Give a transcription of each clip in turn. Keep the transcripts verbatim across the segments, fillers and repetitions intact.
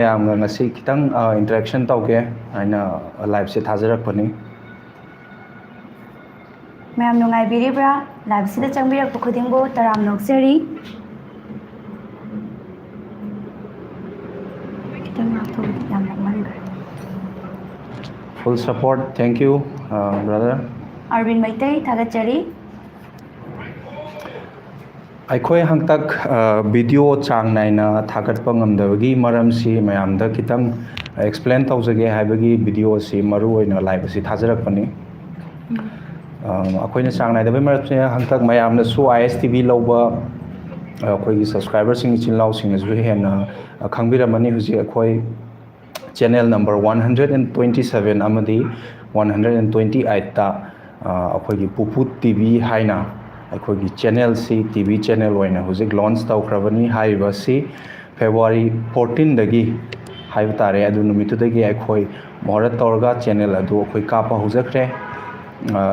ꯃꯌꯥꯝꯒ ꯉꯁꯤ ꯈꯤꯇꯪ ꯏꯟꯇꯔꯦꯛꯁꯟ ꯇꯧꯒꯦ ꯍꯥꯏꯅ ꯂꯥꯏꯞꯁꯦ ꯊꯥꯖꯔꯛꯄꯅꯤ꯫ ꯃꯌꯥꯝ ꯅꯨꯡꯉꯥꯏꯕꯤꯔꯤꯕ꯭ꯔꯥ? ꯂꯥꯏꯞꯁꯤꯗ ꯆꯪꯕꯤꯔꯛꯄ ꯈꯨꯗꯤꯡꯕꯨ ꯇꯔꯥꯝꯅ ꯑꯣꯛꯆꯔꯤ꯫ ꯈꯤꯇꯪ ꯉꯥꯛꯊꯣꯛꯑꯗꯤ ꯌꯥꯝ ꯅꯛꯃꯟꯈ꯭ꯔꯦ꯫ Full support. Thank you, brother. ꯑꯔꯕꯤꯟ Meitei, ꯊꯥꯒꯠꯆꯔꯤ꯫ ꯑꯩꯈꯣꯏ ꯍꯟꯇꯛ ꯚꯤꯗꯤꯑꯣ ꯆꯥꯡ ꯅꯥꯏꯅ ꯊꯥꯒꯠꯄ ꯉꯝꯗꯕꯒꯤ ꯃꯔꯝꯁꯤ ꯃꯌꯥꯝꯗ ꯈꯤꯇꯪ ꯑꯦꯛꯁꯄ꯭ꯂꯦꯟ ꯇꯧꯖꯒꯦ ꯍꯥꯏꯕꯒꯤ ꯚꯤꯗꯤꯑꯣ ꯑꯁꯤ ꯃꯔꯨ ꯑꯣꯏꯅ ꯂꯥꯏꯞ ꯑꯁꯤ ꯊꯥꯖꯔꯛꯄꯅꯤ꯫ ꯑꯩꯈꯣꯏꯅ ꯆꯥꯡ ꯅꯥꯏꯗꯕꯒꯤ ꯃꯔꯝꯁꯦ ꯍꯟꯇꯛ ꯃꯌꯥꯝꯅꯁꯨ ꯑꯥꯏ ꯑꯦꯁ ꯇꯤ ꯚꯤ ꯂꯧꯕ ꯑꯩꯈꯣꯏꯒꯤ ꯁꯕꯁꯀ꯭ꯔꯥꯏꯕꯔꯁꯤꯡ ꯏꯆꯤꯜ ꯏꯅꯥꯎꯁꯤꯡꯅꯁꯨ ꯍꯦꯟꯅ ꯈꯪꯕꯤꯔꯝꯃꯅꯤ꯫ ꯍꯧꯖꯤꯛ ꯑꯩꯈꯣꯏ channel number one hundred and twenty seven ꯑꯃꯗꯤ ꯋꯥꯟ ꯍꯟꯗ꯭ꯔꯦꯠ ꯑꯦꯟ ꯇ꯭ꯋꯦꯟꯇꯤ ꯑꯩꯠꯇ ꯑꯩꯈꯣꯏꯒꯤ ꯄꯨꯄꯨ ꯇꯤ ꯚꯤ ꯍꯥꯏꯅ ꯑꯩꯈꯣꯏꯒꯤ ꯆꯦꯅꯦꯜꯁꯤ ꯇꯤ ꯚꯤ ꯆꯦꯅꯦꯜ ꯑꯣꯏꯅ ꯍꯧꯖꯤꯛ ꯂꯣꯟꯁ ꯇꯧꯈ꯭ꯔꯕꯅꯤ꯫ ꯍꯥꯏꯔꯤꯕ ꯑꯁꯤ ꯐꯦꯕ꯭ꯔꯨꯋꯥꯔꯤ ꯐꯣꯔꯇꯤꯟꯗꯒꯤ ꯍꯥꯏꯕ ꯇꯥꯔꯦ, ꯑꯗꯨ ꯅꯨꯃꯤꯠꯇꯨꯗꯒꯤ ꯑꯩꯈꯣꯏ ꯃꯨꯍꯨꯔꯠ ꯇꯧꯔꯒ ꯆꯦꯅꯦꯜ ꯑꯗꯨ ꯑꯩꯈꯣꯏ ꯀꯥꯞꯄ ꯍꯧꯖꯈ꯭ꯔꯦ꯫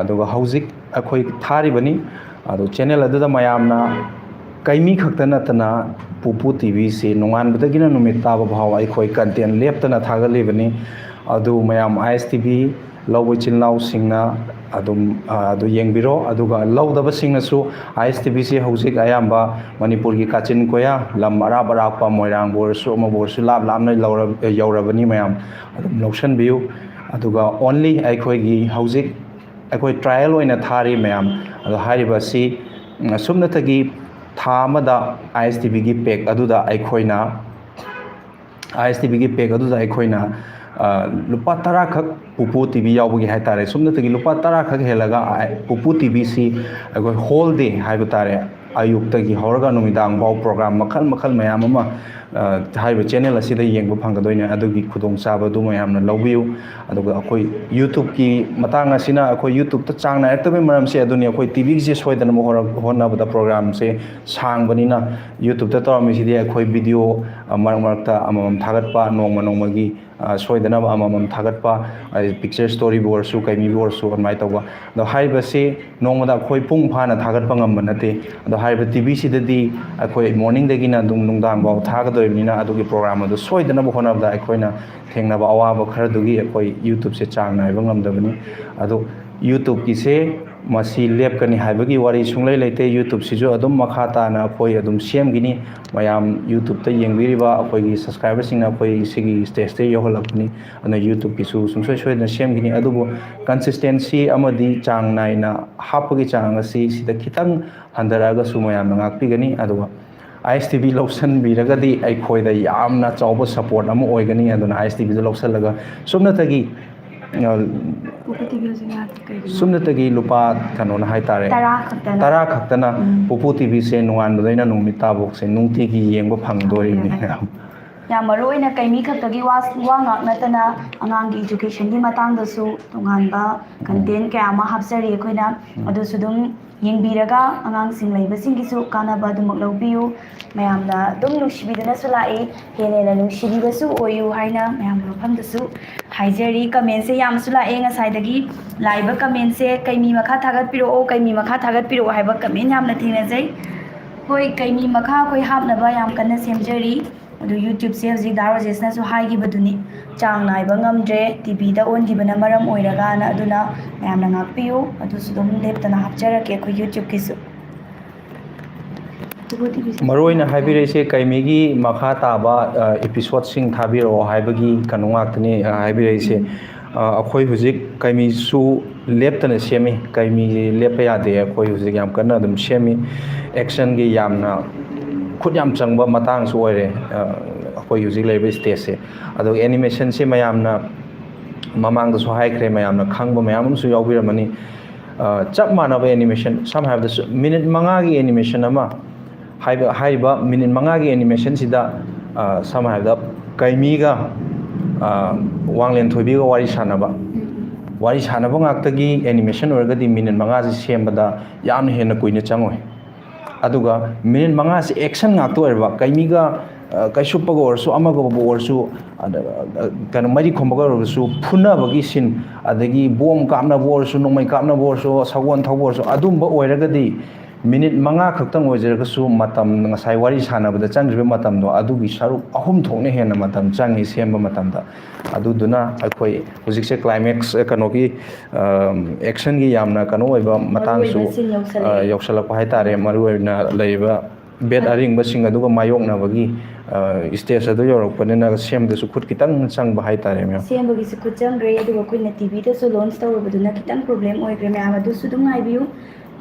ꯑꯗꯨꯒ ꯍꯧꯖꯤꯛ ꯑꯩꯈꯣꯏ ꯊꯥꯔꯤꯕꯅꯤ꯫ ꯑꯗꯨ ꯆꯦꯅꯦꯜ ꯑꯗꯨꯗ ꯃꯌꯥꯝꯅ ꯀꯩꯃꯤ ꯈꯛꯇ ꯅꯠꯇꯅ ꯄꯨꯄꯨ ꯇꯤ ꯚꯤꯁꯤ ꯅꯣꯡꯉꯥꯟꯕꯗꯒꯤꯅ ꯅꯨꯃꯤꯠ ꯇꯥꯕ ꯐꯥꯎ ꯑꯩꯈꯣꯏ ꯀꯟꯇꯦꯟ ꯂꯦꯞꯇꯅ ꯊꯥꯒꯠꯂꯤꯕꯅꯤ꯫ ꯑꯗꯨ ꯃꯌꯥꯝ ꯑꯥꯏ ꯑꯦꯁ ꯇꯤ ꯚꯤ ꯂꯧꯕ ꯏꯆꯤꯜ ꯏꯅꯥꯎꯁꯤꯡꯅ ꯑꯗꯨꯝ ꯑꯗꯨ ꯌꯦꯡꯕꯤꯔꯣ꯫ ꯑꯗꯨꯒ ꯂꯧꯗꯕꯁꯤꯡꯅꯁꯨ ꯑꯥꯏ ꯑꯦꯁ ꯇꯤ ꯚꯤꯁꯤ ꯍꯧꯖꯤꯛ ꯑꯌꯥꯝꯕ ꯃꯅꯤꯄꯨꯔꯒꯤ ꯀꯥꯆꯤꯟ ꯀꯣꯌꯥ ꯂꯝ ꯑꯔꯥꯞ ꯑꯔꯥꯞꯄ ꯃꯣꯏꯔꯥꯡꯕꯨ ꯑꯣꯏꯔꯁꯨ ꯑꯃꯕꯨ ꯑꯣꯏꯔꯁꯨ ꯂꯥꯞ ꯂꯥꯞꯅ ꯂꯧꯔ-, ꯌꯧꯔꯕꯅꯤ꯫ ꯃꯌꯥꯝ ꯑꯗꯨꯝ ꯂꯧꯁꯤꯟꯕꯤꯌꯨ꯫ ꯑꯗꯨꯒ only ꯑꯩꯈꯣꯏꯒꯤ ꯍꯧꯖꯤꯛ ꯑꯩꯈꯣꯏ ꯇ꯭ꯔꯥꯏꯌꯦꯜ ꯑꯣꯏꯅ ꯊꯥꯔꯤ ꯃꯌꯥꯝ꯫ ꯑꯗꯣ ꯍꯥꯏꯔꯤꯕ ꯑꯁꯤ ꯁꯨꯞꯅꯇꯒꯤ ꯊꯥ ꯑꯃꯗ ꯑꯥꯏ ꯑꯦꯁ ꯇꯤ ꯚꯤꯒꯤ ꯄꯦꯛ ꯑꯗꯨꯗ ꯑꯩꯈꯣꯏꯅ ꯑꯥꯏ ꯑꯦꯁ ꯇꯤ ꯚꯤꯒꯤ ꯄꯦꯛ ꯑꯗꯨꯗ ꯑꯩꯈꯣꯏꯅ ꯂꯨꯄꯥ ꯇꯔꯥꯈꯛ ꯄꯨꯄꯨ ꯇꯤ ꯚꯤ ꯌꯥꯎꯕꯒꯤ ꯍꯥꯏꯇꯥꯔꯦ, ꯁꯨꯞꯅꯇꯒꯤ ꯂꯨꯄꯥ ꯇꯔꯥꯈꯛ ꯍꯦꯜꯂꯒ ꯄꯨꯄꯨ ꯇꯤ ꯚꯤꯁꯤ ꯑꯩꯈꯣꯏ ꯍꯣꯜ ꯗꯦ ꯍꯥꯏꯕ ꯇꯥꯔꯦ, ꯑꯌꯨꯛꯇꯒꯤ ꯍꯧꯔꯒ ꯅꯨꯃꯤꯗꯥꯡ ꯐꯥꯎ ꯄ꯭ꯔꯣꯒ꯭ꯔꯥꯝ ꯃꯈꯜ ꯃꯈꯜ ꯃꯌꯥꯝ ꯑꯃ ꯍꯥꯏꯔꯤꯕ ꯆꯦꯅꯦꯜ ꯑꯁꯤꯗ ꯌꯦꯡꯕ ꯐꯪꯒꯗꯣꯏꯅꯦ꯫ ꯑꯗꯨꯒꯤ ꯈꯨꯗꯣꯡꯆꯥꯕꯗꯨ ꯃꯌꯥꯝꯅ ꯂꯧꯕꯤꯌꯨ꯫ ꯑꯗꯨꯒ ꯑꯩꯈꯣꯏ ꯌꯨꯇ꯭ꯌꯨꯕꯀꯤ ꯃꯇꯥꯡ ꯑꯁꯤꯅ ꯑꯩꯈꯣꯏ ꯌꯨꯇ꯭ꯌꯨꯕꯇ ꯆꯥꯡ ꯅꯥꯏꯔꯛꯇꯕꯒꯤ ꯃꯔꯝꯁꯦ ꯑꯗꯨꯅꯤ꯫ ꯑꯩꯈꯣꯏ ꯇꯤ ꯚꯤꯒꯤꯁꯦ ꯁꯣꯏꯗꯅꯕ ꯍꯣꯠꯅ-, ꯍꯣꯠꯅꯕꯗ ꯄ꯭ꯔꯣꯒ꯭ꯔꯥꯝꯁꯦ ꯁꯥꯡꯕꯅꯤꯅ ꯌꯨꯇ꯭ꯌꯨꯕꯇ ꯇꯧꯔꯝꯃꯤꯁꯤꯗꯤ ꯑꯩꯈꯣꯏ ꯚꯤꯗꯤꯑꯣ ꯃꯔꯛ ꯃꯔꯛꯇ ꯑꯃꯃꯝ ꯊꯥꯒꯠꯄ, ꯅꯣꯡꯃ ꯅꯣꯡꯃꯒꯤ ꯁꯣꯏꯗꯅꯕ ꯑꯃꯃꯝ ꯊꯥꯒꯠꯄ, ꯄꯤꯛꯆꯔ ꯁ꯭ꯇꯣꯔꯤꯕꯨ ꯑꯣꯏꯔꯁꯨ, ꯀꯩꯃꯤꯕꯨ ꯑꯣꯏꯔꯁꯨ, ꯑꯗꯨꯃꯥꯏꯅ ꯇꯧꯕ꯫ ꯑꯗꯣ ꯍꯥꯏꯔꯤꯕꯁꯤ ꯅꯣꯡꯃꯗ ꯑꯩꯈꯣꯏ ꯄꯨꯡ ꯐꯥꯅ ꯊꯥꯒꯠꯄ ꯉꯝꯕ ꯅꯠꯇꯦ꯫ ꯑꯗꯣ ꯍꯥꯏꯔꯤꯕ ꯇꯤ ꯚꯤꯁꯤꯗꯗꯤ ꯑꯩꯈꯣꯏ ꯃꯣꯔꯅꯤꯡꯗꯒꯤꯅ ꯑꯗꯨꯝ ꯅꯨꯡꯗꯥꯡꯐꯥꯎ ꯊꯥꯒꯗꯧꯔꯤꯕꯅꯤꯅ, ꯑꯗꯨꯒꯤ ꯄ꯭ꯔꯣꯒ꯭ꯔꯥꯝ ꯑꯗꯨ ꯁꯣꯏꯗꯅꯕ ꯍꯣꯠꯅꯕꯗ ꯑꯩꯈꯣꯏꯅ ꯊꯦꯡꯅꯕ ꯑꯋꯥꯕ ꯈꯔꯗꯨꯒꯤ ꯑꯩꯈꯣꯏ ꯌꯨꯇ꯭ꯌꯨꯕꯁꯦ ꯆꯥꯡ ꯅꯥꯏꯕ ꯉꯝꯗꯕꯅꯤ꯫ ꯑꯗꯣ ꯌꯨꯇ꯭ꯌꯨꯕꯀꯤꯁꯦ ꯃꯁꯤ ꯂꯦꯞꯀꯅꯤ ꯍꯥꯏꯕꯒꯤ ꯋꯥꯔꯤ ꯁꯨꯡꯂꯩ ꯂꯩꯇꯦ꯫ ꯌꯨꯇ꯭ꯌꯨꯕꯁꯤꯁꯨ ꯑꯗꯨꯝ ꯃꯈꯥ ꯇꯥꯅ ꯑꯩꯈꯣꯏ ꯑꯗꯨꯝ ꯁꯦꯝꯈꯤꯅꯤ꯫ ꯃꯌꯥꯝ ꯌꯨꯇ꯭ꯌꯨꯕꯇ ꯌꯦꯡꯕꯤꯔꯤꯕ ꯑꯩꯈꯣꯏꯒꯤ ꯁꯕꯁꯀ꯭ꯔꯥꯏꯕꯔꯁꯤꯡꯅ ꯑꯩꯈꯣꯏ ꯁꯤꯒꯤ ꯁ꯭ꯇꯦꯖꯇ ꯌꯧꯍꯜꯂꯛꯄꯅꯤ꯫ ꯑꯗꯨꯅ ꯌꯨꯇ꯭ꯌꯨꯕꯀꯤꯁꯨ ꯁꯨꯡꯁꯣꯏ ꯁꯣꯏꯗꯅ ꯁꯦꯝꯈꯤꯅꯤ꯫ ꯑꯗꯨꯕꯨ ꯀꯟꯁꯤꯁꯇꯦꯟꯁꯤ ꯑꯃꯗꯤ ꯆꯥꯡ ꯅꯥꯏꯅ ꯍꯥꯞꯄꯒꯤ ꯆꯥꯡ ꯑꯁꯤ ꯁꯤꯗ ꯈꯤꯇꯪ ꯍꯟꯊꯔꯛꯑꯒꯁꯨ ꯃꯌꯥꯝꯅ ꯉꯥꯛꯄꯤꯒꯅꯤ꯫ ꯑꯗꯨꯒ ꯑꯥꯏ ꯑꯦꯁ ꯇꯤ ꯚꯤ ꯂꯧꯁꯤꯟꯕꯤꯔꯒꯗꯤ ꯑꯩꯈꯣꯏꯗ ꯌꯥꯝꯅ ꯆꯥꯎꯕ ꯁꯄꯣꯔꯠ ꯑꯃ ꯑꯣꯏꯒꯅꯤ꯫ ꯑꯗꯨꯅ ꯑꯥꯏ ꯑꯦꯁ ꯇꯤ ꯚꯤꯗ ꯂꯧꯁꯤꯜꯂꯒ ꯁꯨꯞꯅꯇꯒꯤ, ꯑ, ꯄꯨꯄꯨ ꯇꯤ ꯚꯤ ꯍꯧꯖꯤꯛ ꯉꯥꯏꯍꯥꯛꯇꯤ ꯀꯩꯒꯤꯅꯣ? ꯁꯨꯞꯅꯇꯒꯤ ꯂꯨꯄꯥ, ꯀꯩꯅꯣꯅ ꯍꯥꯏꯇꯥꯔꯦ, ꯇꯔꯥ ꯈꯛꯇꯅ꯫ ꯇꯔꯥ ꯈꯛꯇꯅ ꯎꯝ꯫ ꯄꯨꯄꯨ ꯇꯤ ꯚꯤꯁꯦ ꯅꯣꯡꯉꯥꯟꯕꯗꯩꯅ ꯅꯨꯃꯤꯠ ꯇꯥꯐꯥꯎꯁꯦ ꯅꯨꯡꯇꯤꯒꯤ ꯌꯦꯡꯕ ꯐꯪꯗꯣꯔꯤꯕꯅꯤ꯫ ꯌꯥꯝ ꯃꯔꯨ ꯑꯣꯏꯅ ꯀꯩꯃꯤ ꯈꯛꯇꯒꯤ ꯋꯥ, ꯋꯥ ꯉꯥꯛ ꯅꯠꯇꯅ ꯑꯉꯥꯡꯒꯤ ꯏꯖꯨꯀꯦꯁꯟꯒꯤ ꯃꯇꯥꯡꯗꯁꯨ ꯇꯣꯉꯥꯟꯕ ꯎꯝ꯫ ꯀꯟꯇꯦꯟ ꯀꯌꯥ ꯑꯃ ꯍꯥꯞꯆꯔꯤ ꯑꯩꯈꯣꯏꯅ꯫ ꯎꯝ꯫ ꯑꯗꯨꯁꯨ ꯑꯗꯨꯝ ꯌꯦꯡꯕꯤꯔꯒ ꯑꯉꯥꯡꯁꯤꯡ ꯂꯩꯕꯁꯤꯡꯒꯤꯁꯨ ꯀꯥꯟꯅꯕ ꯑꯗꯨꯃꯛ ꯂꯧꯕꯤꯌꯨ꯫ ꯃꯌꯥꯝꯅ ꯑꯗꯨꯝ ꯅꯨꯡꯁꯤꯕꯤꯗꯨꯅꯁꯨ ꯂꯥꯛꯏ, ꯍꯦꯟꯅ ꯍꯦꯟꯅ ꯅꯨꯡꯁꯤꯕꯤꯕꯁꯨ ꯑꯣꯏꯌꯨ ꯍꯥꯏꯅ ꯃꯌꯥꯝꯒꯤ ꯃꯐꯝꯗꯁꯨ ꯍꯥꯏꯖꯔꯤ꯫ ꯀꯃꯦꯟꯁꯦ ꯌꯥꯝꯁꯨ ꯂꯥꯛꯑꯦ ꯉꯁꯥꯏꯗꯒꯤ꯫ ꯂꯥꯛꯏꯕ ꯀꯃꯦꯟꯁꯦ "ꯀꯩꯃꯤ ꯃꯈꯥ ꯊꯥꯒꯠꯄꯤꯔꯛꯑꯣ, ꯀꯩꯃꯤ ꯃꯈꯥ ꯊꯥꯒꯠꯄꯤꯔꯛꯑꯣ" ꯍꯥꯏꯕ ꯀꯃꯦꯟ ꯌꯥꯝꯅ ꯊꯦꯡꯅꯖꯩ꯫ ꯍꯣꯏ, ꯀꯩꯃꯤ ꯃꯈꯥ ꯑꯩꯈꯣꯏ ꯍꯥꯞꯅꯕ ꯌꯥꯝ ꯀꯟꯅ ꯁꯦꯝꯖꯔꯤ꯫ ꯑꯗꯨ ꯌꯨꯇ꯭ꯌꯨꯕꯁꯦ ꯍꯧꯖꯤꯛ ꯗꯥ ꯔꯣꯖꯦꯁꯅꯁꯨ ꯍꯥꯏꯈꯤꯕꯗꯨꯅꯤ, ꯆꯥꯡ ꯅꯥꯏꯕ ꯉꯝꯗ꯭ꯔꯦ, ꯇꯤ ꯚꯤꯗ ꯑꯣꯟꯈꯤꯕꯅ ꯃꯔꯝ ꯑꯣꯏꯔꯒꯅ꯫ ꯑꯗꯨꯅ ꯃꯌꯥꯝꯅ ꯉꯥꯛꯄꯤꯌꯨ, ꯑꯗꯨꯁꯨ ꯑꯗꯨꯝ ꯂꯦꯞꯇꯅ ꯍꯥꯞꯆꯔꯛꯀꯦ ꯑꯩꯈꯣꯏ ꯌꯨꯇ꯭ꯌꯨꯕꯀꯤꯁꯨ꯫ ꯃꯔꯨ ꯑꯣꯏꯅ ꯍꯥꯏꯕꯤꯔꯛꯏꯁꯦ ꯀꯩꯃꯤꯒꯤ ꯃꯈꯥ ꯇꯥꯕ, ꯑ, ꯏꯄꯤꯁꯣꯗꯁꯤꯡ ꯊꯥꯕꯤꯔꯛꯑꯣ ꯍꯥꯏꯕꯒꯤ ꯀꯩꯅꯣ ꯉꯥꯛꯇꯅꯤ, ꯑ, ꯍꯥꯏꯕꯤꯔꯛꯏꯁꯦ꯫ ꯎꯝ꯫ ꯑ, ꯑꯩꯈꯣꯏ ꯍꯧꯖꯤꯛ ꯀꯩꯃꯤꯁꯨ ꯂꯦꯞꯇꯅ ꯁꯦꯝꯃꯤ, ꯀꯩꯃꯤꯁꯤ ꯂꯦꯞꯄ ꯌꯥꯗꯦ꯫ ꯑꯩꯈꯣꯏ ꯍꯧꯖꯤꯛ ꯌꯥꯝ ꯀꯟꯅ ꯑꯗꯨꯝ ꯁꯦꯝꯃꯤ꯫ ꯑꯦꯛꯁꯟꯒꯤ ꯌꯥꯝꯅ ꯈꯨꯠ ꯌꯥꯝ ꯆꯪꯕ ꯃꯇꯥꯡꯁꯨ ꯑꯣꯏꯔꯦ, ꯑ, ꯑꯩꯈꯣꯏ ꯍꯧꯖꯤꯛ ꯂꯩꯔꯤꯕ ꯁ꯭ꯇꯦꯖꯁꯦ꯫ ꯑꯗꯨꯒ ꯑꯦꯅꯤꯃꯦꯁꯟꯁꯤ ꯃꯌꯥꯝꯅ ꯃꯃꯥꯡꯗꯁꯨ ꯍꯥꯏꯈ꯭ꯔꯦ, ꯃꯌꯥꯝꯅ ꯈꯪꯕ ꯃꯌꯥꯝ ꯑꯃꯁꯨ ꯌꯥꯎꯕꯤꯔꯝꯃꯅꯤ꯫ ꯑ, ꯆꯞ ꯃꯥꯟꯅꯕ ꯑꯦꯅꯤꯃꯦꯁꯟ, ꯁꯝꯅ ꯍꯥꯏꯔꯕꯗ ꯁꯨ-, ꯃꯤꯅꯤꯠ ꯃꯉꯥꯒꯤ ꯑꯦꯅꯤꯃꯦꯁꯟ ꯑꯃ, ꯍꯥꯏꯕ, ꯍꯥꯏꯔꯤꯕ ꯃꯤꯅꯤꯠ ꯃꯉꯥꯒꯤ ꯑꯦꯅꯤꯃꯦꯁꯟꯁꯤꯗ, ꯑ, ꯁꯝꯅ ꯍꯥꯏꯔꯕꯗ ꯀꯩꯃꯤꯒ, ꯑ, ꯋꯥꯡꯂꯦꯟ ꯊꯣꯏꯕꯤꯒ ꯋꯥꯔꯤ ꯁꯥꯟꯅꯕ, ꯎꯝ꯫ ꯋꯥꯔꯤ ꯁꯥꯟꯅꯕ ꯉꯥꯛꯇꯒꯤ ꯑꯦꯅꯤꯃꯦꯁꯟ ꯑꯣꯏꯔꯒꯗꯤ ꯃꯤꯅꯤꯠ ꯃꯉꯥꯁꯤ ꯁꯦꯝꯕꯗ ꯌꯥꯝꯅ ꯍꯦꯟꯅ ꯀꯨꯏꯅ ꯆꯪꯉꯣꯏ꯫ ꯑꯗꯨꯒ ꯃꯤꯅꯤꯠ ꯃꯉꯥꯁꯤ ꯑꯦꯛꯁꯟ ꯉꯥꯛꯇ ꯑꯣꯏꯔꯕ, ꯀꯩꯃꯤꯒ ꯀꯩꯁꯨꯞꯄꯒ ꯑꯣꯏꯔꯁꯨ, ꯑꯃꯒꯕꯨ ꯑꯣꯏꯔꯁꯨ, ꯑꯗ, ꯑ, ꯀꯩꯅꯣ, ꯃꯔꯤ ꯈꯣꯝꯕꯒ ꯑꯣꯏꯔꯁꯨ, ꯐꯨꯅꯕꯒꯤ ꯁꯤꯟ, ꯑꯗꯒꯤ ꯕꯣꯝ ꯀꯥꯞꯅꯕ ꯑꯣꯏꯔꯁꯨ, ꯅꯣꯡꯃꯩ ꯀꯥꯞꯅꯕ ꯑꯣꯏꯔꯁꯨ, ꯁꯒꯣꯜ ꯊꯧꯕ ꯑꯣꯏꯔꯁꯨ, ꯑꯗꯨꯝꯕ ꯑꯣꯏꯔꯒꯗꯤ ꯃꯤꯅꯤꯠ ꯃꯉꯥ ꯈꯛꯇꯪ ꯑꯣꯏꯖꯔꯒꯁꯨ, ꯃꯇꯝ, ꯉꯁꯥꯏ ꯋꯥꯔꯤ ꯁꯥꯟꯅꯕꯗ ꯆꯪꯈ꯭ꯔꯤꯕ ꯃꯇꯝꯗꯣ, ꯑꯗꯨꯒꯤ ꯁꯔꯨꯛ ꯑꯍꯨꯝ ꯊꯣꯛꯅ ꯍꯦꯟꯅ ꯃꯇꯝ ꯆꯪꯉꯤ ꯁꯦꯝꯕ ꯃꯇꯝꯗ꯫ ꯑꯗꯨꯗꯨꯅ ꯑꯩꯈꯣꯏ ꯍꯧꯖꯤꯛꯁꯦ climax, ꯑ, ꯀꯩꯅꯣꯒꯤ, ꯑ, actionꯒꯤ ꯌꯥꯝꯅ ꯀꯩꯅꯣ ꯑꯣꯏꯕ ꯃꯇꯥꯡꯁꯨ, ꯃꯔꯨꯑꯣꯏꯕ scene ꯌꯧꯁꯜꯂꯛꯑꯦ꯫ ꯑ, ꯌꯧꯁꯜꯂꯛꯄ ꯍꯥꯏꯇꯥꯔꯦ꯫ ꯃꯔꯨꯑꯣꯏꯅ ꯂꯩꯔꯤꯕ ꯕꯦꯠ ꯑ- ꯑꯔꯤꯡꯕꯁꯤꯡ ꯑꯗꯨꯒ ꯃꯥꯌꯣꯛꯅꯕꯒꯤ, ꯑ, stage ꯑꯗꯨ ꯌꯧꯔꯛꯄꯅꯤꯅ ꯁꯦꯝꯕꯗꯁꯨ ꯈꯨꯠ ꯈꯤꯇꯪ ꯆꯪꯕ ꯍꯥꯏꯇꯥꯔꯦ, ꯃꯦꯝ꯫ ꯁꯦꯝꯕꯒꯤꯁꯨ ꯈꯨꯠ ꯆꯪꯈ꯭ꯔꯦ, ꯑꯗꯨꯒ ꯑꯩꯈꯣꯏꯅ TVꯗꯁꯨ launch ꯇꯧꯔꯨꯕꯗꯨꯅ ꯈꯤꯇꯪ problem ꯑꯣꯏꯈ꯭ꯔꯦ, ꯃꯌꯥꯝ ꯑꯗꯨꯁꯨ ꯑꯗꯨꯝ ꯉꯥꯏꯕꯤꯌꯨ꯫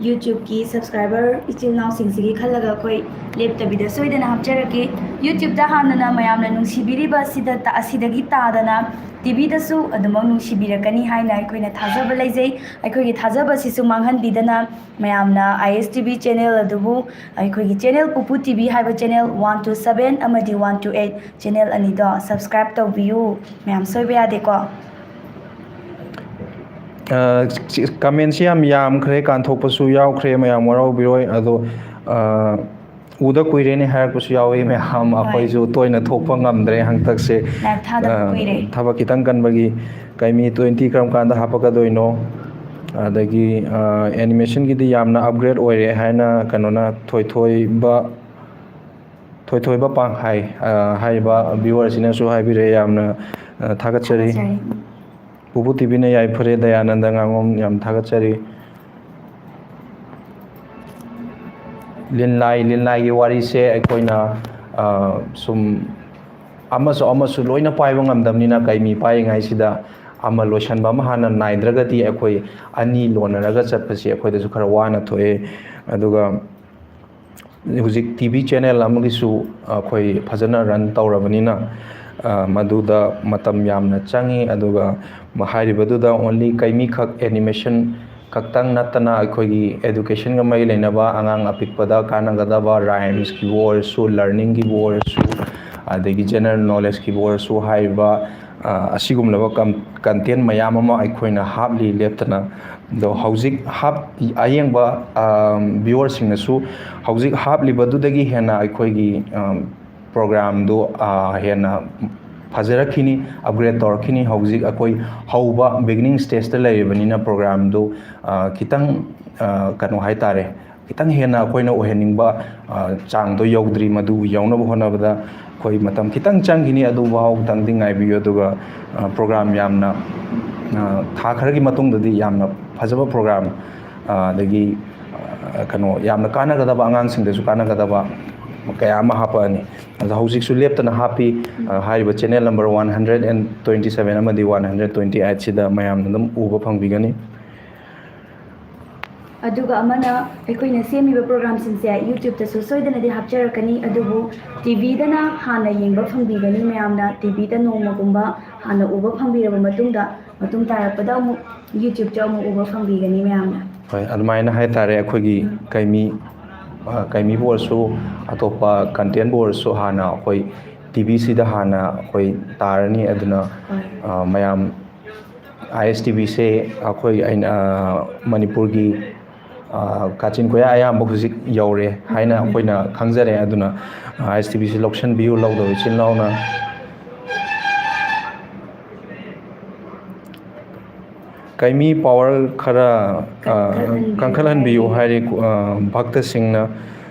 YouTubeꯀꯤ subscriber ꯏꯆꯤꯜ ꯏꯅꯥꯎꯁꯤꯡꯁꯤꯒꯤ ꯈꯜꯂꯒ ꯑꯩꯈꯣꯏ ꯂꯦꯞꯇꯕꯤꯗ ꯁꯣꯏꯗꯅ ꯍꯥꯞꯆꯔꯛꯀꯦ꯫ YouTubeꯇ ꯍꯥꯟꯅꯅ ꯃꯌꯥꯝꯅ ꯅꯨꯡꯁꯤꯕꯤꯔꯤꯕ ꯑꯁꯤꯗ ꯇ-, ꯑꯁꯤꯗꯒꯤ ꯇꯥꯗꯅ TVꯗꯁꯨ ꯑꯗꯨꯃꯛ ꯅꯨꯡꯁꯤꯕꯤꯔꯛꯀꯅꯤ ꯍꯥꯏꯅ ꯑꯩꯈꯣꯏꯅ ꯊꯥꯖꯕ ꯂꯩꯖꯩ꯫ ꯑꯩꯈꯣꯏꯒꯤ ꯊꯥꯖꯕꯁꯤꯁꯨ ꯃꯥꯡꯍꯟꯕꯤꯗꯅ ꯃꯌꯥꯝꯅ ISTV channel ꯑꯗꯨꯕꯨ, ꯑꯩꯈꯣꯏꯒꯤ channel ꯄꯨꯄꯨ TV ꯍꯥꯏꯕ channel one to seven ꯑꯃꯗꯤ one to eight channel ꯑꯅꯤꯗꯣ subscribe ꯇꯧꯕꯤꯌꯨ꯫ ꯃꯌꯥꯝ ꯁꯣꯏꯕ ꯌꯥꯗꯦꯀꯣ꯫ ꯑ, commentsꯁꯤ ꯌꯥꯝ ꯌꯥꯝꯈ꯭ꯔꯦ, ꯀꯥꯟꯊꯣꯛꯄꯁꯨ ꯌꯥꯎꯈ꯭ꯔꯦ, ꯃꯌꯥꯝ ꯋꯥꯔꯧꯕꯤꯔꯣꯏ꯫ ꯑꯗꯣ, ꯑ, ꯎꯗ ꯀꯨꯏꯔꯦꯅꯦ ꯍꯥꯏꯔꯛꯄꯁꯨ ꯌꯥꯎꯋꯤ ꯃꯌꯥꯝ꯫ ꯍꯣꯏ꯫ ꯑꯩꯈꯣꯏꯁꯨ ꯇꯣꯏꯅ ꯊꯣꯛꯄ ꯉꯝꯗ꯭ꯔꯦ ꯍꯟꯗꯛꯁꯦ꯫ Live ꯊꯥꯗꯕ ꯑ, ꯀꯨꯏꯔꯦ꯫ ꯊꯕꯛ ꯈꯤꯇꯪ ꯀꯟꯕꯒꯤ꯫ ꯀꯩꯃꯤ twenty ꯀꯔꯝ ꯀꯥꯟꯗ ꯍꯥꯞꯄꯛꯀꯗꯣꯏꯅꯣ? ꯑꯗꯒꯤ, ꯑ, animationꯒꯤꯗꯤ ꯌꯥꯝꯅ upgrade ꯑꯣꯏꯔꯦ ꯍꯥꯏꯅ ꯀꯩꯅꯣꯅ, ꯊꯣꯏꯊꯣꯏꯕ, ꯊꯣꯏꯊꯣꯏꯕ ꯄꯥꯡꯍꯥꯏ, ꯑ, ꯍꯥꯏꯔꯤꯕ viewerꯁꯤꯅꯁꯨ ꯍꯥꯏꯕꯤꯔꯛꯑꯦ, ꯌꯥꯝꯅ, ꯑ, ꯊꯥꯒꯠꯆꯔꯤ꯫ ꯊꯥꯒꯠꯆꯔꯤ꯫ ꯄꯨꯄꯨ TVꯅ ꯌꯥꯏꯐꯔꯦ, ꯗꯌꯥꯅꯟꯗ ꯉꯥꯉꯣꯝ, ꯌꯥꯝ ꯊꯥꯒꯠꯆꯔꯤ꯫ ꯂꯤꯟꯂꯥꯏ, ꯂꯤꯟꯂꯥꯏꯒꯤ ꯋꯥꯔꯤꯁꯦ ꯑꯩꯈꯣꯏꯅ, ꯑ, ꯁꯨꯝ ꯑꯃꯁꯨ ꯑꯃꯁꯨ ꯂꯣꯏꯅ ꯄꯥꯏꯕ ꯉꯝꯗꯕꯅꯤꯅ, ꯀꯩꯃꯤ ꯄꯥꯏꯔꯤꯉꯩꯁꯤꯗ ꯑꯃ ꯂꯣꯏꯁꯟꯕ ꯑꯃ ꯍꯥꯟꯅ ꯅꯥꯏꯗ꯭ꯔꯒꯗꯤ, ꯑꯩꯈꯣꯏ ꯑꯅꯤ ꯂꯣꯟꯅꯔꯒ ꯆꯠꯄꯁꯤ ꯑꯩꯈꯣꯏꯗꯁꯨ ꯈꯔ ꯋꯥꯅ ꯊꯣꯛꯑꯦ꯫ ꯑꯗꯨꯒ ꯍꯧꯖꯤꯛ TV channel ꯑꯃꯒꯤꯁꯨ ꯑꯩꯈꯣꯏ ꯐꯖꯅ run ꯇꯧꯔꯕꯅꯤꯅ, ꯑ, ꯃꯗꯨꯗ ꯃꯇꯝ ꯌꯥꯝꯅ ꯆꯪꯉꯤ꯫ ꯑꯗꯨꯒ ꯍꯥꯏꯔꯤꯕꯗꯨꯗ only ꯀꯩꯃꯤꯈꯛ, animation ꯈꯛꯇꯪ ꯅꯠꯇꯅ, ꯑꯩꯈꯣꯏꯒꯤ educationꯒ ꯃꯔꯤ ꯂꯩꯅꯕ, ꯑꯉꯥꯡ ꯑꯄꯤꯛꯄꯗ ꯀꯥꯟꯅꯒꯗꯕ rhymesꯀꯤꯕꯨ ꯑꯣꯏꯔꯁꯨ, learningꯒꯤꯕꯨ ꯑꯣꯏꯔꯁꯨ, ꯑꯗꯒꯤ general knowledgeꯀꯤꯕꯨ ꯑꯣꯏꯔꯁꯨ, ꯍꯥꯏꯔꯤꯕ, ꯑ, ꯑꯁꯤꯒꯨꯝꯂꯕ ꯀꯝ-, content ꯃꯌꯥꯝ ꯑꯃ ꯑꯩꯈꯣꯏꯅ ꯍꯥꯞꯂꯤ ꯂꯦꯞꯇꯅ꯫ ꯑꯗꯣ ꯍꯧꯖꯤꯛ ꯍꯥꯞ-, ꯑꯌꯦꯡꯕ, ꯑ, viewerꯁꯤꯡꯅꯁꯨ ꯍꯧꯖꯤꯛ ꯍꯥꯞꯂꯤꯕꯗꯨꯗꯒꯤ ꯍꯦꯟꯅ ꯑꯩꯈꯣꯏꯒꯤ, ꯑ, ꯄ꯭ꯔꯣꯒ꯭ꯔꯥꯝꯗꯨ ꯍꯦꯟꯅ ꯐꯖꯔꯛꯈꯤꯅꯤ, ꯑꯞꯒ꯭ꯔꯦꯗ ꯇꯧꯔꯛꯈꯤꯅꯤ꯫ ꯍꯧꯖꯤꯛ ꯑꯩꯈꯣꯏ ꯍꯧꯕ, ꯕꯤꯒꯤꯅꯤꯡ ꯁ꯭ꯇꯦꯖꯇ ꯂꯩꯔꯤꯕꯅꯤꯅ, ꯄ꯭ꯔꯣꯒ꯭ꯔꯥꯝꯗꯨ ꯈꯤꯇꯪ ꯀꯩꯅꯣ ꯍꯥꯏꯇꯥꯔꯦ, ꯈꯤꯇꯪ ꯍꯦꯟꯅ ꯑꯩꯈꯣꯏꯅ ꯑꯣꯏꯍꯟꯅꯤꯡꯕ ꯆꯥꯡꯗꯣ ꯌꯧꯗ꯭ꯔꯤ꯫ ꯃꯗꯨ ꯌꯧꯅꯕ ꯍꯣꯠꯅꯕꯗ ꯑꯩꯈꯣꯏ ꯃꯇꯝ ꯈꯤꯇꯪ ꯆꯪꯈꯤꯅꯤ꯫ ꯑꯗꯨ ꯐꯥꯎꯕꯗꯪꯗꯤ ꯉꯥꯏꯕꯤꯌꯨ꯫ ꯑꯗꯨꯒ ꯄ꯭ꯔꯣꯒ꯭ꯔꯥꯝ ꯌꯥꯝꯅ, ꯊꯥ ꯈꯔꯒꯤ ꯃꯇꯨꯡꯗꯗꯤ ꯌꯥꯝꯅ ꯐꯖꯕ ꯄ꯭ꯔꯣꯒ꯭ꯔꯥꯝ, ꯑꯗꯒꯤ ꯀꯩꯅꯣ, ꯌꯥꯝꯅ ꯀꯥꯟꯅꯒꯗꯕ, ꯑꯉꯥꯡꯁꯤꯡꯗꯁꯨ ꯀꯥꯟꯅꯒꯗꯕ ꯀꯌꯥ ꯑꯃ ꯍꯥꯞꯄꯛꯑꯅꯤ꯫ ꯑꯗꯣ ꯍꯧꯖꯤꯛꯁꯨ ꯂꯦꯞꯇꯅ ꯍꯥꯞꯄꯤ꯫ ꯍꯥꯏꯔꯤꯕ channel number one hundred and twenty seven ꯑꯃꯗꯤ ꯋꯥꯟ ꯍꯟꯗ꯭ꯔꯦꯠ ꯇ꯭ꯋꯦꯟꯇꯤ ꯑꯩꯠꯁꯤꯗ ꯃꯌꯥꯝꯅ ꯑꯗꯨꯝ ꯎꯕ ꯐꯪꯕꯤꯒꯅꯤ꯫ ꯑꯗꯨꯒ ꯑꯃꯅ, ꯑꯩꯈꯣꯏꯅ ꯁꯦꯝꯃꯤꯕ ꯄ꯭ꯔꯣꯒ꯭ꯔꯥꯝꯁꯤꯡꯁꯦ YouTube-ꯇꯁꯨ ꯁꯣꯏꯗꯅꯗꯤ ꯍꯥꯞꯆꯔꯛꯀꯅꯤ, ꯑꯗꯨꯕꯨ T V-ꯗꯅ ꯍꯥꯟꯅ ꯌꯦꯡꯕ ꯐꯪꯕꯤꯒꯅꯤ꯫ ꯃꯌꯥꯝꯅ T V-ꯗ ꯅꯣꯡꯃꯒꯨꯝꯕ ꯍꯥꯟꯅ ꯎꯕ ꯐꯪꯕꯤꯔꯕ ꯃꯇꯨꯡꯗ, ꯃꯇꯨꯡ ꯇꯥꯔꯛꯄꯗ ꯑꯃꯨꯛ YouTube-ꯇ ꯑꯃꯨꯛ ꯎꯕ ꯐꯪꯕꯤꯒꯅꯤ ꯃꯌꯥꯝꯅ꯫ ꯍꯣꯏ, ꯑꯗꯨꯃꯥꯏꯅ ꯍꯥꯏꯇꯥꯔꯦ꯫ ꯑꯩꯈꯣꯏꯒꯤ ꯀꯩꯃꯤ, ꯑ, ꯀꯩꯃꯤꯕꯨ ꯑꯣꯏꯔꯁꯨ, ꯑꯇꯣꯞꯄ content-ꯕꯨ ꯑꯣꯏꯔꯁꯨ, ꯍꯥꯟꯅ ꯑꯩꯈꯣꯏ T V-ꯁꯤꯗ ꯍꯥꯟꯅ ꯑꯩꯈꯣꯏ ꯇꯥꯔꯅꯤ꯫ ꯑꯗꯨꯅ, ꯍꯣꯏ꯫ ꯑ, ꯃꯌꯥꯝ, I S T V-ꯁꯦ ꯑꯩꯈꯣꯏ, ꯑꯩꯅ, ꯑ, ꯃꯅꯤꯄꯨꯔꯒꯤ, ꯑ, ꯀꯥꯆꯤꯟ ꯀꯣꯌꯥ ꯑꯌꯥꯝꯕ ꯍꯧꯖꯤꯛ ꯌꯧꯔꯦ ꯍꯥꯏꯅ ꯑꯩꯈꯣꯏꯅ ꯈꯪꯖꯔꯦ꯫ ꯑꯗꯨꯅ, ꯑ, I S T V-ꯁꯤ ꯂꯧꯁꯤꯟꯕꯤꯌꯨ, ꯂꯧꯗꯕ ꯏꯆꯤꯜ ꯏꯅꯥꯎꯅ꯫ ꯀꯩꯃꯤ power ꯈꯔ, ꯑ, ꯀꯟꯈꯠꯍꯟꯕꯤꯌꯨ ꯀꯟꯈꯠꯍꯟꯕꯤꯌꯨ ꯍꯥꯏꯔꯤ꯫ ꯍꯥꯏꯔꯤ, ꯑ, ꯚꯛꯇꯁꯤꯡꯅ꯫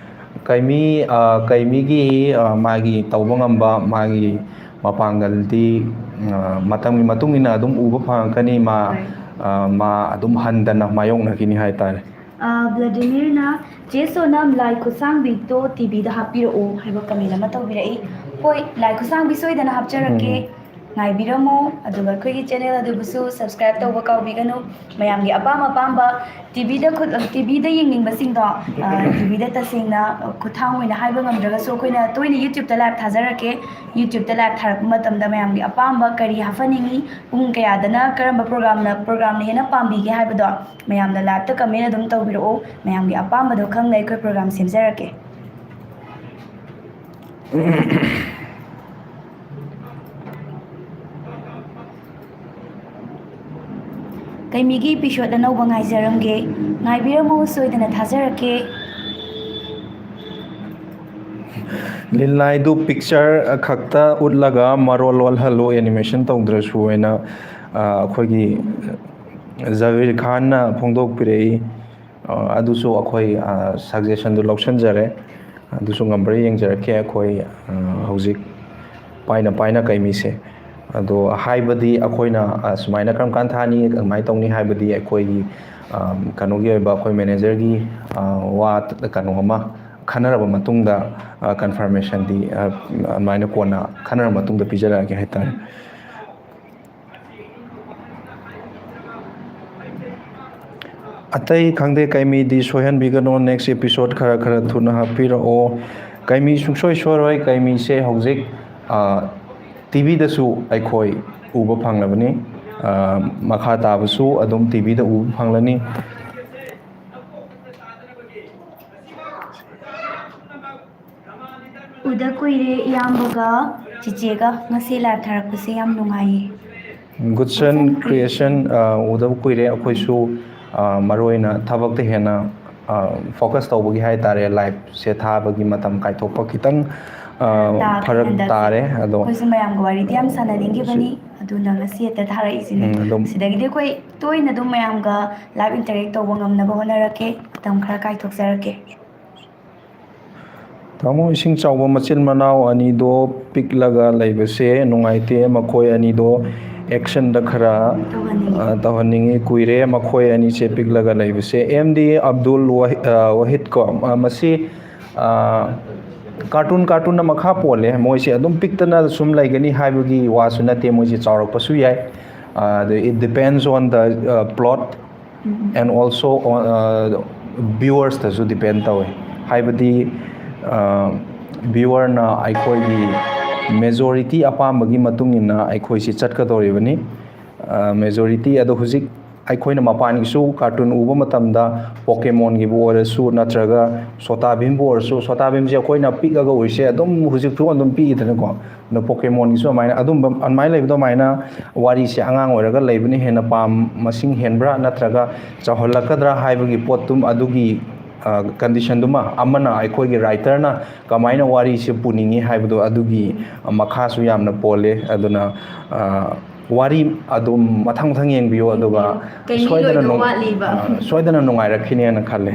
ꯀꯩꯃꯤ, ꯑ, ꯀꯩꯃꯤꯒꯤ, ꯑ, ꯃꯥꯒꯤ ꯇꯧꯕ ꯉꯝꯕ, ꯃꯥꯒꯤ ꯃꯄꯥꯡꯒꯜꯗꯤ, ꯑ, ꯃꯇꯝꯒꯤ ꯃꯇꯨꯡ ꯏꯟꯅ ꯑꯗꯨꯝ ꯎꯕ ꯐꯪꯉꯛꯀꯅꯤ꯫ ꯃꯥ, ꯍꯣꯏ꯫ ꯑ, ꯃꯥ ꯑꯗꯨꯝ ꯍꯟꯗꯅ ꯃꯥꯌꯣꯛꯅꯈꯤꯅꯤ ꯍꯥꯏꯇꯥꯔꯦ꯫ ꯑ, ꯕ꯭ꯂꯥꯗꯤꯃꯤꯔꯅ, "ꯆꯦ ꯁꯣꯅꯝ, ꯂꯥꯏ ꯈꯨꯠꯁꯥꯡꯕꯤꯗꯣ T V-ꯗ ꯍꯥꯞꯄꯤꯔꯛꯑꯣ" ꯍꯥꯏꯕ comment ꯑꯃ ꯇꯧꯕꯤꯔꯛꯏ꯫ ꯍꯣꯏ, ꯂꯥꯏ ꯈꯨꯠꯁꯥꯡꯕꯤ ꯁꯣꯏꯗꯅ ꯍꯥꯞꯆꯔꯛꯀꯦ꯫ ꯎꯝ꯫ ꯉꯥꯏꯕꯤꯔꯝꯃꯣ, ꯑꯗꯨꯒ ꯑꯩꯈꯣꯏꯒꯤ channel ꯑꯗꯨꯕꯨꯁꯨ subscribe ꯇꯧꯕ ꯀꯥꯎꯕꯤꯒꯅꯨ꯫ ꯃꯌꯥꯝꯒꯤ ꯑꯄꯥꯝ ꯑꯄꯥꯝꯕ T V-ꯗ ꯈꯨꯠ-, T V-ꯗ ꯌꯦꯡꯅꯤꯡꯕꯁꯤꯡꯗꯣ, ꯑ, T V-ꯗ ꯇꯁꯦꯡꯅ ꯈꯨꯠꯊꯥꯡ ꯑꯣꯏꯅ ꯍꯥꯏꯕ ꯉꯝꯗ꯭ꯔꯒꯁꯨ, ꯑꯩꯈꯣꯏꯅ ꯇꯣꯏꯅ YouTube-ꯇ live ꯊꯥꯖꯔꯛꯀꯦ꯫ YouTube-ꯇ live ꯊꯥꯔꯛꯄ ꯃꯇꯝꯗ ꯃꯌꯥꯝꯒꯤ ꯑꯄꯥꯝꯕ ꯀꯔꯤ ꯍꯥꯞꯍꯟꯅꯤꯡꯉꯤ, ꯄꯨꯡ ꯀꯌꯥꯗꯅ ꯀꯔꯝꯕ program-ꯅ, program-ꯅ ꯍꯦꯟꯅ ꯄꯥꯝꯕꯤꯒꯦ ꯍꯥꯏꯕꯗꯣ ꯃꯌꯥꯝꯅ live-ꯇ comment ꯑꯗꯨꯝ ꯇꯧꯕꯤꯔꯛꯑꯣ꯫ ꯃꯌꯥꯝꯒꯤ ꯑꯄꯥꯝꯕꯗꯣ ꯈꯪꯅ ꯑꯩꯈꯣꯏ program ꯁꯦꯝꯖꯔꯛꯀꯦ꯫ ꯀꯩꯃꯤꯒꯤ episode ꯑꯅꯧꯕ ꯉꯥꯏꯖꯔꯝꯒꯦ꯫ ꯉꯥꯏꯕꯤꯔꯝꯃꯨ, ꯁꯣꯏꯗꯅ ꯊꯥꯖꯔꯛꯀꯦ꯫ ꯂꯤꯂꯥꯏꯗꯨ ꯄꯤꯛꯆꯔ ꯈꯛꯇ ꯎꯠꯂꯒ ꯃꯔꯣꯜ ꯂꯣꯜꯍꯜꯂꯨ, ꯑꯦꯅꯤꯃꯦꯁꯟ ꯇꯧꯗ꯭ꯔꯁꯨ ꯍꯥꯏꯅ, ꯑ, ꯑꯩꯈꯣꯏꯒꯤ ꯖꯕꯤꯔ ꯈꯥꯟꯅ ꯐꯣꯡꯗꯣꯛꯄꯤꯔꯛꯏ꯫ ꯑ, ꯑꯗꯨꯁꯨ ꯑꯩꯈꯣꯏ, ꯑ, ꯁꯖꯦꯁꯟꯗꯨ ꯂꯧꯁꯤꯟꯖꯔꯦ꯫ ꯑꯗꯨꯁꯨ ꯉꯝꯕ꯭ꯔꯥ ꯌꯦꯡꯖꯔꯛꯀꯦ꯫ ꯑꯩꯈꯣꯏ, ꯑ, ꯍꯧꯖꯤꯛ ꯄꯥꯏꯅ ꯄꯥꯏꯅ ꯀꯩꯃꯤꯁꯦ꯫ ꯑꯗꯣ ꯍꯥꯏꯕꯗꯤ ꯑꯩꯈꯣꯏꯅ, ꯑ, ꯁꯨꯃꯥꯏꯅ ꯀꯔꯝ ꯀꯥꯟ ꯊꯥꯅꯤ, ꯀꯃꯥꯏꯅ ꯇꯧꯅꯤ ꯍꯥꯏꯕꯗꯤ ꯑꯩꯈꯣꯏꯒꯤ, ꯑ, ꯀꯩꯅꯣꯒꯤ ꯑꯣꯏꯕ ꯑꯩꯈꯣꯏ ꯃꯦꯅꯦꯖꯔꯒꯤ, ꯑ, ꯋꯥ ꯀꯩꯅꯣ ꯑꯃ ꯈꯟꯅꯔꯕ ꯃꯇꯨꯡꯗ, ꯑ, ꯀꯟꯐꯔꯃꯦꯁꯟꯗꯤ, ꯑ, ꯑꯗꯨꯃꯥꯏꯅ ꯀꯣꯟꯅ ꯈꯟꯅꯔꯕ ꯃꯇꯨꯡꯗ ꯄꯤꯖꯔꯛꯑꯒꯦ ꯍꯥꯏꯇꯥꯔꯦ꯫ ꯑꯇꯩ ꯈꯪꯗꯦ, ꯀꯩꯃꯤꯗꯤ ꯁꯣꯏꯍꯟꯕꯤꯒꯅꯣ, ꯅꯦꯛꯁ ꯑꯦꯄꯤꯁꯣꯗ ꯈꯔ ꯈꯔ ꯊꯨꯅ ꯍꯥꯞꯄꯤꯔꯛꯑꯣ꯫ ꯀꯩꯃꯤ ꯁꯨꯡꯁꯣꯏ ꯁꯣꯏꯔꯣꯏ, ꯀꯩꯃꯤꯁꯦ ꯍꯧꯖꯤꯛ, ꯑ, ꯇꯤꯚꯤꯗꯁꯨ ꯑꯩꯈꯣꯏ ꯎꯕ ꯐꯪꯂꯕꯅꯤ꯫ ꯑ, ꯃꯈꯥ ꯇꯥꯕꯁꯨ ꯑꯗꯨꯝ ꯇꯤꯚꯤꯗ ꯎꯕ ꯐꯪꯂꯅꯤ꯫ ꯎꯗ ꯀꯨꯏꯔꯦ ꯏꯌꯥꯝꯕꯒ ꯆꯤꯆꯦꯒ꯫ ꯉꯁꯤ ꯂꯥꯏꯚ ꯊꯥꯔꯛꯄꯁꯦ ꯌꯥꯝ ꯅꯨꯡꯉꯥꯏꯌꯦ꯫ ꯒꯨꯗꯁꯟ ꯀ꯭ꯔꯤꯌꯦꯁꯟ, ꯑ, ꯎꯗꯕ ꯀꯨꯏꯔꯦ꯫ ꯑꯩꯈꯣꯏꯁꯨ, ꯑ, ꯃꯔꯨ ꯑꯣꯏꯅ ꯊꯕꯛꯇ ꯍꯦꯟꯅ, ꯑ, ꯐꯣꯀꯁ ꯇꯧꯕꯒꯤ ꯍꯥꯏ ꯇꯥꯔꯦ, ꯂꯥꯏꯚꯁꯦ ꯊꯥꯕꯒꯤ ꯃꯇꯝ ꯀꯥꯏꯊꯣꯛꯄ ꯈꯤꯇꯪ, ꯑ, ꯇꯥꯈ꯭ꯔꯦ ꯐꯔꯛ ꯍꯟꯗꯛꯁꯦ꯫ ꯇꯥꯔꯦ꯫ ꯑꯗꯣ ꯑꯩꯈꯣꯏꯁꯨ ꯃꯌꯥꯝꯒ ꯋꯥꯔꯤꯗꯤ ꯌꯥꯝ ꯁꯥꯟꯅꯅꯤꯡꯈꯤꯕꯅꯤ, ꯑꯗꯨꯅ ꯉꯁꯤ ꯍꯦꯛꯇ ꯊꯥꯔꯛꯏꯁꯤꯅꯤ꯫ ꯎꯝ, ꯑꯗꯨꯝ ꯁꯤꯗꯒꯤꯗꯤ ꯑꯩꯈꯣꯏ ꯇꯣꯏꯅ ꯑꯗꯨꯝ ꯃꯌꯥꯝꯒ ꯂꯥꯏꯚ ꯏꯟꯇꯔꯦꯛ ꯇꯧꯕ ꯉꯝꯅꯕ ꯍꯣꯠꯅꯔꯛꯀꯦ꯫ ꯃꯇꯝ ꯈꯔ ꯀꯥꯏꯊꯣꯛꯆꯔꯛꯀꯦ꯫ ꯇꯥꯃꯣ, ꯏꯁꯤꯡ ꯆꯥꯎꯕ ꯃꯆꯤꯟ ꯃꯅꯥꯎ ꯑꯅꯤꯗꯣ ꯄꯤꯛꯂꯒ ꯂꯩꯕꯁꯦ ꯅꯨꯡꯉꯥꯏꯇꯦ꯫ ꯃꯈꯣꯏ ꯑꯅꯤꯗꯣ ꯑꯦꯛꯁꯟꯗ ꯈꯔ, ꯇꯧꯍꯟꯅꯤꯡꯉꯤ꯫ ꯑ, ꯇꯧꯍꯟꯅꯤꯡꯉꯤ꯫ ꯀꯨꯏꯔꯦ ꯃꯈꯣꯏ ꯑꯅꯤꯁꯦ ꯄꯤꯛꯂꯒ ꯂꯩꯕꯁꯦ꯫ ꯑꯦꯝ ꯗꯤ ꯑꯕꯗꯨꯜ ꯋꯥꯍꯤ-, ꯑ, ꯋꯥꯍꯤꯗ ꯀꯣ, ꯑ, ꯃꯁꯤ, ꯑ, ꯀꯥꯔꯇꯨꯟ, ꯀꯥꯔꯇꯨꯟꯅ ꯃꯈꯥ ꯄꯣꯜꯂꯦ꯫ ꯃꯣꯏꯁꯦ ꯑꯗꯨꯝ ꯄꯤꯛꯇꯅ ꯁꯨꯝ ꯂꯩꯒꯅꯤ ꯍꯥꯏꯕꯒꯤ ꯋꯥꯁꯨ ꯅꯠꯇꯦ, ꯃꯣꯏꯁꯦ ꯆꯥꯎꯔꯛꯄꯁꯨ ꯌꯥꯏ꯫ ꯑ, ꯑꯗ it depends on the, ꯑ, plot and also, ꯑ, ꯚ꯭ꯌꯨꯋꯔꯁꯇꯁꯨ ꯗꯤꯄꯦꯟ ꯇꯧꯋꯦ꯫ ꯍꯥꯏꯕꯗꯤ, ꯑ, ꯚ꯭ꯌꯨꯋꯔꯅ ꯑꯩꯈꯣꯏꯒꯤ ꯃꯦꯖꯣꯔꯤꯇꯤ ꯑꯄꯥꯝꯕꯒꯤ ꯃꯇꯨꯡ ꯏꯟꯅ ꯑꯩꯈꯣꯏꯁꯤ ꯆꯠꯀꯗꯧꯔꯤꯕꯅꯤ꯫ ꯑ, ꯃꯦꯖꯣꯔꯤꯇꯤ ꯑꯗꯣ ꯍꯧꯖꯤꯛ ꯑꯩꯈꯣꯏꯅ ꯃꯄꯥꯟꯒꯤꯁꯨ ꯀꯥꯔꯇꯨꯟ ꯎꯕ ꯃꯇꯝꯗ ꯄꯣꯀꯦꯃꯣꯟꯒꯤꯕꯨ ꯑꯣꯏꯔꯁꯨ ꯅꯠꯇ꯭ꯔꯒ ꯁꯣꯇꯥ ꯚꯤꯝꯕꯨ ꯑꯣꯏꯔꯁꯨ, ꯁꯣꯇꯥ ꯚꯤꯝꯁꯦ ꯑꯩꯈꯣꯏꯅ ꯄꯤꯛꯑꯒ ꯎꯔꯤꯁꯦ ꯑꯗꯨꯝ ꯍꯧꯖꯤꯛꯁꯨ ꯑꯗꯨꯝ ꯄꯤꯛꯏꯗꯅꯀꯣ꯫ ꯑꯗꯣ ꯄꯣꯀꯦꯃꯣꯟꯒꯤꯁꯨ ꯑꯗꯨꯃꯥꯏꯅ ꯑꯗꯨꯝꯕ, ꯑꯗꯨꯃꯥꯏꯅ ꯂꯩꯕꯗꯣ ꯑꯗꯨꯃꯥꯏꯅ ꯋꯥꯔꯤꯁꯦ ꯑꯉꯥꯡ ꯑꯣꯏꯔꯒ ꯂꯩꯕꯅ ꯍꯦꯟꯅ ꯄꯥꯝ ꯃꯁꯤꯡ ꯍꯦꯟꯕ꯭ꯔꯥ ꯅꯠꯇ꯭ꯔꯒ ꯆꯥꯎꯍꯜꯂꯛꯀꯗ꯭ꯔꯥ ꯍꯥꯏꯕꯒꯤ ꯄꯣꯠꯇꯨꯝ ꯑꯗꯨꯒꯤ ꯀꯟꯗꯤꯁꯟꯗꯨꯃ ꯑꯃꯅ ꯑꯩꯈꯣꯏꯒꯤ ꯔꯥꯏꯇꯔꯅ ꯀꯃꯥꯏꯅ ꯋꯥꯔꯤꯁꯦ ꯄꯨꯅꯤꯡꯉꯤ ꯍꯥꯏꯕꯗꯣ ꯑꯗꯨꯒꯤ ꯃꯈꯥꯁꯨ ꯌꯥꯝꯅ ꯄꯣꯜꯂꯦ꯫ ꯑꯗꯨꯅ ꯋꯥꯔꯤ ꯑꯗꯨꯝ ꯃꯊꯪ ꯃꯊꯪ ꯌꯦꯡꯕꯤꯌꯨ, ꯑꯗꯨꯒ ꯁꯣꯏꯗꯅ ꯁꯣꯏꯗꯅ ꯅꯨꯡꯉꯥꯏꯔꯛꯈꯤꯅꯦꯅ ꯈꯜꯂꯦ꯫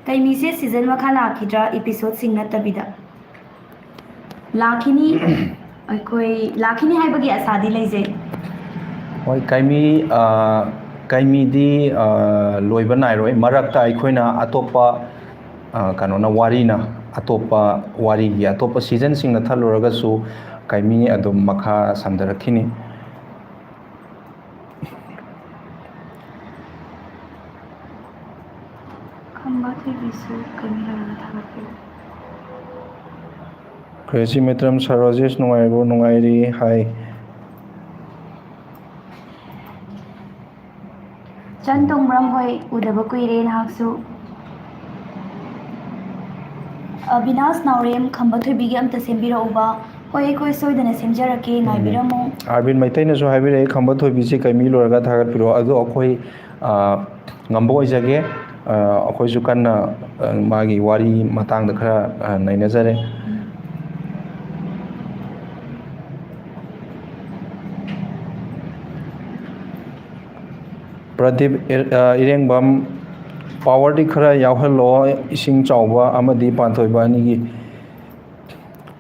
ꯀꯩꯃꯤꯁꯦ ꯁꯤꯖꯟ ꯃꯈꯥ ꯂꯥꯛꯈꯤꯗ꯭ꯔꯥ, ꯏꯄꯤꯁꯣꯗꯁꯤꯡ ꯅꯠꯇꯕꯤꯗ? ꯂꯥꯛꯈꯤꯅꯤ꯫ ꯑꯩꯈꯣꯏ ꯂꯥꯛꯈꯤꯅꯤ ꯍꯥꯏꯕꯒꯤ ꯑꯁꯥꯗꯤ ꯂꯩꯖꯩ꯫ ꯍꯣꯏ, ꯀꯥꯏꯃꯤ, ꯀꯥꯏꯃꯤꯗꯤ ꯂꯣꯏꯕ ꯅꯥꯏꯔꯣꯏ꯫ ꯃꯔꯛꯇ ꯑꯩꯈꯣꯏꯅ ꯑꯇꯣꯞꯄ, ꯀꯩꯅꯣꯅ, ꯋꯥꯔꯤꯅ, ꯑꯇꯣꯞꯄ ꯋꯥꯔꯤꯒꯤ ꯑꯇꯣꯞꯄ ꯁꯤꯖꯟꯁꯤꯡꯅ ꯊꯜꯂꯨꯔꯒꯁꯨ ꯀꯥꯏꯃꯤ ꯑꯗꯨꯝ ꯃꯈꯥ ꯁꯝꯊꯔꯛꯈꯤꯅꯤ꯫ ꯈꯝꯕ ꯊꯣꯏꯕꯤꯁꯨ ꯀꯩꯃꯤ ꯂꯣꯏꯔꯒ ꯊꯥꯒꯠꯄꯤꯔꯛꯑꯣ꯫ ꯀ꯭ꯔꯦꯁꯤ ꯃꯩꯇ꯭ꯔꯝ ꯁꯔꯣꯖꯦꯁ ꯅꯨꯡꯉꯥꯏꯔꯤꯕꯣ? ꯅꯨꯡꯉꯥꯏꯔꯤ ꯍꯥꯏ꯫ ꯆꯟ ꯇꯣꯡꯕ꯭ꯔꯝ ꯍꯣꯏ, ꯎꯗꯕ ꯀꯨꯏꯔꯦ ꯅꯍꯥꯛꯁꯨ꯫ ꯑꯕꯤꯅꯥꯁ ꯅꯥꯎꯔꯦꯝ, ꯈꯝꯕ ꯊꯣꯏꯕꯤꯒꯤ ꯑꯝꯇ ꯁꯦꯝꯕꯤꯔꯛꯎꯕ꯫ ꯍꯣꯏ, ꯑꯩꯈꯣꯏ ꯁꯣꯏꯗꯅ ꯁꯦꯝꯖꯔꯛꯀꯦ, ꯉꯥꯏꯕꯤꯔꯝꯃꯨ꯫ ꯑꯥꯔꯕꯤꯟ ꯃꯩꯇꯩꯅꯁꯨ ꯍꯥꯏꯕꯤꯔꯛꯑꯦ, ꯈꯝꯕ ꯊꯣꯏꯕꯤꯁꯦ ꯀꯩꯃꯤ ꯂꯣꯏꯔꯒ ꯊꯥꯒꯠꯄꯤꯔꯛꯑꯣ꯫ ꯑꯗꯣ ꯑꯩꯈꯣꯏ, ꯑ, ꯉꯝꯕ ꯑꯣꯏꯖꯒꯦ꯫ ꯑ, ꯑꯩꯈꯣꯏꯁꯨ ꯀꯟꯅ, ꯑ, ꯃꯥꯒꯤ ꯋꯥꯔꯤ ꯃꯇꯥꯡꯗ ꯈꯔ, ꯑ, ꯅꯩꯅꯖꯔꯦ꯫ ꯄ꯭ꯔꯗꯤꯞ ꯏꯔ-, ꯑ, ꯏꯔꯦꯡꯕꯝ, ꯄꯥꯋꯔꯗꯤ ꯈꯔ ꯌꯥꯎꯍꯜꯂꯣ, ꯏꯁꯤꯡ ꯆꯥꯎꯕ ꯑꯃꯗꯤ ꯄꯥꯟꯊꯣꯏꯕ ꯑꯅꯤꯒꯤ꯫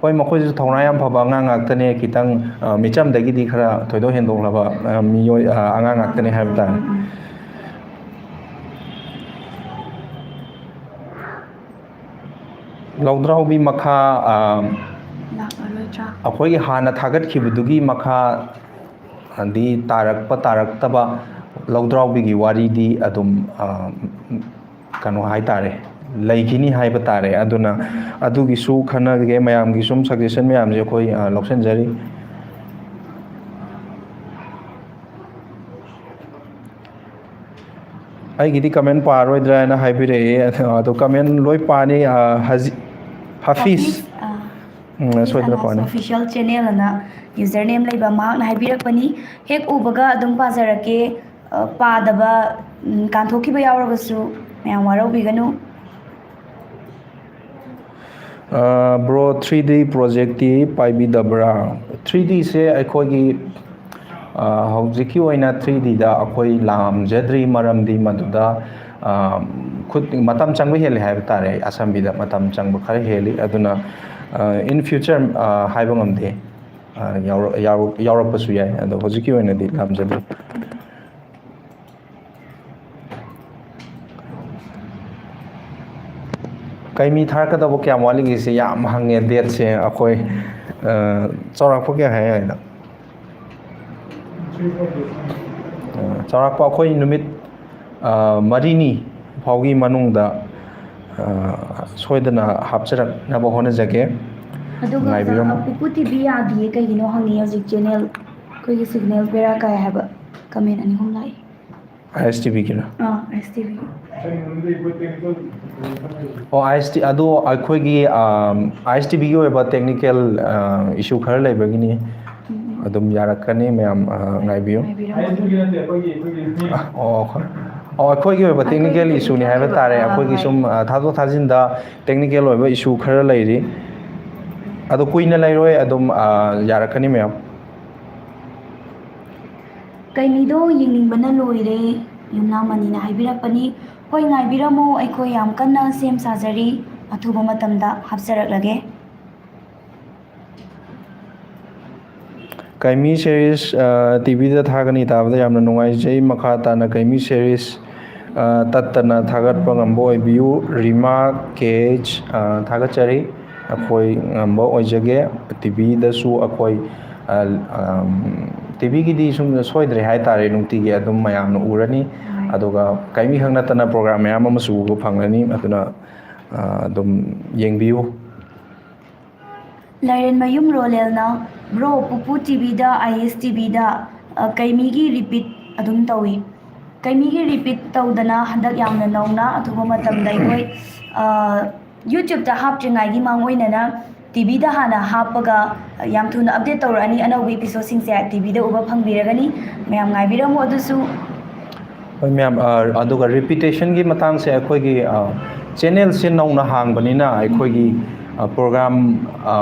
ꯍꯣꯏ, ꯃꯈꯣꯏꯁꯨ ꯊꯧꯅꯥ ꯌꯥꯝ ꯐꯕ ꯑꯉꯥꯡ ꯉꯥꯛꯇꯅꯦ, ꯈꯤꯇꯪ, ꯑ, ꯃꯤꯆꯝꯗꯒꯤꯗꯤ ꯈꯔ ꯊꯣꯏꯗꯣꯛ ꯍꯦꯟꯗꯣꯛꯂꯕ, ꯑ, ꯃꯤꯑꯣꯏ, ꯑ, ꯑꯉꯥꯡ ꯉꯥꯛꯇꯅꯦ ꯍꯥꯏꯕ ꯇꯥꯔꯦ꯫ ꯂꯧꯗ꯭ꯔꯥꯎꯕꯤ ꯃꯈꯥ, ꯑ, ꯂꯥꯛꯂꯔꯣꯏꯗ꯭ꯔꯥ? ꯑꯩꯈꯣꯏꯒꯤ ꯍꯥꯟꯅ ꯊꯥꯒꯠꯈꯤꯕꯗꯨꯒꯤ ꯃꯈꯥ, ꯍꯥꯏꯗꯤ ꯇꯥꯔꯛꯄ ꯇꯥꯔꯛꯇꯕ ꯂꯧꯗ꯭ꯔꯥꯎꯕꯤꯒꯤ ꯋꯥꯔꯤꯗꯤ ꯑꯗꯨꯝ, ꯑ, ꯀꯩꯅꯣ ꯍꯥꯏꯇꯥꯔꯦ, ꯂꯩꯈꯤꯅꯤ ꯍꯥꯏꯕ ꯇꯥꯔꯦ꯫ ꯑꯗꯨꯅ ꯑꯗꯨꯒꯤꯁꯨ ꯈꯟꯅꯒꯦ, ꯃꯌꯥꯝꯒꯤ ꯁꯨꯝ ꯁꯖꯦꯁꯟ ꯃꯌꯥꯝꯁꯦ ꯑꯩꯈꯣꯏ, ꯑ, ꯂꯧꯁꯤꯟꯖꯔꯤ꯫ ꯑꯩꯒꯤꯗꯤ ꯀꯃꯦꯟ ꯄꯥꯔꯣꯏꯗ꯭ꯔꯥ ꯍꯥꯏꯅ ꯍꯥꯏꯕꯤꯔꯛꯑꯦ, ꯑꯗꯣ ꯀꯃꯦꯟ ꯂꯣꯏ ꯄꯥꯅꯤ꯫ ꯑ, ꯍꯖꯤ-, ꯍꯥꯐꯤꯁ꯫ ꯍꯥꯐꯤꯁ, ꯑ꯫ ꯎꯝ, ꯁꯣꯏꯗꯅ ꯄꯥꯅꯤ꯫ Official channel ꯑꯅ user name ꯂꯩꯕ ꯃꯍꯥꯛꯅ ꯍꯥꯏꯕꯤꯔꯛꯄꯅꯤ꯫ ꯍꯦꯛ ꯎꯕꯒ ꯑꯗꯨꯝ ꯄꯥꯖꯔꯛꯀꯦ꯫ ꯑ, ꯄꯥꯗꯕ, ꯎꯝ, ꯀꯥꯟꯊꯣꯛꯈꯤꯕ ꯌꯥꯎꯔꯕꯁꯨ ꯃꯌꯥꯝ ꯋꯥꯔꯧꯕꯤꯒꯅꯨ꯫ ꯕ꯭ꯔꯣ, ꯊ꯭ꯔꯤ ꯗꯤ ꯄ꯭ꯔꯣꯖꯦꯛꯇꯤ ꯄꯥꯏꯕꯤꯗꯕ꯭ꯔꯥ? ꯊ꯭ꯔꯤ ꯗꯤꯁꯦ ꯑꯩꯈꯣꯏꯒꯤ, ꯑ, ꯍꯧꯖꯤꯛꯀꯤ ꯑꯣꯏꯅ ꯊ꯭ꯔꯤ ꯗꯤꯗ ꯑꯩꯈꯣꯏ ꯂꯥꯝꯖꯗ꯭ꯔꯤ, ꯃꯔꯝꯗꯤ ꯃꯗꯨꯗ, ꯑ, ꯈꯨꯠ, ꯃꯇꯝ ꯆꯪꯕ ꯍꯦꯜꯂꯤ ꯍꯥꯏꯕ ꯇꯥꯔꯦ꯫ ꯑꯁꯝꯕꯤꯗ ꯃꯇꯝ ꯆꯪꯕ ꯈꯔ ꯍꯦꯜꯂꯤ꯫ ꯑꯗꯨꯅ, ꯑ, in future, ꯑ, ꯍꯥꯏꯕ ꯉꯝꯗꯦ꯫ ꯑ, ꯌꯥꯎꯔꯛ-, ꯌꯥꯎꯔꯛ-, ꯌꯥꯎꯔꯛꯄꯁꯨ ꯌꯥꯏ, ꯑꯗꯣ ꯍꯧꯖꯤꯛꯀꯤ ꯑꯣꯏꯅꯗꯤ ꯂꯥꯝꯖꯗ꯭ꯔꯤ꯫ ꯀꯩꯃꯤ ꯊꯥꯔꯛꯀꯗꯕ ꯀꯌꯥꯝ ꯋꯥꯠꯂꯤꯒꯦꯁꯦ ꯌꯥꯝ ꯍꯪꯉꯦ, ꯗꯦꯠꯁꯦ ꯑꯩꯈꯣꯏ, ꯑ, ꯆꯥꯎꯔꯥꯛꯄ ꯀꯌꯥ ꯍꯥꯏ ꯍꯥꯏꯅ? ꯑ, ꯆꯥꯎꯔꯥꯛꯄ ꯑꯩꯈꯣꯏ ꯅꯨꯃꯤꯠ, ꯑ, ꯃꯔꯤꯅꯤ ꯐꯥꯎꯒꯤ ꯃꯅꯨꯡꯗ, ꯑ, ꯁꯣꯏꯗꯅ ꯍꯥꯞꯆꯔꯛꯅꯕ ꯍꯣꯠꯅꯖꯒꯦ꯫ ꯑꯗꯨꯒ ꯉꯥꯏꯕꯤꯔꯝꯃꯨ꯫ ꯑꯣꯖꯥ, ꯄꯨꯄꯨ ꯇꯤ ꯚꯤ ꯌꯥꯗꯤꯌꯦ, ꯀꯩꯒꯤꯅꯣ ꯍꯪꯉꯤ ꯍꯧꯖꯤꯛ channel, ꯑꯩꯈꯣꯏꯒꯤ signal ꯕꯦꯔꯥ ꯀꯥꯏ ꯍꯥꯏꯕ comment ꯑꯅꯤ ꯑꯍꯨꯝ ꯂꯥꯛꯏ꯫ ꯑꯥꯏ ꯑꯦꯁ ꯇꯤ ꯚꯤꯒꯤꯔ? ꯑꯥ, ꯑꯥꯏ ꯑꯦꯁ ꯇꯤ ꯚꯤ꯫ ꯑꯣ, ꯑꯥꯏ ꯑꯦꯁ ꯇꯤ, ꯑꯗꯣ ꯑꯩꯈꯣꯏꯒꯤ, ꯑꯥꯏ ꯑꯦꯁ ꯇꯤ ꯚꯤꯒꯤ ꯑꯣꯏꯕ technical, ꯑ, issue ꯈꯔ ꯂꯩꯕꯒꯤꯅꯤ꯫ ꯑꯗꯨꯝ ꯌꯥꯔꯛꯀꯅꯤ ꯃꯌꯥꯝ, ꯑ, ꯉꯥꯏꯕꯤꯌꯨ꯫ ꯉꯥꯏꯕꯤꯔꯝꯃꯣ꯫ ꯑꯣ, ꯑꯩꯈꯣꯏ-, ꯑꯣ, ꯑꯩꯈꯣꯏꯒꯤ ꯑꯣꯏꯕ technical ꯑꯩꯈꯣꯏꯒꯤ issueꯅꯤ ꯍꯥꯏꯕ technical ꯇꯥꯔꯦ꯫ ꯑꯣꯏꯕ, ꯑꯩꯈꯣꯏꯒꯤ ꯑꯥ, ꯁꯨꯝ, ꯑ, ꯊꯥꯗꯣꯛ ꯊꯥꯖꯤꯟꯗ technical ꯑꯣꯏꯕ issue ꯈꯔ ꯂꯩꯔꯤ꯫ ꯑꯗꯣ ꯀꯨꯏꯅ ꯂꯩꯔꯣꯏ, ꯑꯗꯨꯝ, ꯑ, ꯌꯥꯔꯛꯀꯅꯤ ꯃꯌꯥꯝ꯫ ꯀꯩꯃꯤꯗꯣ ꯌꯦꯡꯅꯤꯡꯕꯅ ꯂꯣꯏꯔꯦ, ꯌꯨꯝꯅꯥꯝ ꯃꯅꯤꯅ ꯍꯥꯏꯕꯤꯔꯛꯄꯅꯤ꯫ ꯍꯣꯏ, ꯉꯥꯏꯕꯤꯔꯝꯃꯨ, ꯑꯩꯈꯣꯏ ꯌꯥꯝ ꯀꯟꯅ ꯁꯦꯝ ꯁꯥꯖꯔꯤ, ꯑꯊꯨꯕ ꯃꯇꯝꯗ ꯍꯥꯞꯆꯔꯛꯂꯒꯦ꯫ ꯀꯩꯃꯤ series, ꯑ, ꯇꯤ ꯚꯤꯗ ꯊꯥꯒꯅꯤ ꯇꯥꯕꯗ ꯌꯥꯝꯅ ꯅꯨꯡꯉꯥꯏꯖꯩ꯫ ꯃꯈꯥ ꯇꯥꯅ ꯀꯩꯃꯤ series, ꯑ, ꯇꯠꯇꯅ ꯊꯥꯒꯠꯄ ꯉꯝꯕ ꯑꯣꯏꯕꯤꯌꯨ꯫ ꯔꯤꯃꯥ ꯀꯦ ꯑꯩꯆ, ꯑ, ꯊꯥꯒꯠꯆꯔꯤ꯫ ꯑꯩꯈꯣꯏ ꯉꯝꯕ ꯑꯣꯏꯖꯒꯦ꯫ ꯇꯤ ꯚꯤꯗꯁꯨ ꯑꯩꯈꯣꯏ, ꯑ, ꯑꯝ, ꯇꯤ ꯚꯤꯒꯤꯗꯤ ꯁꯨꯝ ꯁꯣꯏꯗ꯭ꯔꯦ ꯍꯥꯏ ꯇꯥꯔꯦ, ꯅꯨꯡꯇꯤꯒꯤ ꯑꯗꯨꯝ ꯃꯌꯥꯝꯅ ꯎꯔꯅꯤ꯫ ꯑꯗꯨꯒ ꯀꯩꯃꯤ ꯈꯛ ꯅꯠꯇꯅ program ꯃꯌꯥꯝ ꯑꯃꯁꯨ ꯎꯕ ꯐꯪꯒꯅꯤ꯫ ꯑꯗꯨꯅ, ꯑ, ꯑꯗꯨꯝ ꯌꯦꯡꯕꯤꯌꯨ꯫ ꯂꯥꯏꯔꯦꯟꯃꯌꯨꯝ ꯔꯣꯂꯦꯜꯅ, "Bro, ꯄꯨꯄꯨ ꯇꯤ ꯚꯤꯗ, ꯑꯥꯏ ꯑꯦꯁ ꯇꯤ ꯚꯤꯗ, ꯑ, ꯀꯩꯃꯤꯒꯤ repeat ꯑꯗꯨꯝ ꯇꯧꯏ꯫ ꯀꯩꯃꯤꯒꯤ repeat ꯇꯧꯗꯅ ꯍꯟꯗꯛ ꯌꯥꯝꯅ ꯅꯧꯅ ꯑꯊꯨꯕ ꯃꯇꯝꯗ ꯑꯩꯈꯣꯏ, ꯑ, YouTube-ꯇ ꯍꯥꯞꯇ꯭ꯔꯤꯉꯩꯒꯤ ꯃꯥꯡꯑꯣꯏꯅꯅ ꯇꯤꯚꯤꯗ ꯍꯥꯟꯅ ꯍꯥꯞꯄꯒ ꯌꯥꯝ ꯊꯨꯅ ꯑꯞꯗꯦꯠ ꯇꯧꯔꯛꯑꯅꯤ꯫ ꯑꯅꯧꯕ ꯏꯄꯤꯁꯣꯗꯁꯤꯡꯁꯦ ꯇꯤꯚꯤꯗ ꯎꯕ ꯐꯪꯕꯤꯔꯒꯅꯤ꯫ ꯃꯌꯥꯝ ꯉꯥꯏꯕꯤꯔꯝꯃꯣ꯫ ꯑꯗꯨꯁꯨ ꯍꯣꯏ ꯃꯌꯥꯝ, ꯑ, ꯑꯗꯨꯒ ꯔꯤꯄꯤꯇꯦꯁꯟꯒꯤ ꯃꯇꯥꯡꯁꯦ ꯑꯩꯈꯣꯏꯒꯤ, ꯑ, ꯆꯦꯅꯦꯜꯁꯦ ꯅꯧꯅ ꯍꯥꯡꯕꯅꯤꯅ ꯑꯩꯈꯣꯏꯒꯤ, ꯑ, ꯄ꯭ꯔꯣꯒ꯭ꯔꯥꯝ, ꯑ,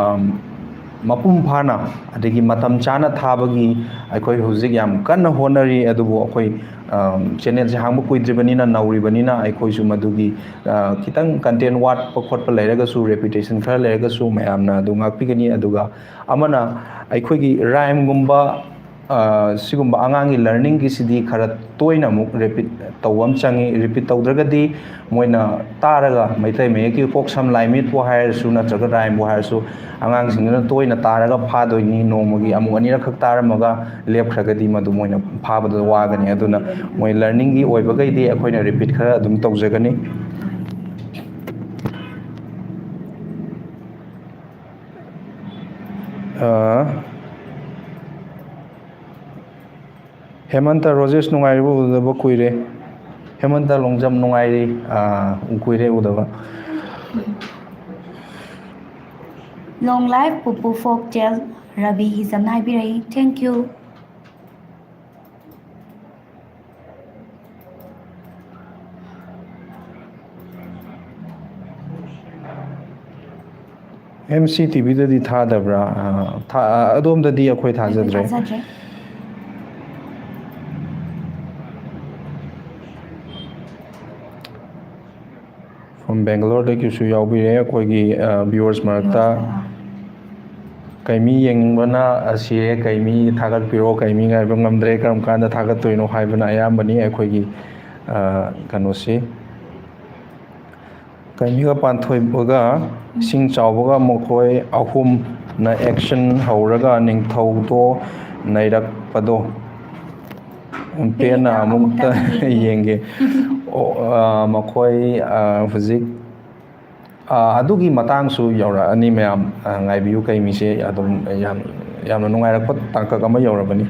ꯃꯄꯨꯡ ꯐꯥꯅ ꯑꯗꯒꯤ ꯃꯇꯝ ꯆꯥꯅ ꯊꯥꯕꯒꯤ ꯑꯩꯈꯣꯏ ꯍꯧꯖꯤꯛ ꯌꯥꯝ ꯀꯟꯅ ꯍꯣꯠꯅꯔꯤ꯫ ꯑꯗꯨꯕꯨ ꯑꯩꯈꯣꯏ, ꯑ, ꯆꯦꯅꯦꯜꯁꯦ ꯍꯥꯡꯕ ꯀꯨꯏꯗ꯭ꯔꯤꯕꯅꯤꯅ ꯅꯧꯔꯤꯕꯅꯤꯅ ꯑꯩꯈꯣꯏꯁꯨ ꯃꯗꯨꯒꯤ, ꯑ, ꯈꯤꯇꯪ ꯀꯟꯇꯦꯟ ꯋꯥꯠꯄ ꯈꯣꯠꯄ ꯂꯩꯔꯒꯁꯨ, ꯔꯦꯄꯤꯇꯦꯁꯟ ꯈꯔ ꯂꯩꯔꯒꯁꯨ ꯃꯌꯥꯝꯅ ꯑꯗꯨ ꯉꯥꯛꯄꯤꯒꯅꯤ꯫ ꯑꯗꯨꯒ ꯑꯃꯅ ꯑꯩꯈꯣꯏꯒꯤ ꯔꯥꯏꯝꯒꯨꯝꯕ, ꯑ, ꯁꯤꯒꯨꯝꯕ ꯑꯉꯥꯡꯒꯤ ꯂꯔꯅꯤꯡꯒꯤꯁꯤꯗꯤ ꯈꯔ ꯇꯣꯏꯅ ꯑꯃꯨꯛ ꯔꯤꯄꯤꯠ ꯇꯧꯕ ꯑꯃ ꯆꯪꯉꯤ꯫ ꯔꯤꯄꯤꯠ ꯇꯧꯗ꯭ꯔꯒꯗꯤ ꯃꯣꯏꯅ ꯇꯥꯔꯒ ꯃꯩꯇꯩ ꯃꯌꯦꯛꯀꯤ ꯀꯣꯛ ꯁꯝ ꯂꯥꯏ ꯃꯤꯠꯄꯨ ꯍꯥꯏꯔꯁꯨ ꯅꯠꯇ꯭ꯔꯒ ꯔꯥꯏꯝꯕꯨ ꯍꯥꯏꯔꯁꯨ ꯑꯉꯥꯡꯁꯤꯡꯗꯨꯅ ꯇꯣꯏꯅ ꯇꯥꯔꯒ ꯐꯥꯗꯣꯏꯅꯤ꯫ ꯅꯣꯡꯃꯒꯤ ꯑꯃꯨꯛ ꯑꯅꯤꯔꯛꯈꯛ ꯇꯥꯔꯝꯃꯒ ꯂꯦꯞꯈ꯭ꯔꯒꯗꯤ ꯃꯗꯨ ꯃꯣꯏꯅ ꯐꯥꯕꯗ ꯋꯥꯒꯅꯤ꯫ ꯑꯗꯨꯅ ꯃꯣꯏ ꯂꯔꯅꯤꯡꯒꯤ ꯑꯣꯏꯕꯈꯩꯗꯤ ꯑꯩꯈꯣꯏꯅ ꯔꯤꯄꯤꯠ ꯈꯔ ꯑꯗꯨꯝ ꯇꯧꯖꯒꯅꯤ꯫ ꯑ, ꯍꯦꯃꯟꯇ ꯔꯣꯖꯦꯁ, ꯅꯨꯡꯉꯥꯏꯔꯤꯕꯣ? ꯎꯗꯕ ꯀꯨꯏꯔꯦ꯫ ꯍꯦꯃꯟꯇ ꯂꯣꯡꯖꯝ, ꯅꯨꯡꯉꯥꯏꯔꯤ꯫ ꯑ, ꯀꯨꯏꯔꯦ ꯎꯗꯕ꯫ Long life ꯄꯨꯄꯨ folk tale, ꯔꯕꯤ ꯍꯤꯖꯝꯅ ꯍꯥꯏꯕꯤꯔꯛꯏ꯫ Thank you꯫ M C ꯇꯤꯚꯤꯗꯗꯤ ꯊꯥꯗꯕ꯭ꯔꯥ? ꯑ, ꯊꯥ-, ꯑ, ꯑꯗꯣꯝꯗꯗꯤ ꯑꯩꯈꯣꯏ ꯊꯥꯖꯗ꯭ꯔꯦ꯫ ꯊꯥꯖꯗ꯭ꯔꯦ꯫ From ꯕꯦꯡꯒꯂꯣꯔꯗꯒꯤꯁꯨ ꯌꯥꯎꯕꯤꯔꯦ ꯑꯩꯈꯣꯏꯒꯤ, ꯑ, viewers ꯃꯔꯛꯇ꯫ Viewers, ꯑ꯫ ꯀꯩꯃꯤ ꯌꯦꯡꯅꯤꯡꯕꯅ, ꯑ, ꯁꯤꯔꯦ꯫ ꯀꯩꯃꯤ ꯊꯥꯒꯠꯄꯤꯔꯣ꯫ ꯀꯩꯃꯤ ꯉꯥꯏꯕ ꯉꯝꯗ꯭ꯔꯦ꯫ ꯀꯔꯝ ꯀꯥꯟꯗ ꯊꯥꯒꯠꯇꯣꯏꯅꯣ ꯍꯥꯏꯕꯅ ꯑꯌꯥꯝꯕꯅꯤ ꯑꯩꯈꯣꯏꯒꯤ, ꯑ, ꯀꯩꯅꯣꯁꯤ꯫ ꯀꯩꯃꯤꯒ ꯄꯥꯟꯊꯣꯏꯕꯒ ꯏꯁꯤꯡ ꯆꯥꯎꯕꯒ ꯃꯈꯣꯏ ꯑꯍꯨꯝꯅ action ꯍꯧꯔꯒ ꯅꯤꯡꯊꯧꯗꯣ ꯅꯩꯔꯛꯄꯗꯣ ꯄꯦꯟꯅ ꯑꯃꯨꯛꯇ ꯌꯦꯡꯒꯦ꯫ ꯑꯣ, ꯑ, ꯃꯈꯣꯏ, ꯑ, ꯍꯧꯖꯤꯛ, ꯑ, ꯑꯗꯨꯒꯤ ꯃꯇꯥꯡꯁꯨ ꯌꯧꯔꯛꯑꯅꯤ ꯃꯌꯥꯝ, ꯑ, ꯉꯥꯏꯕꯤꯌꯨ꯫ ꯀꯩꯃꯤꯁꯦ ꯑꯗꯨꯝ ꯌꯥꯝ, ꯌꯥꯝꯅ ꯅꯨꯡꯉꯥꯏꯔꯛꯄ ꯇꯥꯡꯀꯛ ꯑꯃ ꯌꯧꯔꯕꯅꯤ꯫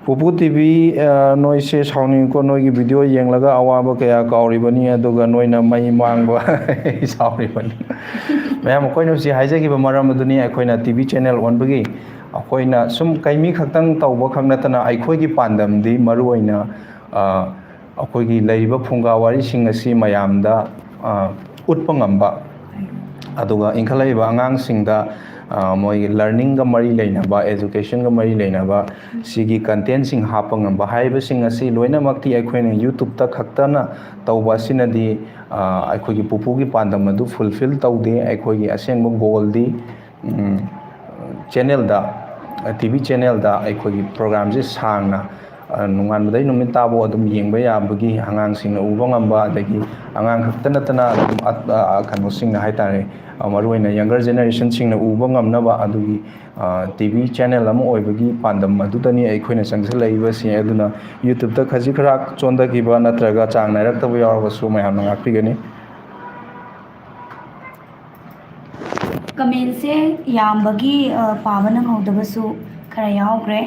ꯄꯨꯄꯨ ꯇꯤ ꯚꯤ, ꯑ, ꯅꯣꯏꯁꯦ ꯁꯥꯎꯅꯤꯡꯉꯤꯀꯣ, ꯅꯣꯏꯒꯤ ꯚꯤꯗꯤꯑꯣ ꯌꯦꯡꯂꯒ ꯑꯋꯥꯕ ꯀꯌꯥ ꯀꯥꯎꯔꯤꯕꯅꯤ, ꯑꯗꯨꯒ ꯅꯣꯏꯅ ꯃꯩ ꯃꯥꯡꯕ꯫ ꯑꯩ ꯁꯥꯎꯔꯤꯕꯅꯤ꯫ ꯃꯌꯥꯝ, ꯑꯩꯈꯣꯏꯅ ꯍꯧꯖꯤꯛ ꯍꯥꯏꯖꯈꯤꯕ ꯃꯔꯝ ꯑꯗꯨꯅꯤ, ꯑꯩꯈꯣꯏꯅ ꯇꯤ ꯚꯤ ꯆꯦꯅꯦꯜ ꯑꯣꯟꯕꯒꯤ꯫ ꯑꯩꯈꯣꯏꯅ ꯁꯨꯝ ꯀꯩꯃꯤ ꯈꯛꯇꯪ ꯇꯧꯕ ꯈꯛ ꯅꯠꯇꯅ, ꯑꯩꯈꯣꯏꯒꯤ ꯄꯥꯟꯗꯝꯗꯤ ꯃꯔꯨ ꯑꯣꯏꯅ, ꯑ, ꯑꯩꯈꯣꯏꯒꯤ ꯂꯩꯔꯤꯕ ꯐꯨꯡꯒꯥ ꯋꯥꯔꯤꯁꯤꯡ ꯑꯁꯤ ꯃꯌꯥꯝꯗ, ꯑ, ꯎꯠꯄ ꯉꯝꯕ, ꯑꯗꯨꯒ ꯏꯟꯈꯠꯂꯛꯏꯕ ꯑꯉꯥꯡꯁꯤꯡꯗ, ꯑ, ꯃꯣꯏꯒꯤ ꯂꯔꯅꯤꯡꯒ ꯃꯔꯤ ꯂꯩꯅꯕ, ꯑꯦꯖꯨꯀꯦꯁꯟꯒ ꯃꯔꯤ ꯂꯩꯅꯕ ꯁꯤꯒꯤ ꯀꯟꯇꯦꯟꯁꯤꯡ ꯍꯥꯞꯄ ꯉꯝꯕ ꯍꯥꯏꯔꯤꯕꯁꯤꯡ ꯑꯁꯤ ꯂꯣꯏꯅꯃꯛꯇꯤ ꯑꯩꯈꯣꯏꯅ ꯌꯨꯇ꯭ꯌꯨꯕꯇ ꯈꯛꯇꯅ ꯇꯧꯕ ꯑꯁꯤꯅꯗꯤ, ꯑ, ꯑꯩꯈꯣꯏꯒꯤ ꯄꯨꯄꯨꯒꯤ ꯄꯥꯟꯗꯝ ꯑꯗꯨ ꯐꯨꯜꯐꯤꯜ ꯇꯧꯗꯦ꯫ ꯑꯩꯈꯣꯏꯒꯤ ꯑꯁꯦꯡꯕ ꯒꯣꯜꯗꯤ, ꯎꯝ, ꯆꯦꯅꯦꯜꯗ, ꯇꯤ ꯚꯤ ꯆꯦꯅꯦꯜꯗ ꯑꯩꯈꯣꯏꯒꯤ ꯄ꯭ꯔꯣꯒ꯭ꯔꯥꯝꯁꯦ ꯁꯥꯡꯅ, ꯑ, ꯅꯣꯡꯉꯥꯟꯕꯗꯩ ꯅꯨꯃꯤꯠ ꯇꯥꯕꯧ ꯑꯗꯨꯝ ꯌꯦꯡꯕ ꯌꯥꯕꯒꯤ, ꯑꯉꯥꯡꯁꯤꯡꯅ ꯎꯕ ꯉꯝꯕ, ꯑꯗꯒꯤ ꯑꯉꯥꯡ ꯈꯛꯇ ꯅꯠꯇꯅ ꯑꯗꯨꯝ, ꯑ, ꯑ, ꯀꯩꯅꯣꯁꯤꯡꯅ ꯍꯥꯏꯇꯥꯔꯦ, ꯑ, ꯃꯔꯨꯑꯣꯏꯅ ꯌꯪꯒꯔ ꯖꯦꯅꯦꯔꯦꯁꯟꯁꯤꯡꯅ ꯎꯕ ꯉꯝꯅꯕ ꯑꯗꯨꯒꯤ, ꯑ, ꯇꯤ ꯚꯤ ꯆꯦꯅꯦꯜ ꯑꯃ ꯑꯣꯏꯕꯒꯤ ꯄꯥꯟꯗꯝ ꯑꯗꯨꯗꯅꯤ ꯑꯩꯈꯣꯏꯅ ꯆꯪꯁꯤꯜꯂꯛꯏꯕꯁꯦ꯫ ꯑꯗꯨꯅ ꯌꯨꯇ꯭ꯌꯨꯕꯇ ꯈꯖꯤꯛ ꯈꯔ ꯆꯣꯟꯊꯈꯤꯕ ꯅꯠꯇ꯭ꯔꯒ ꯆꯥꯡ ꯅꯥꯏꯔꯛꯇꯕ ꯌꯥꯎꯔꯕꯁꯨ ꯃꯌꯥꯝꯅ ꯉꯥꯛꯄꯤꯒꯅꯤ꯫ ꯀꯃꯦꯟꯁꯦ ꯌꯥꯝꯕꯒꯤ, ꯑ, ꯄꯥꯕ ꯅꯪꯍꯧꯗꯕꯁꯨ ꯈꯔ ꯌꯥꯎꯈ꯭ꯔꯦ,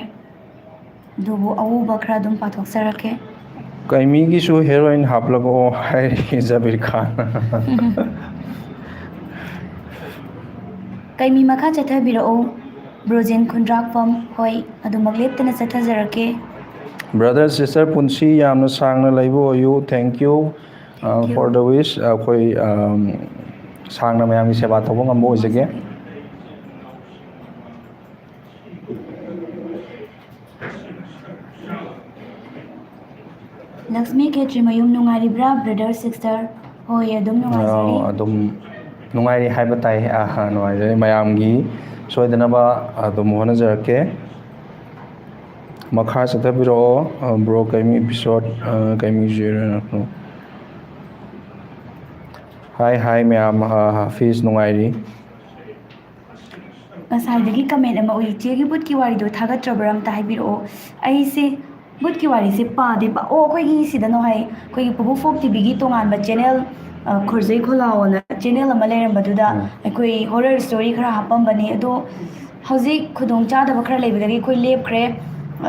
ꯑꯗꯨꯕꯨ ꯑꯎꯕ ꯈꯔ ꯑꯗꯨꯝ ꯄꯥꯊꯣꯛꯆꯔꯛꯀꯦ꯫ ꯀꯩꯃꯤꯒꯤꯁꯨ ꯍꯦꯔꯣꯏꯟ ꯍꯥꯞꯂꯛꯑꯣ ꯍꯥꯏꯔꯤ ꯖꯕꯤꯔ ꯈꯥꯟ꯫ ꯀꯩꯃꯤ ꯃꯈꯥ ꯆꯠꯊꯕꯤꯔꯛꯎ, ꯕ꯭ꯔꯣꯖꯦꯟ ꯈꯨꯟꯗ꯭ꯔꯥꯛꯄꯝ꯫ ꯍꯣꯏ, ꯑꯗꯨꯃꯛ ꯂꯦꯞꯇꯅ ꯆꯠꯊꯖꯔꯛꯀꯦ꯫ ꯕ꯭ꯔꯗꯔ, ꯁꯤꯁꯇꯔ ꯄꯨꯟꯁꯤ ꯌꯥꯝꯅ ꯁꯥꯡꯅ ꯂꯩꯕ ꯑꯣꯏꯌꯨ꯫ Thank you, uh, Thank you. For the wish꯫ ꯑꯩꯈꯣꯏ, um, ꯁꯥꯡꯅ ꯃꯌꯥꯝꯒꯤ ꯁꯦꯕꯥ ꯇꯧꯕ ꯉꯝꯕ ꯑꯣꯏꯖꯒꯦ꯫ ꯂꯛꯁꯃꯤ ꯈꯦꯇ꯭ꯔꯤꯃꯌꯨꯝ, ꯅꯨꯡꯉꯥꯏꯔꯤꯕ꯭ꯔꯥ, ꯕ꯭ꯔꯗꯔ, ꯁꯤꯁꯇꯔ? ꯍꯣꯏ, ꯑꯗꯨꯝ ꯅꯨꯡꯉꯥꯏꯖꯔꯤ꯫ ꯑꯥ, ꯑꯗꯨꯝ ꯅꯨꯡꯉꯥꯏꯔꯤ ꯍꯥꯏꯕ ꯇꯥꯏ꯫ ꯑꯥ, ꯅꯨꯡꯉꯥꯏꯖꯔꯤ꯫ ꯃꯌꯥꯝꯒꯤ ꯁꯣꯏꯗꯅꯕ ꯑꯗꯨꯝ ꯍꯣꯠꯅꯖꯔꯛꯀꯦ꯫ ꯃꯈꯥ ꯆꯠꯊꯕꯤꯔꯛꯑꯣ, ꯑ, ꯕ꯭ꯔꯣ, ꯀꯩꯃꯤ ꯏꯄꯤꯁꯣꯠ, ꯑ, ꯀꯩꯃꯤ ꯖꯦꯔꯣ꯫ ꯍꯥꯏ, ꯍꯥꯏ, ꯃꯌꯥꯝ, ꯑ, ꯍꯥꯐꯤꯁ ꯅꯨꯡꯉꯥꯏꯔꯤ꯫ ꯉꯁꯥꯏꯗꯒꯤ ꯀꯃꯦꯟ ꯑꯃ ꯎꯏ, "ꯆꯦꯒꯤ ꯕꯨꯠꯀꯤ ꯋꯥꯔꯤꯗꯣ ꯊꯥꯒꯠꯇ꯭ꯔꯕ꯭ꯔꯥ? ꯑꯝꯇ ꯍꯥꯏꯕꯤꯔꯛꯑꯣ꯫" ꯑꯩꯁꯦ ꯕꯨꯠꯀꯤ ꯋꯥꯔꯤꯁꯦ ꯄꯥꯗꯦ, ꯄꯥ-, ꯑꯣ, ꯑꯩꯈꯣꯏꯒꯤ ꯁꯤꯗ ꯅꯍꯥꯟꯋꯥꯏ ꯑꯩꯈꯣꯏꯒꯤ ꯄꯨꯄꯨ ꯐꯣꯛ ꯇꯤ ꯚꯤꯒꯤ ꯇꯣꯉꯥꯟꯕ ꯆꯦꯅꯦꯜ, ꯑ, ꯈꯣꯔꯖꯩ ꯈꯣꯂꯥꯎ ꯑꯅ ꯆꯦꯅꯦꯜ ꯑꯃ ꯂꯩꯔꯝꯕꯗꯨꯗ ꯎꯝ꯫ ꯑꯩꯈꯣꯏ ꯍꯣꯔꯔ ꯁ꯭ꯇꯣꯔꯤ ꯈꯔ ꯍꯥꯞꯄꯝꯕꯅꯦ꯫ ꯑꯗꯣ ꯍꯧꯖꯤꯛ ꯈꯨꯗꯣꯡ ꯆꯥꯗꯕ ꯈꯔ ꯂꯩꯕꯗꯒꯤ ꯑꯩꯈꯣꯏ ꯂꯦꯞꯈ꯭ꯔꯦ꯫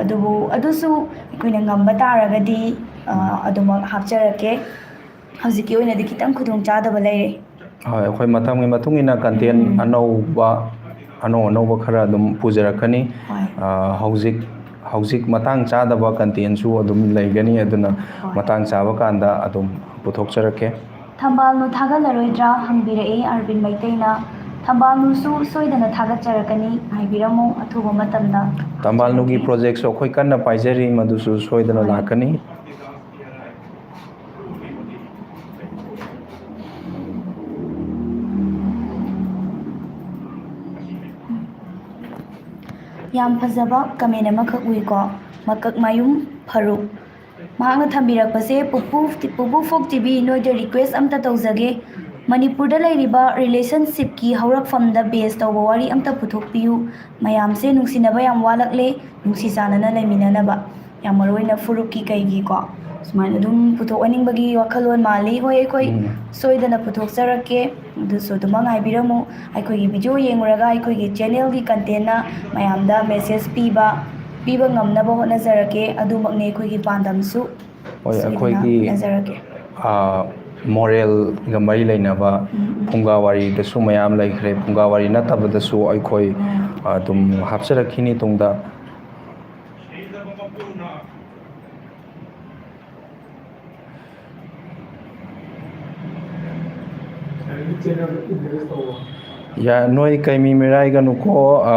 ꯑꯗꯨꯕꯨ ꯑꯗꯨꯁꯨ ꯑꯩꯈꯣꯏꯅ ꯉꯝꯕ ꯇꯥꯔꯒꯗꯤ ꯑ, ꯑꯗꯨꯃꯛ ꯍꯥꯞꯆꯔꯛꯀꯦ꯫ ꯍꯧꯖꯤꯛꯀꯤ ꯑꯣꯏꯅꯗꯤ ꯈꯤꯇꯪ ꯈꯨꯗꯣꯡ ꯆꯥꯗꯕ ꯂꯩꯔꯦ꯫ ꯍꯣꯏ, ꯑꯩꯈꯣꯏ ꯃꯇꯝꯒꯤ ꯃꯇꯨꯡ ꯏꯟꯅ ꯀꯟꯇꯦꯟ ꯑꯅꯧꯕ ꯑꯅꯧ ꯑꯅꯧꯕ ꯈꯔ ꯑꯗꯨꯝ ꯄꯨꯖꯔꯛꯀꯅꯤ꯫ ꯍꯣꯏ꯫ ꯑ, ꯍꯧꯖꯤꯛ ꯍꯧꯖꯤꯛ ꯃꯇꯥꯡ ꯆꯥꯗꯕ ꯀꯟꯇꯦꯟꯁꯨ ꯑꯗꯨꯝ ꯂꯩꯒꯅꯤ, ꯑꯗꯨꯅ ꯍꯣꯏ꯫ ꯃꯇꯥꯡ ꯆꯥꯕ ꯀꯥꯟꯗ ꯑꯗꯨꯝ ꯄꯨꯊꯣꯛꯆꯔꯛꯀꯦ꯫ ꯊꯝꯕꯥꯜꯅꯨ ꯊꯥꯒꯠꯂꯔꯣꯏꯗ꯭ꯔꯥ ꯍꯪꯕꯤꯔꯛꯏ ꯑꯥꯔꯕꯤꯟ ꯃꯩꯇꯩꯅ꯫ ꯊꯝꯕꯥꯜꯅꯨꯁꯨ ꯁꯣꯏꯗꯅ ꯊꯥꯒꯠꯆꯔꯛꯀꯅꯤ, ꯉꯥꯏꯕꯤꯔꯝꯃꯨ ꯑꯊꯨꯕ ꯃꯇꯝꯗ꯫ ꯊꯝꯕꯥꯜꯅꯨꯒꯤ ꯄ꯭ꯔꯣꯖꯦꯛꯁꯨ ꯑꯩꯈꯣꯏ ꯀꯟꯅ ꯄꯥꯏꯖꯔꯤ, ꯃꯗꯨꯁꯨ ꯁꯣꯏꯗꯅ ꯍꯣꯏ꯫ ꯂꯥꯛꯀꯅꯤ꯫ ꯌꯥꯝ ꯐꯖꯕ ꯀꯃꯦꯟ ꯑꯃꯈꯛ ꯎꯏꯀꯣ, ꯃꯀꯛ ꯃꯌꯨꯝ ꯐꯔꯨꯛ꯫ ꯃꯍꯥꯛꯅ ꯊꯝꯕꯤꯔꯛꯄꯁꯦ, "ꯄꯨꯄꯨ, ꯄꯨꯄꯨ ꯐꯣꯛ ꯇꯤ ꯚꯤ, ꯅꯣꯏꯗ ꯔꯤꯀ꯭ꯋꯦꯁ ꯑꯝꯇ ꯇꯧꯖꯒꯦ꯫ ꯃꯅꯤꯄꯨꯔꯗ ꯂꯩꯔꯤꯕ ꯔꯤꯂꯦꯁꯟꯁꯤꯞꯀꯤ ꯍꯧꯔꯛꯐꯝꯗ ꯕꯦꯁ ꯇꯧꯕ ꯋꯥꯔꯤ ꯑꯝꯇ ꯄꯨꯊꯣꯛꯄꯤꯌꯨ꯫ ꯃꯌꯥꯝꯁꯦ ꯅꯨꯡꯁꯤꯅꯕ ꯌꯥꯝ ꯋꯥꯠꯂꯛꯂꯦ, ꯅꯨꯡꯁꯤ ꯆꯥꯟꯅꯅ ꯂꯩꯃꯤꯟꯅꯅꯕ"꯫ ꯌꯥꯝ ꯃꯔꯨ ꯑꯣꯏꯅ ꯐꯨꯔꯨꯞꯀꯤ ꯀꯩꯒꯤꯀꯣ, ꯁꯨꯃꯥꯏꯅ ꯑꯗꯨꯝ ꯄꯨꯊꯣꯛꯍꯟꯅꯤꯡꯕꯒꯤ ꯋꯥꯈꯜꯂꯣꯟ ꯃꯥꯜꯂꯤ꯫ ꯍꯣꯏ, ꯑꯩꯈꯣꯏ ꯎꯝ꯫ ꯁꯣꯏꯗꯅ ꯄꯨꯊꯣꯛꯆꯔꯛꯀꯦ, ꯑꯗꯨꯁꯨ ꯑꯗꯨꯃꯛ ꯉꯥꯏꯕꯤꯔꯝꯃꯨ꯫ ꯑꯩꯈꯣꯏꯒꯤ ꯚꯤꯗꯤꯑꯣ ꯌꯦꯡꯂꯨꯔꯒ ꯑꯩꯈꯣꯏꯒꯤ ꯆꯦꯅꯦꯜꯒꯤ ꯀꯟꯇꯦꯟꯅ ꯃꯌꯥꯝꯗ ꯃꯦꯁꯦꯖ ꯄꯤꯕ, ꯄꯤꯕ ꯉꯝꯅꯕ ꯍꯣꯠꯅꯖꯔꯛꯀꯦ꯫ ꯑꯗꯨꯃꯛꯅꯤ ꯑꯩꯈꯣꯏꯒꯤ ꯄꯥꯟꯗꯝꯁꯨ꯫ ꯍꯣꯏ, ꯁꯣꯏꯗꯅ ꯑꯩꯈꯣꯏꯒꯤ, ꯍꯣꯠꯅꯖꯔꯛꯀꯦ꯫ ꯑ, ꯃꯣꯔꯦꯜꯒ ꯃꯔꯤ ꯂꯩꯅꯕ ꯎꯝ, ꯎꯝ꯫ ꯐꯨꯡꯒꯥ ꯋꯥꯔꯤꯗꯁꯨ ꯃꯌꯥꯝ ꯂꯩꯈ꯭ꯔꯦ꯫ ꯐꯨꯡꯒꯥ ꯋꯥꯔꯤ ꯅꯠꯇꯕꯗꯁꯨ ꯑꯩꯈꯣꯏ ꯎꯝ꯫ ꯑꯗꯨꯝ ꯍꯥꯞꯆꯔꯛꯈꯤꯅꯤ ꯇꯨꯡꯗ꯫ ꯌꯥ, ꯅꯣꯏ ꯀꯩꯃꯤ ꯃꯤꯔꯥꯏꯒꯅꯨꯀꯣ, ꯑ,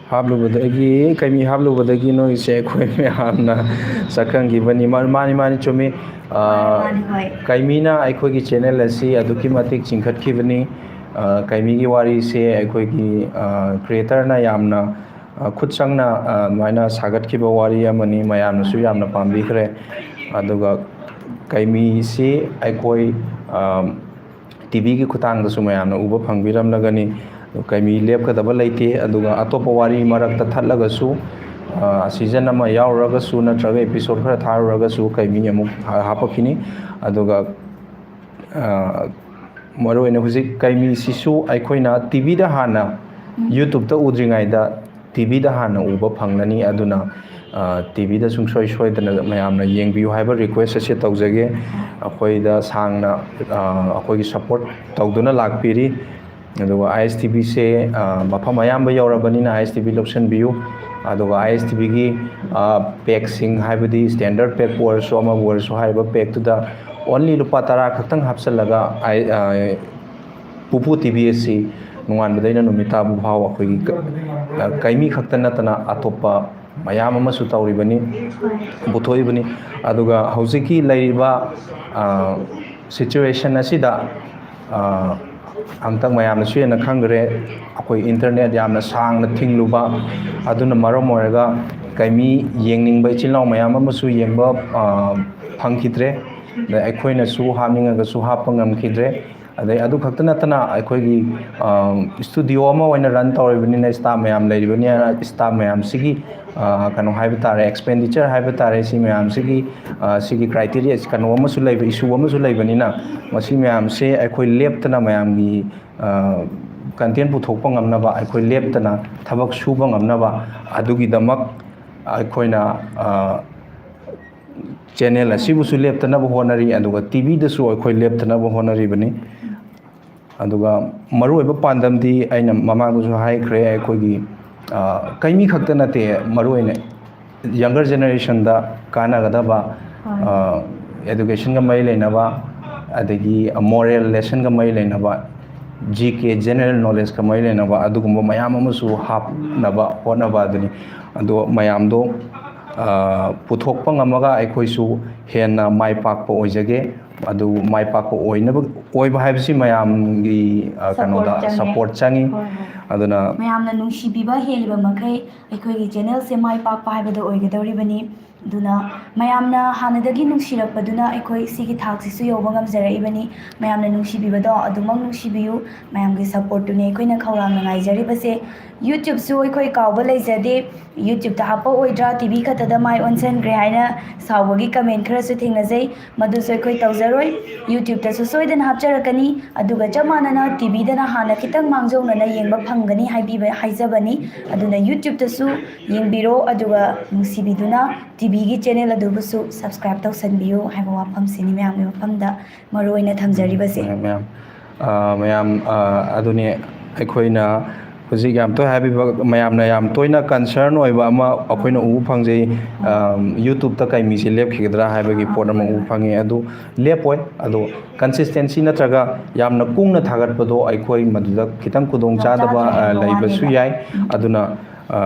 ꯍꯥꯞꯂꯨꯕꯗꯒꯤ, ꯀꯩꯃꯤ ꯍꯥꯞꯂꯨꯕꯗꯒꯤ ꯅꯣꯏꯁꯦ ꯑꯩꯈꯣꯏ ꯃꯌꯥꯝꯅ ꯁꯛꯈꯪꯈꯤꯕꯅꯤ꯫ ꯃꯥ-, ꯃꯥꯅꯤ, ꯃꯥꯅꯤ, ꯆꯨꯝꯃꯤ꯫ ꯑ, ꯃꯥꯅꯤ, ꯃꯥꯅꯤ, ꯍꯣꯏ꯫ ꯀꯩꯃꯤꯅ ꯑꯩꯈꯣꯏꯒꯤ ꯆꯦꯅꯦꯜ ꯑꯁꯤ ꯑꯗꯨꯛꯀꯤ ꯃꯇꯤꯛ ꯆꯤꯡꯈꯠꯈꯤꯕꯅꯤ꯫ ꯑ, ꯀꯩꯃꯤꯒꯤ ꯋꯥꯔꯤꯁꯦ ꯑꯩꯈꯣꯏꯒꯤ, ꯑ, ꯀ꯭ꯔꯤꯌꯦꯇꯔꯅ ꯌꯥꯝꯅ, ꯑ, ꯈꯨꯠ ꯆꯪꯅ, ꯑ, ꯑꯗꯨꯃꯥꯏꯅ ꯁꯥꯒꯠꯈꯤꯕ ꯋꯥꯔꯤ ꯑꯃꯅꯤ꯫ ꯃꯌꯥꯝꯅꯁꯨ ꯌꯥꯝꯅ ꯄꯥꯝꯕꯤꯈ꯭ꯔꯦ꯫ ꯑꯗꯨꯒ ꯀꯩꯃꯤꯁꯤ ꯑꯩꯈꯣꯏ, ꯑ, ꯇꯤ ꯚꯤꯒꯤ ꯈꯨꯠꯊꯥꯡꯗꯁꯨ ꯃꯌꯥꯝꯅ ꯎꯕ ꯐꯪꯕꯤꯔꯝꯂꯒꯅꯤ꯫ ꯑꯗꯣ ꯀꯩꯃꯤ ꯂꯦꯞꯀꯗꯕ ꯂꯩꯇꯦ꯫ ꯑꯗꯨꯒ ꯑꯇꯣꯞꯄ ꯋꯥꯔꯤ ꯃꯔꯛꯇ ꯊꯠꯂꯒꯁꯨ, ꯑ, ꯁꯤꯖꯟ ꯑꯃ ꯌꯥꯎꯔꯨꯔꯒꯁꯨ ꯅꯠꯇ꯭ꯔꯒ ꯑꯦꯄꯤꯁꯣꯗ ꯈꯔ ꯊꯥꯔꯨꯔꯒꯁꯨ ꯀꯩꯃꯤ ꯑꯃꯨꯛ ꯍꯥ-, ꯍꯥꯞꯄꯛꯈꯤꯅꯤ꯫ ꯑꯗꯨꯒ, ꯑ, ꯃꯔꯨꯑꯣꯏꯅ ꯍꯧꯖꯤꯛ ꯀꯩꯃꯤꯁꯤꯁꯨ ꯑꯩꯈꯣꯏꯅ ꯇꯤ ꯚꯤꯗ ꯍꯥꯟꯅ, ꯎꯝ꯫ ꯌꯨꯇ꯭ꯌꯨꯕꯇ ꯎꯗ꯭ꯔꯤꯉꯩꯗ ꯇꯤꯚꯤꯗ ꯍꯥꯟꯅ ꯎꯕ ꯐꯪꯂꯅꯤ꯫ ꯑꯗꯨꯅ ꯇꯤꯚꯤꯗ ꯁꯨꯡꯁꯣꯏ ꯁꯣꯏꯗꯅ ꯃꯌꯥꯝꯅ ꯌꯦꯡꯕꯤꯌꯨ ꯍꯥꯏꯕ ꯔꯤꯀ꯭ꯋꯦꯁ ꯑꯁꯤ ꯇꯧꯖꯒꯦ꯫ ꯑꯩꯈꯣꯏꯗ ꯁꯥꯡꯅ ꯑꯩꯈꯣꯏꯒꯤ ꯁꯄꯣꯔꯠ ꯇꯧꯗꯨꯅ ꯂꯥꯛꯄꯤꯔꯤ꯫ ꯑꯗꯨꯒ ꯑꯥꯏ ꯑꯦꯁ ꯇꯤ ꯚꯤꯁꯦ ꯃꯐꯝ ꯑꯌꯥꯝꯕ ꯌꯧꯔꯕꯅꯤꯅ ꯑꯥꯏ ꯑꯦꯁ ꯇꯤ ꯚꯤ ꯂꯧꯁꯤꯟꯕꯤꯌꯨ꯫ ꯑꯗꯨꯒ ꯑꯥꯏ ꯑꯦꯁ ꯇꯤ ꯚꯤꯒꯤ ꯄꯦꯛꯁꯤꯡ, ꯍꯥꯏꯕꯗꯤ ꯁ꯭ꯇꯦꯟꯗꯔꯠ ꯄꯦꯛꯄꯨ ꯑꯣꯏꯔꯁꯨ ꯑꯃꯕꯨ ꯑꯣꯏꯔꯁꯨ, ꯍꯥꯏꯔꯤꯕ ꯄꯦꯛꯇꯨꯗ only ꯂꯨꯄꯥ ꯇꯔꯥ ꯈꯛꯇꯪ ꯍꯥꯞꯆꯤꯜꯂꯒ ꯑꯥꯏ- ꯄꯨꯄꯨ ꯇꯤ ꯚꯤ ꯑꯁꯤ ꯅꯣꯡꯉꯥꯟꯕꯗꯩꯅ ꯅꯨꯃꯤꯠ ꯇꯥꯕ ꯐꯥꯎ ꯑꯩꯈꯣꯏꯒꯤ ꯀ- ꯀꯩꯃꯤ ꯈꯛꯇ ꯅꯠꯇꯅ ꯑꯇꯣꯞꯄ ꯃꯌꯥꯝ ꯑꯃꯁꯨ ꯇꯧꯔꯤꯕꯅꯤ, ꯄꯨꯊꯣꯛꯏꯕꯅꯤ꯫ ꯑꯗꯨꯒ ꯍꯧꯖꯤꯛꯀꯤ ꯂꯩꯔꯤꯕ ꯁꯤꯆꯨꯋꯦꯁꯟ ꯑꯁꯤꯗ ꯍꯟꯗꯛ ꯃꯌꯥꯝꯅꯁꯨ ꯍꯦꯟꯅ ꯈꯪꯈ꯭ꯔꯦ, ꯑꯩꯈꯣꯏ ꯏꯟꯇꯔꯅꯦꯠ ꯌꯥꯝꯅ ꯁꯥꯡꯅ ꯊꯤꯡꯂꯨꯕ ꯑꯗꯨꯅ ꯃꯔꯝ ꯑꯣꯏꯔꯒ ꯀꯩꯃꯤ ꯌꯦꯡꯅꯤꯡꯕ ꯏꯆꯤꯜ ꯏꯅꯥꯎ ꯃꯌꯥꯝ ꯑꯃꯁꯨ ꯌꯦꯡꯕ ꯐꯪꯈꯤꯗ꯭ꯔꯦ꯫ ꯑꯗ ꯑꯩꯈꯣꯏꯅꯁꯨ ꯍꯥꯞꯅꯤꯡꯉꯒꯁꯨ ꯍꯥꯞꯄ ꯉꯝꯈꯤꯗ꯭ꯔꯦ꯫ ꯑꯗꯩ ꯑꯗꯨ ꯈꯛꯇ ꯅꯠꯇꯅ ꯑꯩꯈꯣꯏꯒꯤ ꯏꯁꯇꯨꯗꯤꯑꯣ ꯑꯃ ꯑꯣꯏꯅ ꯔꯟ ꯇꯧꯔꯤꯕꯅꯤꯅ, ꯁ꯭ꯇꯥꯐ ꯃꯌꯥꯝ ꯂꯩꯔꯤꯕꯅꯤꯅ, ꯁ꯭ꯇꯥꯐ ꯃꯌꯥꯝꯁꯤꯒꯤ ꯀꯩꯅꯣ ꯍꯥꯏꯕ ꯇꯥꯔꯦ, ꯑꯦꯛꯁꯄꯦꯟꯗꯤꯆꯔ ꯍꯥꯏꯕ ꯇꯥꯔꯦ, ꯁꯤ ꯃꯌꯥꯝꯁꯤꯒꯤ ꯁꯤꯒꯤ ꯀ꯭ꯔꯥꯏꯇꯦꯔꯤꯌꯥ, ꯀꯩꯅꯣ ꯑꯃꯁꯨ ꯂꯩꯕ, ꯏꯁꯨ ꯑꯃꯁꯨ ꯂꯩꯕꯅꯤꯅ, ꯃꯁꯤ ꯃꯌꯥꯝꯁꯦ ꯑꯩꯈꯣꯏ ꯂꯦꯞꯇꯅ ꯃꯌꯥꯝꯒꯤ ꯀꯟꯇꯦꯟ ꯄꯨꯊꯣꯛꯄ ꯉꯝꯅꯕ, ꯑꯩꯈꯣꯏ ꯂꯦꯞꯇꯅ ꯊꯕꯛ ꯁꯨꯕ ꯉꯝꯅꯕ, ꯑꯗꯨꯒꯤꯗꯃꯛ ꯑꯩꯈꯣꯏꯅ ꯆꯦꯅꯦꯜ ꯑꯁꯤꯕꯨꯁꯨ ꯂꯦꯞꯇꯅꯕ ꯍꯣꯠꯅꯔꯤ, ꯑꯗꯨꯒ ꯇꯤ ꯚꯤꯗꯁꯨ ꯑꯩꯈꯣꯏ ꯂꯦꯞꯇꯅꯕ ꯍꯣꯠꯅꯔꯤꯕꯅꯤ꯫ ꯑꯗꯨꯒ ꯃꯔꯨꯑꯣꯏꯕ ꯄꯥꯟꯗꯝꯗꯤ ꯑꯩꯅ ꯃꯃꯥꯡꯗꯁꯨ ꯍꯥꯏꯈ꯭ꯔꯦ, ꯑꯩꯈꯣꯏꯒꯤ ꯀꯩꯃꯤ ꯈꯛꯇ ꯅꯠꯇꯦ, ꯃꯔꯨꯑꯣꯏꯅ ꯌꯪꯒꯔ ꯖꯦꯅꯦꯔꯦꯁꯟꯗ ꯀꯥꯟꯅꯒꯗꯕ, ꯍꯣꯏ꯫ ꯑꯦꯗꯨꯀꯦꯁꯟꯒ ꯃꯔꯤ ꯂꯩꯅꯕ, ꯑꯗꯒꯤ ꯃꯣꯔꯦꯜ ꯂꯦꯁꯟꯒ ꯃꯔꯤ ꯂꯩꯅꯕ, ꯖꯤ ꯀꯦ, ꯖꯦꯅꯔꯦꯜ ꯅꯣꯂꯦꯖꯀ ꯃꯔꯤ ꯂꯩꯅꯕ ꯑꯗꯨꯒꯨꯝꯕ ꯃꯌꯥꯝ ꯑꯃꯁꯨ ꯍꯥꯞꯅꯕ ꯍꯣꯠꯅꯕ ꯑꯗꯨꯅꯤ꯫ ꯑꯗꯣ ꯃꯌꯥꯝꯗꯣ ꯄꯨꯊꯣꯛꯄ ꯉꯝꯃꯒ ꯑꯩꯈꯣꯏꯁꯨ ꯍꯦꯟꯅ ꯃꯥꯏ ꯄꯥꯛꯄ ꯑꯣꯏꯖꯒꯦ꯫ ꯑꯗꯨ ꯃꯥꯏ ꯄꯥꯛꯄ ꯑꯣꯏꯅꯕ, ꯑꯣꯏꯕ ꯍꯥꯏꯕꯁꯤ ꯃꯌꯥꯝꯒꯤ ꯀꯩꯅꯣꯗ ꯁꯄꯣꯔꯠ ꯆꯪꯉꯤ꯫ ꯁꯄꯣꯔꯠ ꯆꯪꯉꯤ꯫ ꯍꯣꯏ, ꯍꯣꯏ꯫ ꯑꯗꯨꯅ ꯃꯌꯥꯝꯅ ꯅꯨꯡꯁꯤꯕꯤꯕ ꯍꯦꯜꯂꯤꯕ ꯃꯈꯩ ꯑꯩꯈꯣꯏꯒꯤ ꯆꯦꯅꯦꯜꯁꯦ ꯃꯥꯏ ꯄꯥꯛꯄ ꯍꯥꯏꯕꯗꯣ ꯑꯣꯏꯒꯗꯧꯔꯤꯕꯅꯤ꯫ ꯑꯗꯨꯅ ꯃꯌꯥꯝꯅ ꯍꯥꯟꯅꯗꯒꯤ ꯅꯨꯡꯁꯤꯔꯛꯄꯗꯨꯅ ꯑꯩꯈꯣꯏ ꯁꯤꯒꯤ ꯊꯥꯛꯁꯤꯁꯨ ꯌꯧꯕ ꯉꯝꯖꯔꯛꯏꯕꯅꯤ꯫ ꯃꯌꯥꯝꯅ ꯅꯨꯡꯁꯤꯕꯤꯕꯗꯣ ꯑꯗꯨꯃꯛ ꯅꯨꯡꯁꯤꯕꯤꯌꯨ꯫ ꯃꯌꯥꯝꯒꯤ ꯁꯞꯄꯣꯔꯠꯇꯨꯅꯤ ꯑꯩꯈꯣꯏꯅ ꯈꯧꯔꯥꯡꯅ ꯉꯥꯏꯖꯔꯤꯕꯁꯦ꯫ ꯌꯨꯇ꯭ꯌꯨꯕꯁꯨ ꯑꯩꯈꯣꯏ ꯀꯥꯎꯕ ꯂꯩꯖꯗꯦ꯫ ꯌꯨꯇ꯭ꯌꯨꯕꯇ ꯍꯥꯞꯄꯛꯑꯣꯏꯗ꯭ꯔꯥ, ꯇꯤ ꯚꯤ ꯈꯛꯇꯗ ꯃꯥꯏ ꯑꯣꯟꯁꯤꯟꯈ꯭ꯔꯦ ꯍꯥꯏꯅ ꯁꯥꯎꯕꯒꯤ ꯀꯃꯦꯟ ꯈꯔꯁꯨ ꯊꯦꯡꯅꯖꯩ꯫ ꯃꯗꯨꯁꯨ ꯑꯩꯈꯣꯏ ꯇꯧꯖꯔꯣꯏ꯫ ꯌꯨꯇ꯭ꯌꯨꯕꯇꯁꯨ ꯁꯣꯏꯗꯅ ꯍꯥꯞꯆꯔꯛꯀꯅꯤ꯫ ꯑꯗꯨꯒ ꯆꯞ ꯃꯥꯟꯅꯅ ꯇꯤ ꯚꯤꯗꯅ ꯍꯥꯟꯅ ꯈꯤꯇꯪ ꯃꯥꯡꯖꯧꯅꯅ ꯌꯦꯡꯕ ꯐꯪꯒꯅꯤ ꯍꯥꯏꯕꯤꯕ, ꯍꯥꯏꯖꯕꯅꯤ꯫ ꯑꯗꯨꯅ ꯌꯨꯇ꯭ꯌꯨꯕꯇꯁꯨ ꯌꯦꯡꯕꯤꯔꯣ꯫ ꯑꯗꯨꯒ ꯅꯨꯡꯁꯤꯕꯤꯗꯨꯅ ꯇꯤ ꯚꯤꯒꯤ ꯆꯦꯅꯦꯜ ꯑꯗꯨꯕꯨꯁꯨ ꯁꯕꯁꯀ꯭ꯔꯥꯏꯕ ꯇꯧꯁꯟꯕꯤꯌꯨ ꯍꯥꯏꯕ ꯋꯥꯐꯝꯁꯤꯅꯤ ꯃꯌꯥꯝꯒꯤ ꯃꯐꯝꯗ ꯃꯔꯨ ꯑꯣꯏꯅ ꯊꯝꯖꯔꯤꯕꯁꯦ꯫ ꯃꯌꯥꯝ, ꯃꯌꯥꯝ, ꯑ, ꯃꯌꯥꯝ, ꯑ, ꯑꯗꯨꯅꯤ ꯑꯩꯈꯣꯏꯅ ꯍꯧꯖꯤꯛ ꯌꯥꯝ ꯇꯣꯏꯅ ꯍꯥꯏꯕꯤꯕ, ꯃꯌꯥꯝꯅ ꯌꯥꯝ ꯇꯣꯏꯅ ꯀꯟꯁꯔꯟ ꯑꯣꯏꯕ ꯑꯃ ꯑꯩꯈꯣꯏꯅ ꯎꯕ ꯐꯪꯖꯩ꯫ ꯑ, ꯌꯨꯇ꯭ꯌꯨꯕꯇ ꯀꯩ ꯃꯤꯁꯦ ꯂꯦꯞꯈꯤꯒꯗ꯭ꯔꯥ ꯍꯥꯏꯕꯒꯤ ꯄꯣꯠ ꯑꯃ ꯎꯕ ꯐꯪꯉꯤ꯫ ꯑꯗꯨ ꯂꯦꯞꯄꯣꯏ꯫ ꯑꯗꯣ ꯀꯟꯁꯤꯁꯇꯦꯟꯁꯤ ꯅꯠꯇ꯭ꯔꯒ ꯌꯥꯝꯅ ꯀꯨꯡꯅ ꯊꯥꯒꯠꯄꯗꯣ ꯑꯩꯈꯣꯏ ꯃꯗꯨꯗ ꯈꯤꯇꯪ ꯈꯨꯗꯣꯡ ꯆꯥꯗꯕ, ꯈꯨꯗꯣꯡ ꯆꯥꯗꯕ ꯑ, ꯂꯩꯕꯁꯨ ꯋꯥꯅꯦꯕ꯫ ꯌꯥꯏ꯫ ꯎꯝ꯫ ꯑꯗꯨꯅ, ꯑ,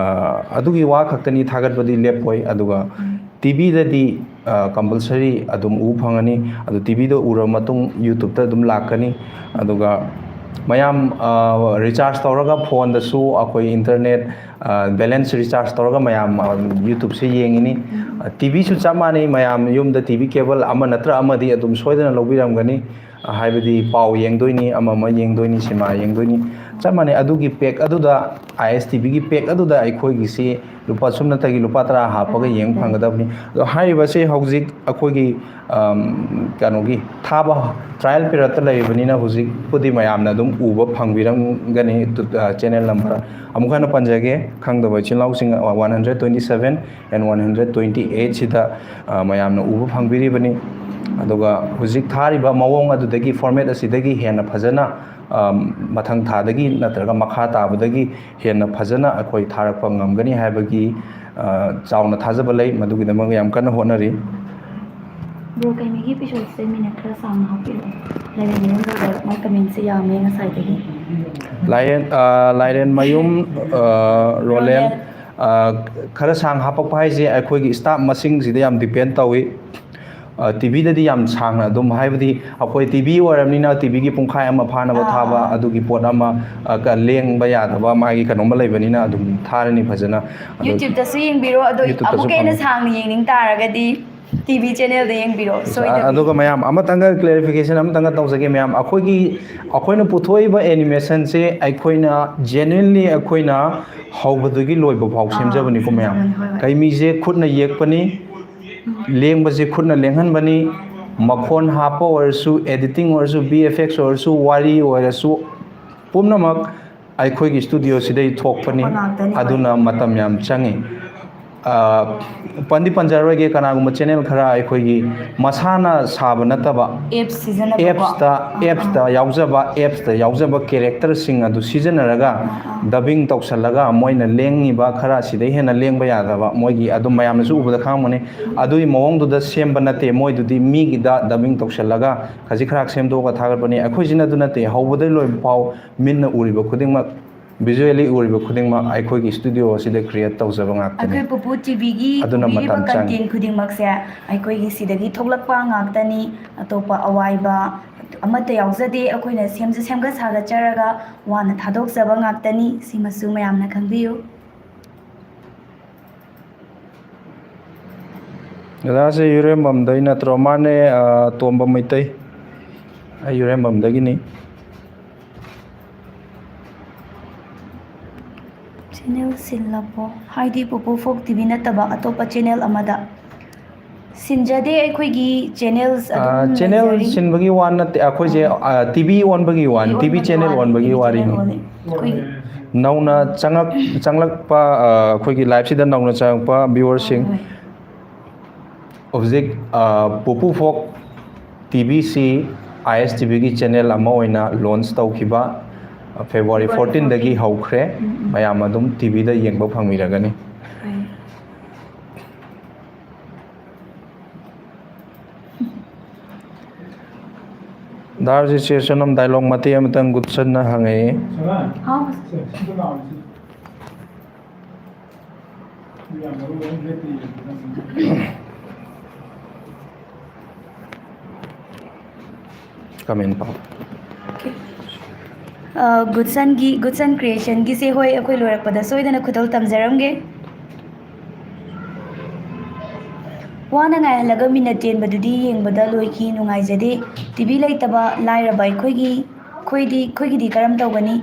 ꯑꯗꯨꯒꯤ ꯋꯥ ꯈꯛꯇꯅꯤ, ꯊꯥꯒꯠꯄꯗꯤ ꯂꯦꯞꯄꯣꯏ꯫ ꯑꯗꯨꯒ ꯎꯝ꯫ ꯇꯤ ꯚꯤꯗꯗꯤ, ꯑ, ꯀꯝꯄꯜꯁꯔꯤ ꯑꯗꯨꯝ ꯎꯕ ꯐꯪꯒꯅꯤ꯫ ꯑꯗꯨ ꯇꯤ ꯚꯤꯗ ꯎꯔꯕ ꯃꯇꯨꯡ ꯌꯨꯇ꯭ꯌꯨꯕꯇ ꯑꯗꯨꯝ ꯂꯥꯛꯀꯅꯤ꯫ ꯑꯗꯨꯒ ꯃꯌꯥꯝ, ꯑ, ꯔꯤꯆꯥꯔꯖ ꯇꯧꯔꯒ ꯐꯣꯟꯗꯁꯨ ꯑꯩꯈꯣꯏ ꯏꯟꯇꯔꯅꯦꯠ, ꯑ, ꯕꯦꯂꯦꯟꯁ ꯔꯤꯆꯥꯔꯖ ꯇꯧꯔꯒ ꯃꯌꯥꯝ, ꯑ, ꯌꯨꯇ꯭ꯌꯨꯕꯁꯦ ꯌꯦꯡꯉꯤꯅꯤ꯫ ꯎꯝ꯫ ꯑ, ꯇꯤ ꯚꯤꯁꯨ ꯆꯞ ꯃꯥꯟꯅꯩ꯫ ꯃꯌꯥꯝ ꯌꯨꯝꯗ ꯇꯤ ꯚꯤ ꯀꯦꯕꯜ ꯑꯃ ꯅꯠꯇ꯭ꯔ ꯑꯃꯗꯤ ꯑꯗꯨꯝ ꯁꯣꯏꯗꯅ ꯂꯧꯕꯤꯔꯝꯒꯅꯤ꯫ ꯍꯥꯏꯕꯗꯤ ꯄꯥꯎ ꯌꯦꯡꯗꯣꯏꯅꯤ, ꯑꯃ ꯑꯃ ꯌꯦꯡꯗꯣꯏꯅꯤ, ꯁꯤꯅꯦꯃꯥ ꯌꯦꯡꯗꯣꯏꯅꯤ, ꯆꯞ ꯃꯥꯟꯅꯩ꯫ ꯑꯗꯨꯒꯤ ꯄꯦꯛ ꯑꯗꯨꯗ, ꯑꯥꯏ ꯑꯦꯁ ꯇꯤ ꯚꯤꯒꯤ ꯄꯦꯛ ꯑꯗꯨꯗ ꯑꯩꯈꯣꯏꯒꯤꯁꯤ ꯂꯨꯄꯥ ꯁꯨꯞꯅꯇꯒꯤ ꯂꯨꯄꯥ ꯇꯔꯥ ꯍꯥꯞꯄꯒ ꯌꯦꯡꯕ ꯐꯪꯒꯗꯕꯅꯤ꯫ ꯑꯗꯣ ꯍꯥꯏꯔꯤꯕꯁꯤ ꯍꯧꯖꯤꯛ ꯑꯩꯈꯣꯏꯒꯤ, ꯑꯝ, ꯀꯩꯅꯣꯒꯤ ꯊꯥꯕ trial periodꯇ ꯂꯩꯔꯤꯕꯅꯤꯅ ꯍꯧꯖꯤꯛꯄꯨꯗꯤ ꯃꯌꯥꯝꯅ ꯑꯗꯨꯝ ꯎꯕ ꯐꯪꯕꯤꯔꯝꯒꯅꯤ꯫ ꯇꯨ-, ꯑ, ꯆꯦꯅꯦꯜ ꯅꯝꯕꯔ ꯑꯃꯨꯛ ꯍꯟꯅ ꯄꯟꯖꯒꯦ, ꯈꯪꯗꯕ ꯏꯆꯤꯜ ꯏꯅꯥꯎꯁꯤꯡ, ꯑ, one hundred twenty seven and one hundred twenty eight ꯁꯤꯗ, ꯑ, ꯃꯌꯥꯝꯅ ꯎꯕ ꯐꯪꯕꯤꯔꯤꯕꯅꯤ꯫ ꯑꯗꯨꯒ ꯍꯧꯖꯤꯛ ꯊꯥꯔꯤꯕ ꯃꯑꯣꯡ ꯑꯗꯨꯗꯒꯤ format ꯑꯁꯤꯗꯒꯤ ꯍꯦꯟꯅ ꯐꯖꯅ, ꯑ, ꯃꯊꯪ ꯊꯥꯗꯒꯤ ꯅꯠꯇ꯭ꯔꯒ ꯃꯈꯥ ꯇꯥꯕꯗꯒꯤ ꯍꯦꯟꯅ ꯐꯖꯅ ꯑꯩꯈꯣꯏ ꯊꯥꯔꯛꯄ ꯉꯝꯒꯅꯤ ꯍꯥꯏꯕꯒꯤ, ꯑ, ꯆꯥꯎꯅ ꯊꯥꯖꯕ ꯂꯩ꯫ ꯃꯗꯨꯒꯤꯗꯃꯛ ꯌꯥꯝ ꯀꯟꯅ ꯍꯣꯠꯅꯔꯤ꯫ ꯕ꯭ꯔꯣ, ꯀꯩꯅꯣꯒꯤ episodeꯁꯦ ꯃꯤꯅꯠ ꯈꯔ ꯁꯥꯡꯅ ꯍꯥꯞꯄꯤꯔꯛꯑꯣ꯫ ꯂꯥꯏꯔꯦꯟ ꯃꯌꯨꯝ ꯂꯩꯕ ꯃꯥꯏ commentꯁꯦ ꯌꯥꯝꯃꯦ ꯉꯁꯥꯏꯗꯒꯤ꯫ ꯂꯥꯏꯔꯦꯟ, ꯑ, ꯂꯥꯏꯔꯦꯟ ꯃꯌꯨꯝ, ꯑ, ꯔꯣꯂꯦꯟ, ꯔꯣꯂꯦꯟ꯫ ꯑ, ꯈꯔ ꯁꯥꯡ ꯍꯥꯄꯛꯄ ꯍꯥꯏꯁꯦ ꯑꯩꯈꯣꯏꯒꯤ staff ꯃꯁꯤꯡꯁꯤꯗ ꯌꯥꯝ depend ꯇꯧꯏ꯫ ꯇꯤꯚꯤꯗꯗꯤ ꯌꯥꯝ ꯁꯥꯡꯅ ꯑꯗꯨꯝ, ꯍꯥꯏꯕꯗꯤ ꯑꯩꯈꯣꯏ ꯇꯤꯚꯤ ꯑꯣꯏꯔꯕꯅꯤꯅ ꯇꯤꯚꯤꯒꯤ ꯄꯨꯡꯈꯥꯏ ꯑꯃ ꯐꯥꯅꯕ ꯑꯥ꯫ ꯊꯥꯕ, ꯑꯗꯨꯒꯤ ꯄꯣꯠ ꯑꯃ, ꯑ, ꯀ-, ꯂꯦꯡꯕ ꯌꯥꯗꯕ ꯃꯥꯒꯤ ꯀꯩꯅꯣꯝꯃ ꯂꯩꯕꯅꯤꯅ ꯑꯗꯨꯝ ꯊꯥꯔꯅꯤ ꯐꯖꯅ꯫ ꯑꯗꯣ YouTube-ꯇꯁꯨ ꯌꯦꯡꯕꯤꯔꯣ, ꯑꯗꯣ YouTube-ꯇꯁꯨ ꯑꯃꯨꯛꯀ ꯍꯦꯟꯅ ꯐꯪꯒꯅꯤ꯫ ꯁꯥꯡꯅ ꯌꯦꯡꯅꯤꯡ ꯇꯥꯔꯒꯗꯤ ꯇꯤꯚꯤ channel-ꯗ ꯌꯦꯡꯕꯤꯔꯣ, ꯑ, ꯁꯣꯏꯗꯕꯤ꯫ ꯑꯗꯨꯒ ꯃꯌꯥꯝ, ꯑꯃꯇꯪꯒ clarification ꯑꯃꯇꯪꯒ ꯇꯧꯖꯒꯦ ꯃꯌꯥꯝ, ꯑꯩꯈꯣꯏꯒꯤ, ꯑꯩꯈꯣꯏꯅ ꯄꯨꯊꯣꯛꯏꯕ animation-ꯁꯦ ꯑꯩꯈꯣꯏꯅ genuinely ꯑꯩꯈꯣꯏꯅ ꯍꯧꯕꯗꯒꯤ ꯂꯣꯏꯕ ꯐꯥꯎ ꯑꯥ, ꯁꯦꯝꯖꯕꯅꯤꯀꯣ ꯃꯌꯥꯝ꯫ ꯁꯦꯝꯖꯕꯅꯤ, ꯍꯣꯏ, ꯍꯣꯏ꯫ ꯀꯩꯃꯤꯁꯦ ꯈꯨꯠꯅ ꯌꯦꯛꯄꯅꯤ, ꯂꯦꯡꯕꯁꯦ ꯈꯨꯠꯅ ꯂꯦꯡꯍꯟꯕꯅꯤ, ꯃꯈꯣꯟ ꯍꯥꯞꯄ ꯑꯣꯏꯔꯁꯨ, editing ꯑꯣꯏꯔꯁꯨ, V F X ꯑꯣꯏꯔꯁꯨ, ꯋꯥꯔꯤ ꯑꯣꯏꯔꯁꯨ, ꯄꯨꯝꯅꯃꯛ ꯑꯩꯈꯣꯏꯒꯤ studio-ꯁꯤꯗꯩ ꯊꯣꯛꯄꯅꯤ꯫ ꯊꯣꯛꯄ ꯉꯥꯛꯇꯅꯤ, ꯍꯣꯏ꯫ ꯑꯗꯨꯅ ꯃꯇꯝ ꯌꯥꯝ ꯆꯪꯉꯤ꯫ ꯑ, ꯄꯟꯗꯤ ꯄꯟꯖꯔꯣꯏꯒꯦ, ꯀꯅꯥꯒꯨꯝꯕ channel ꯈꯔ ꯑꯩꯈꯣꯏꯒꯤ ꯃꯁꯥꯅ ꯁꯥꯕ ꯅꯠꯇꯕ, Apps ꯁꯤꯖꯤꯟꯅꯕꯀꯣ꯫ Apps-ꯇ, ꯑꯥ, ꯑꯥ꯫ Apps-ꯇ ꯌꯥꯎꯖꯕ, Apps-ꯇ ꯌꯥꯎꯖꯕ character-ꯁꯤꯡ ꯑꯗꯨ ꯁꯤꯖꯤꯟꯅꯔꯒ ꯑꯥ, ꯑꯥ꯫ Dubbing ꯇꯧꯁꯜꯂꯒ ꯃꯣꯏꯅ ꯂꯦꯡꯉꯤꯕ ꯈꯔ ꯁꯤꯗꯩ ꯍꯦꯟꯅ ꯂꯦꯡꯕ ꯌꯥꯗꯕ, ꯃꯣꯏꯒꯤ ꯑꯗꯨꯝ ꯃꯌꯥꯝꯅꯁꯨ ꯎꯕꯗ ꯈꯪꯉꯝꯒꯅꯤ꯫ ꯑꯗꯨꯒꯤ ꯃꯑꯣꯡꯗꯨꯗ ꯁꯦꯝꯕ ꯅꯠꯇꯦ, ꯃꯣꯏꯗꯨꯗꯤ ꯃꯤꯒꯤꯗ dubbing ꯇꯧꯁꯜꯂꯒ ꯈꯖꯤꯛ ꯈꯔꯥꯛ ꯁꯦꯝꯗꯣꯛꯑꯒ ꯊꯥꯒꯠꯄꯅꯤ꯫ ꯑꯩꯈꯣꯏꯁꯤꯅ ꯑꯗꯨ ꯅꯠꯇꯦ, ꯍꯧꯕꯗꯩ ꯂꯣꯏꯕ ꯐꯥꯎ ꯃꯤꯠꯅ ꯎꯔꯤꯕ ꯈꯨꯗꯤꯡꯃꯛ, visually ꯎꯔꯤꯕ ꯈꯨꯗꯤꯡꯃꯛ ꯑꯩꯈꯣꯏꯒꯤ studio ꯑꯁꯤꯗ create ꯇꯧꯖꯕ ꯉꯥꯛꯇꯅꯤ꯫ ꯑꯩꯈꯣꯏ ꯄꯨꯄꯨ ꯇꯤꯚꯤꯒꯤ ꯑꯗꯨꯅ ꯄꯨꯕꯤꯔꯤꯕ ꯃꯇꯝ ꯆꯪꯉꯤ꯫ Content ꯈꯨꯗꯤꯡꯃꯛꯁꯦ ꯑꯩꯈꯣꯏꯒꯤ ꯁꯤꯗꯒꯤ ꯊꯣꯛꯂꯛꯄ ꯉꯥꯛꯇꯅꯤ, ꯑꯇꯣꯞꯄ ꯑꯋꯥꯏꯕ ꯑꯃꯠꯇ ꯌꯥꯎꯖꯗꯦ꯫ ꯑꯩꯈꯣꯏꯅ ꯁꯦꯝꯖ ꯁꯦꯝꯒꯠ ꯁꯥꯒꯠꯆꯔꯒ ꯋꯥꯅ ꯊꯥꯗꯣꯛꯆꯕ ꯉꯥꯛꯇꯅꯤ꯫ ꯁꯤꯃꯁꯨ ꯃꯌꯥꯝꯅ ꯈꯪꯕꯤꯌꯨ꯫ ꯗꯗꯥꯁꯦ ꯌꯨꯔꯦꯝꯕꯝꯗꯩ ꯅꯠꯇ꯭ꯔꯣ? ꯃꯥꯅꯦ, ꯑ, ꯇꯣꯝꯕ ꯃꯩꯇꯩ꯫ ꯑꯩ ꯌꯨꯔꯦꯝꯕꯝꯗꯒꯤꯅꯤ꯫ Channel ꯁꯤꯜꯂꯕꯣ? ꯍꯥꯏꯗꯤ ꯄꯨꯄꯨ ꯐꯣꯛ ꯇꯤꯚꯤ ꯅꯠꯇꯕ ꯑꯇꯣꯞꯄ channel ꯑꯃꯗ? ꯁꯤꯟꯖꯗꯦ, ꯑꯩꯈꯣꯏꯒꯤ channels ꯑꯗꯨꯝ ꯑ, channel ꯂꯩꯖꯔꯤ꯫ ꯁꯤꯟꯕꯒꯤ ꯋꯥ ꯅꯠꯇꯦ, ꯑꯩꯈꯣꯏꯁꯦ, ꯑꯥ꯫ ꯑ, ꯇꯤꯚꯤ ꯑꯣꯟꯕꯒꯤ ꯋꯥꯅꯤ, ꯇꯤꯚꯤ ꯇꯤꯚꯤ channel ꯋꯥꯅꯤ, ꯑꯣꯟꯕꯒꯤ ꯇꯤꯚꯤ ꯋꯥꯔꯤꯅꯤ꯫ Channel ꯑꯣꯜꯂꯤ꯫ ꯑꯩꯈꯣꯏꯒꯤ ꯅꯧꯅ ꯆꯪꯉꯛ-, ꯆꯪꯂꯛꯄ, ꯑ, ꯑꯩꯈꯣꯏꯒꯤ live-ꯁꯤꯗ ꯅꯧꯅ ꯆꯪꯉꯛꯄ viewer-ꯁꯤꯡ, ꯍꯣꯏ, ꯍꯣꯏ꯫ ꯍꯧꯖꯤꯛ, ꯑ, ꯄꯨꯄꯨ ꯐꯣꯛ ꯇꯤꯚꯤꯁꯤ ꯑꯥꯏ ꯑꯦꯁ ꯇꯤꯚꯤꯒꯤ channel ꯑꯃ ꯑꯣꯏꯅ launch ꯇꯧꯈꯤꯕ, ꯑ, February February fourteen-ꯗꯒꯤ fourteen꯫ ꯍꯧꯈ꯭ꯔꯦ꯫ ꯎꯝ, ꯎꯝ꯫ ꯃꯌꯥꯝ ꯑꯗꯨꯝ ꯇꯤꯚꯤꯗ ꯌꯦꯡꯕ ꯐꯪꯕꯤꯔꯒꯅꯤ꯫ ꯍꯣꯏ꯫ ꯗꯥ ꯔꯤꯖꯤꯁꯇ꯭ꯔꯦꯁꯟ ꯑꯃ dialogue ꯃꯇꯦꯛ ꯑꯃꯇꯪ ꯒꯨꯠꯁꯟꯅ ꯍꯪꯉꯛꯑꯦ꯫ ꯍꯥꯎ꯫ ꯀꯃꯦꯟ ꯄꯥꯎ꯫ ꯒꯨꯗꯁꯟꯒꯤ ꯒꯨꯗꯁꯟ ꯀ꯭ꯔꯤꯌꯦꯁꯟꯒꯤꯁꯦ, ꯍꯣꯏ, ꯑꯩꯈꯣꯏ ꯂꯣꯏꯔꯛꯄꯗ ꯁꯣꯏꯗꯅ ꯈꯨꯗꯣꯜ ꯇꯝꯖꯔꯝꯒꯦ꯫ ꯋꯥꯅ ꯉꯥꯏꯍꯜꯂꯒ ꯃꯤꯅꯠ ꯇꯦꯟꯕꯗꯨꯗꯤ ꯌꯦꯡꯕꯗ ꯂꯣꯏꯈꯤ, ꯅꯨꯡꯉꯥꯏꯖꯗꯦ꯫ ꯇꯤꯚꯤ ꯂꯩꯇꯕ ꯂꯥꯏꯔꯕ ꯑꯩꯈꯣꯏꯒꯤ ꯑꯩꯈꯣꯏꯗꯤ ꯑꯩꯈꯣꯏꯒꯤꯗꯤ ꯀꯔꯝ ꯇꯧꯒꯅꯤ?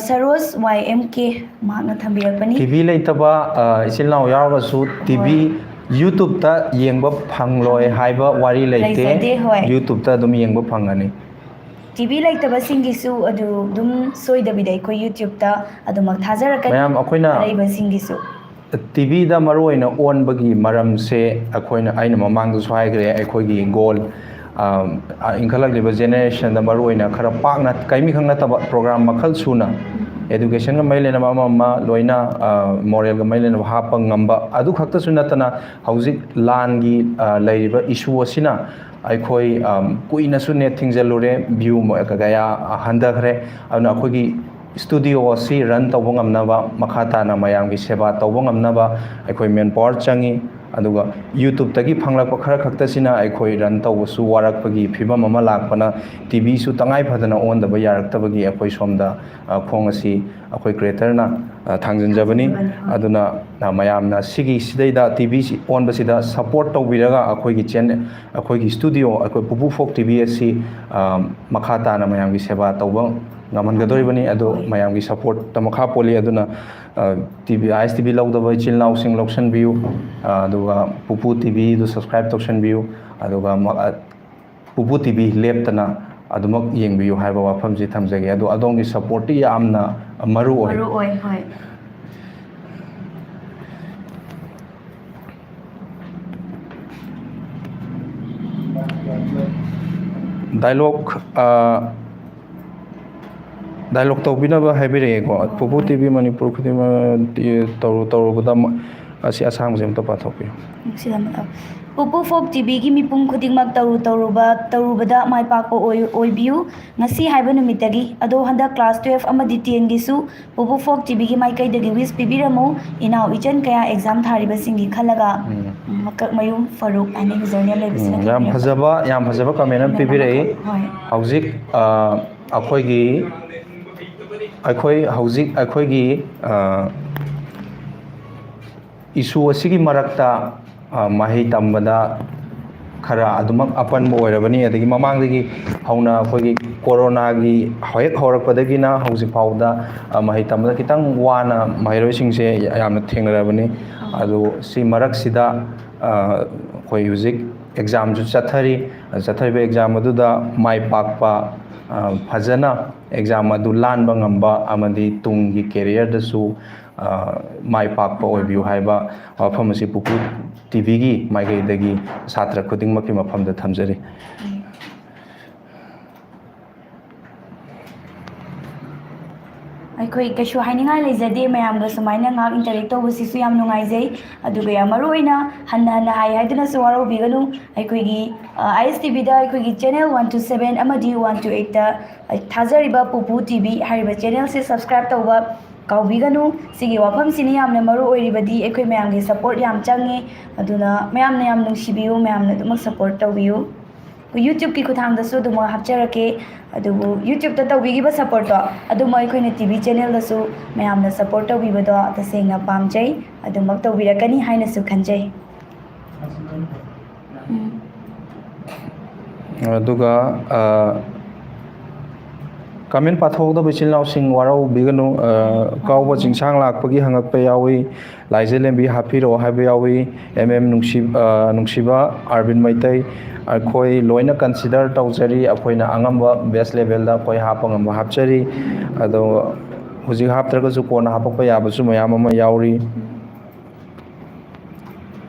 ꯁꯔꯣꯖ ꯋꯥꯏ ꯑꯦꯝ ꯀꯦ, ꯃꯍꯥꯛꯅ ꯊꯝꯕꯤꯔꯛꯄꯅꯤ꯫ ꯇꯤꯚꯤ ꯂꯩꯇꯕ, ꯑ, ꯏꯆꯤꯜ ꯏꯅꯥꯎ ꯌꯥꯎꯔꯒꯁꯨ ꯇꯤꯚꯤ YouTube-ꯇ ꯌꯦꯡꯕ ꯐꯪꯂꯣꯏ ꯍꯥꯏꯕ ꯋꯥꯔꯤ ꯂꯩꯇꯦ꯫ ꯂꯩꯖꯗꯦ, ꯍꯣꯏ꯫ YouTube-ꯇ ꯑꯗꯨꯝ ꯌꯦꯡꯕ ꯐꯪꯒꯅꯤ꯫ ꯇꯤꯚꯤ ꯂꯩꯇꯕꯁꯤꯡꯒꯤꯁꯨ ꯑꯗꯨ ꯑꯗꯨꯝ ꯁꯣꯏꯗꯕꯤꯗ ꯑꯩꯈꯣꯏ YouTube-ꯇ ꯑꯗꯨꯃꯛ ꯊꯥꯖꯔꯛꯀꯅꯤ꯫ ꯃꯌꯥꯝ, ꯑꯩꯈꯣꯏꯅ ꯑꯔꯩꯕꯁꯤꯡꯒꯤꯁꯨ꯫ ꯇꯤꯚꯤꯗ ꯃꯔꯨꯑꯣꯏꯅ ꯑꯣꯟꯕꯒꯤ ꯃꯔꯝꯁꯦ, ꯑꯩꯈꯣꯏꯅ, ꯑꯩꯅ ꯃꯃꯥꯡꯗꯁꯨ ꯍꯥꯏꯈ꯭ꯔꯦ, ꯑꯩꯈꯣꯏꯒꯤ ꯒꯣꯜ, ꯑ, ꯏꯟꯈꯠꯂꯛꯂꯤꯕ ꯖꯦꯅꯦꯔꯦꯁꯟꯗ ꯃꯔꯨꯑꯣꯏꯅ ꯈꯔ ꯄꯥꯛꯅ, ꯀꯩꯃꯤꯈꯛ ꯅꯠꯇꯕ, ꯄ꯭ꯔꯣꯒ꯭ꯔꯥꯝ ꯃꯈꯜ ꯁꯨꯅ, ꯑꯦꯗꯨꯀꯦꯁꯟꯒ ꯃꯔꯤ ꯂꯩꯅꯕ ꯑꯃ ꯑꯃ ꯂꯣꯏꯅ, ꯑ, ꯃꯣꯔꯦꯜꯒ ꯃꯔꯤ ꯂꯩꯅꯕ ꯍꯥꯞꯄ ꯉꯝꯕ꯫ ꯑꯗꯨ ꯈꯛꯇꯁꯨ ꯅꯠꯇꯅ, ꯍꯧꯖꯤꯛ ꯂꯥꯟꯒꯤ, ꯑ, ꯂꯩꯔꯤꯕ ꯏꯁꯨ ꯑꯁꯤꯅ ꯑꯩꯈꯣꯏ, ꯑ, ꯀꯨꯏꯅꯁꯨ ꯅꯦꯠ ꯊꯤꯡꯖꯤꯜꯂꯨꯔꯦ, ꯚ꯭ꯌꯨ ꯀꯌꯥ ꯍꯟꯊꯈ꯭ꯔꯦ꯫ ꯑꯗꯨꯅ ꯑꯩꯈꯣꯏꯒꯤ ꯁ꯭ꯇꯨꯗꯤꯑꯣ ꯑꯁꯤ ꯔꯟ ꯇꯧꯕ ꯉꯝꯅꯕ, ꯃꯈꯥ ꯇꯥꯅ ꯃꯌꯥꯝꯒꯤ ꯁꯦꯕꯥ ꯇꯧꯕ ꯉꯝꯅꯕ ꯑꯩꯈꯣꯏ ꯃꯦꯟ ꯄꯥꯋꯔ ꯆꯪꯉꯤ꯫ ꯑꯗꯨꯒ YouTube-ꯇꯒꯤ ꯐꯪꯂꯛꯄ ꯈꯔ ꯈꯛꯇꯁꯤꯅ ꯑꯩꯈꯣꯏ ꯔꯟ ꯇꯧꯕꯁꯨ ꯋꯥꯔꯛꯄꯒꯤ ꯐꯤꯕꯝ ꯑꯃ ꯂꯥꯛꯄꯅ, ꯇꯤꯚꯤꯁꯨ ꯇꯉꯥꯏ ꯐꯗꯅ ꯑꯣꯟꯗꯕ ꯌꯥꯔꯛꯇꯕꯒꯤ ꯑꯩꯈꯣꯏ ꯁꯣꯝꯗ, ꯑ, ꯈꯣꯡ ꯑꯁꯤ ꯑꯩꯈꯣꯏ ꯀ꯭ꯔꯤꯌꯦꯇꯔꯅ, ꯑ, ꯊꯥꯡꯖꯤꯟꯖꯕꯅꯤ꯫ ꯑꯗꯨꯅ, ꯑ, ꯃꯌꯥꯝꯅ ꯁꯤꯒꯤ, ꯁꯤꯗꯩꯗ ꯇꯤꯚꯤꯁꯤ ꯑꯣꯟꯕꯁꯤꯗ ꯁꯞꯄꯣꯔꯠ ꯇꯧꯕꯤꯔꯒ ꯑꯩꯈꯣꯏꯒꯤ ꯆꯦꯅꯦꯜ, ꯑꯩꯈꯣꯏꯒꯤ ꯁ꯭ꯇꯨꯗꯤꯑꯣ, ꯑꯩꯈꯣꯏ ꯄꯨꯄꯨ ꯐꯣꯛ ꯇꯤꯚꯤ ꯑꯁꯤ, ꯑ, ꯃꯈꯥ ꯇꯥꯅ ꯃꯌꯥꯝꯒꯤ ꯁꯦꯕꯥ ꯇꯧꯕ ꯉꯝꯍꯟꯒꯗꯧꯔꯤꯕꯅꯤ꯫ ꯑꯗꯣ ꯃꯌꯥꯝꯒꯤ ꯁꯞꯄꯣꯔꯠꯇ ꯃꯈꯥ ꯄꯣꯜꯂꯤ꯫ ꯑꯗꯨꯅ, ꯑ, ꯇꯤꯚꯤ, ISTV ꯂꯧꯗꯕ ꯏꯆꯤꯜ ꯏꯅꯥꯎꯁꯤꯡ ꯂꯧꯁꯤꯟꯕꯤꯌꯨ꯫ ꯑ, ꯑꯗꯨꯒ ꯄꯨꯄꯨ ꯇꯤꯚꯤꯗꯨ subscribe ꯇꯧꯁꯤꯟꯕꯤꯌꯨ꯫ ꯑꯗꯨꯒ ꯃ-, ꯑ, ꯄꯨꯄꯨ ꯇꯤꯚꯤ ꯂꯦꯞꯇꯅ ꯑꯗꯨꯃꯛ ꯌꯦꯡꯕꯤꯌꯨ ꯍꯥꯏꯕ ꯋꯥꯐꯝꯁꯤ ꯊꯝꯖꯒꯦ꯫ ꯑꯗꯣ ꯑꯗꯣꯝꯒꯤ ꯁꯞꯄꯣꯔꯠꯇꯤ ꯌꯥꯝꯅ ꯃꯔꯨ ꯑꯣꯏ꯫ ꯃꯔꯨ ꯑꯣꯏ, ꯍꯣꯏ꯫ ꯗꯥꯏꯂꯣꯛ, ꯑ, ꯗꯥꯏꯂꯣꯛ ꯇꯧꯕꯤꯅꯕ ꯍꯥꯏꯕꯤꯔꯛꯑꯦꯀꯣ꯫ ꯄꯨꯄꯨ ꯇꯤꯚꯤ ꯃꯅꯤꯄꯨꯔ ꯈꯨꯗꯤꯡꯃꯛ ꯇꯧꯔꯨ-, ꯇꯧꯔꯨꯕꯗ ꯃ-, ꯑꯁꯤ ꯑꯁꯥꯡꯕꯁꯦ ꯑꯝꯇ ꯄꯥꯊꯣꯛꯄꯤꯌꯨ꯫ ꯅꯨꯡꯁꯤꯔꯝꯕꯗꯣ꯫ ꯄꯨꯄꯨ ꯐꯣꯛ ꯇꯤꯚꯤꯒꯤ ꯃꯤꯄꯨꯝ ꯈꯨꯗꯤꯡꯃꯛ ꯇꯧꯔꯨ ꯇꯧꯔꯨꯕ ꯇꯧꯔꯨꯕꯗ ꯃꯥꯏ ꯄꯥꯛꯄ ꯑꯣꯏ ꯑꯣꯏꯕꯤꯌꯨ꯫ ꯉꯁꯤ ꯍꯥꯏꯕ ꯅꯨꯃꯤꯠꯇꯒꯤ ꯑꯗꯣ ꯍꯟꯗꯛ ꯀ꯭ꯂꯥꯁ ꯇꯨꯌꯦꯜꯐ ꯑꯃꯗꯤ ꯇꯦꯟꯒꯤꯁꯨ ꯄꯨꯄꯨ ꯐꯣꯛ ꯇꯤꯚꯤꯒꯤ ꯃꯥꯏꯀꯩꯗꯒꯤ ꯋꯤꯁ ꯄꯤꯕꯤꯔꯝꯃꯨ꯫ ꯏꯅꯥꯎ ꯏꯆꯟ ꯀꯌꯥ ꯑꯦꯛꯖꯥꯝ ꯊꯥꯔꯤꯕꯁꯤꯡꯒꯤ ꯈꯜꯂꯒ꯫ ꯎꯝ꯫ ꯃꯀꯛꯃꯌꯨꯝ ꯐꯔꯨꯛ ꯍꯥꯏꯅ ꯌꯨꯖꯔꯅꯦꯝ ꯂꯩꯕꯁꯤꯅ ꯎꯝ, ꯌꯥꯝ ꯊꯥꯕꯤꯔꯛꯄ꯫ ꯐꯖꯕ, ꯌꯥꯝ ꯐꯖꯕ ꯀꯃꯦꯟ ꯑꯃ ꯄꯤꯕꯤꯔꯛꯏ꯫ ꯍꯣꯏ꯫ ꯍꯧꯖꯤꯛ, ꯑ, ꯑꯩꯈꯣꯏꯒꯤ, ꯑꯩꯈꯣꯏ ꯍꯧꯖꯤꯛ ꯑꯩꯈꯣꯏꯒꯤ, ꯑ, ꯏꯁꯨ ꯑꯁꯤꯒꯤ ꯃꯔꯛꯇ, ꯑ, ꯃꯍꯩ ꯇꯝꯕꯗ ꯈꯔ ꯑꯗꯨꯃꯛ ꯑꯄꯟꯕ ꯑꯣꯏꯔꯕꯅꯤ꯫ ꯑꯗꯒꯤ ꯃꯃꯥꯡꯗꯒꯤ ꯍꯧꯅ ꯑꯩꯈꯣꯏꯒꯤ ꯀꯣꯔꯣꯅꯥꯒꯤ ꯍꯦꯛ ꯍꯧꯔꯛꯄꯗꯒꯤꯅ ꯍꯧꯖꯤꯛ ꯐꯥꯎꯕꯗ, ꯑ, ꯃꯍꯩ ꯇꯝꯕꯗ ꯈꯤꯇꯪ ꯋꯥꯅ ꯃꯍꯩꯔꯣꯏꯁꯤꯡꯁꯦ ꯌꯥꯝꯅ ꯊꯦꯡꯅꯔꯕꯅꯤ꯫ ꯑꯗꯨ ꯁꯤ ꯃꯔꯛꯁꯤꯗ, ꯑ, ꯑꯩꯈꯣꯏ ꯍꯧꯖꯤꯛ ꯑꯦꯛꯖꯥꯝꯁꯨ ꯆꯠꯊꯔꯤ꯫ ꯆꯠꯊꯔꯤꯕ ꯑꯦꯛꯖꯥꯝ ꯑꯗꯨꯗ ꯃꯥꯏ ꯄꯥꯛꯄ, ꯑ, ꯐꯖꯅ ꯑꯦꯛꯖꯥꯝ ꯑꯗꯨ ꯂꯥꯟꯕ ꯉꯝꯕ ꯑꯃꯗꯤ ꯇꯨꯡꯒꯤ ꯀꯦꯔꯤꯌꯔꯗꯁꯨ, ꯑ, ꯃꯥꯏ ꯄꯥꯛꯄ ꯑꯣꯏꯕꯤꯌꯨ ꯍꯥꯏꯕ ꯋꯥꯐꯝ ꯑꯁꯤ ꯄꯨꯄꯨ ꯇꯤꯚꯤꯒꯤ ꯃꯥꯏꯀꯩꯗꯒꯤ ꯁꯥꯇ꯭ꯔ ꯈꯨꯗꯤꯡꯃꯛꯀꯤ ꯃꯐꯝꯗ ꯊꯝꯖꯔꯤ꯫ ꯑꯩꯈꯣꯏ ꯀꯩꯁꯨ ꯍꯥꯏꯅꯤꯡꯉꯥꯏ ꯂꯩꯖꯗꯦ꯫ ꯃꯌꯥꯝꯒ ꯁꯨꯃꯥꯏꯅ ꯉꯥꯏꯍꯥꯛ ꯏꯟꯇꯔꯦꯛ ꯇꯧꯕꯁꯤꯁꯨ ꯌꯥꯝ ꯅꯨꯡꯉꯥꯏꯖꯩ꯫ ꯑꯗꯨꯒ ꯌꯥꯝ ꯃꯔꯨ ꯑꯣꯏꯅ ꯍꯟꯅ ꯍꯟꯅ ꯍꯥꯏ ꯍꯥꯏꯗꯨꯅꯁꯨ ꯋꯥꯔꯧꯕꯤꯒꯅꯨ꯫ ꯑꯩꯈꯣꯏꯒꯤ, ꯑ, ꯑꯥꯏ ꯑꯦꯁ ꯇꯤ ꯚꯤꯗ ꯑꯩꯈꯣꯏꯒꯤ ꯆꯦꯅꯦꯜ ꯋꯥꯟ ꯇꯨ ꯁꯕꯦꯟ ꯑꯃꯗꯤ ꯋꯥꯟ ꯇꯨ ꯑꯩꯠꯇ ꯊꯥꯖꯔꯤꯕ ꯄꯨꯄꯨ ꯇꯤ ꯚꯤ ꯍꯥꯏꯔꯤꯕ ꯆꯦꯅꯦꯜꯁꯦ ꯁꯕꯁꯀ꯭ꯔꯥꯏꯕ ꯇꯧꯕ ꯀꯥꯎꯕꯤꯒꯅꯨ꯫ ꯁꯤꯒꯤ ꯋꯥꯐꯝꯁꯤꯅ ꯌꯥꯝꯅ ꯃꯔꯨ ꯑꯣꯏꯔꯤꯕꯗꯤ ꯑꯩꯈꯣꯏ ꯃꯌꯥꯝꯒꯤ ꯁꯄꯣꯔꯠ ꯌꯥꯝ ꯆꯪꯉꯤ꯫ ꯑꯗꯨꯅ ꯃꯌꯥꯝꯅ ꯌꯥꯝ ꯅꯨꯡꯁꯤꯕꯤꯌꯨ, ꯃꯌꯥꯝꯅ ꯑꯗꯨꯃꯛ ꯁꯄꯣꯔꯠ ꯇꯧꯕꯤꯌꯨ꯫ ꯑꯩꯈꯣꯏ ꯌꯨꯇ꯭ꯌꯨꯕꯀꯤ ꯈꯨꯠꯊꯥꯡꯗꯁꯨ ꯑꯗꯨꯃꯛ ꯍꯥꯞꯆꯔꯛꯀꯦ꯫ ꯑꯗꯨꯕꯨ ꯌꯨꯇ꯭ꯌꯨꯕꯇ ꯇꯧꯕꯤꯈꯤꯕ ꯁꯄꯣꯔꯠꯇꯣ ꯑꯗꯨꯃꯛ ꯑꯩꯈꯣꯏꯅ ꯇꯤ ꯚꯤ ꯆꯦꯅꯦꯜꯗꯁꯨ ꯃꯌꯥꯝꯅ ꯁꯄꯣꯔꯠ ꯇꯧꯕꯤꯕꯗꯣ ꯇꯁꯦꯡꯅ ꯄꯥꯝꯖꯩ꯫ ꯑꯗꯨꯃꯛ ꯇꯧꯕꯤꯔꯛꯀꯅꯤ ꯍꯥꯏꯅꯁꯨ ꯈꯟꯖꯩ꯫ ꯎꯝ꯫ ꯑꯗꯨꯒ, ꯑ, ꯀꯃꯦꯟ ꯄꯥꯊꯣꯛꯍꯧꯗꯕ ꯏꯆꯤꯜ ꯏꯅꯥꯎꯁꯤꯡ ꯋꯥꯔꯧꯕꯤꯒꯅꯨ꯫ ꯑ, ꯀꯥꯎꯕ ꯆꯤꯡꯁꯥꯡ ꯂꯥꯛꯄꯒꯤ ꯍꯪꯉꯛꯄ ꯌꯥꯎꯏ꯫ ꯂꯥꯏꯖꯂꯦꯝꯕꯤ ꯍꯥꯞꯄꯤꯔꯛꯑꯣ ꯍꯥꯏꯕ ꯌꯥꯎꯏ꯫ ꯑꯦꯝ ꯑꯦꯝ ꯅꯨꯡꯁꯤ-, ꯑ, ꯅꯨꯡꯁꯤꯕ ꯑꯥꯔꯕꯤꯟ ꯃꯩꯇꯩ, ꯑꯩꯈꯣꯏ ꯂꯣꯏꯅ ꯀꯟꯁꯤꯗꯔ ꯇꯧꯖꯔꯤ꯫ ꯑꯩꯈꯣꯏꯅ ꯑꯉꯝꯕ ꯕꯦꯁ ꯂꯦꯚꯦꯜꯗ ꯑꯩꯈꯣꯏ ꯍꯥꯞꯄ ꯉꯝꯕ ꯍꯥꯞꯆꯔꯤ꯫ ꯑꯗꯣ ꯍꯧꯖꯤꯛ ꯍꯥꯞꯇ꯭ꯔꯒꯁꯨ ꯀꯣꯟꯅ ꯍꯥꯞꯄꯛꯄ ꯌꯥꯕꯁꯨ ꯃꯌꯥꯝ ꯑꯃ ꯌꯥꯎꯔꯤ꯫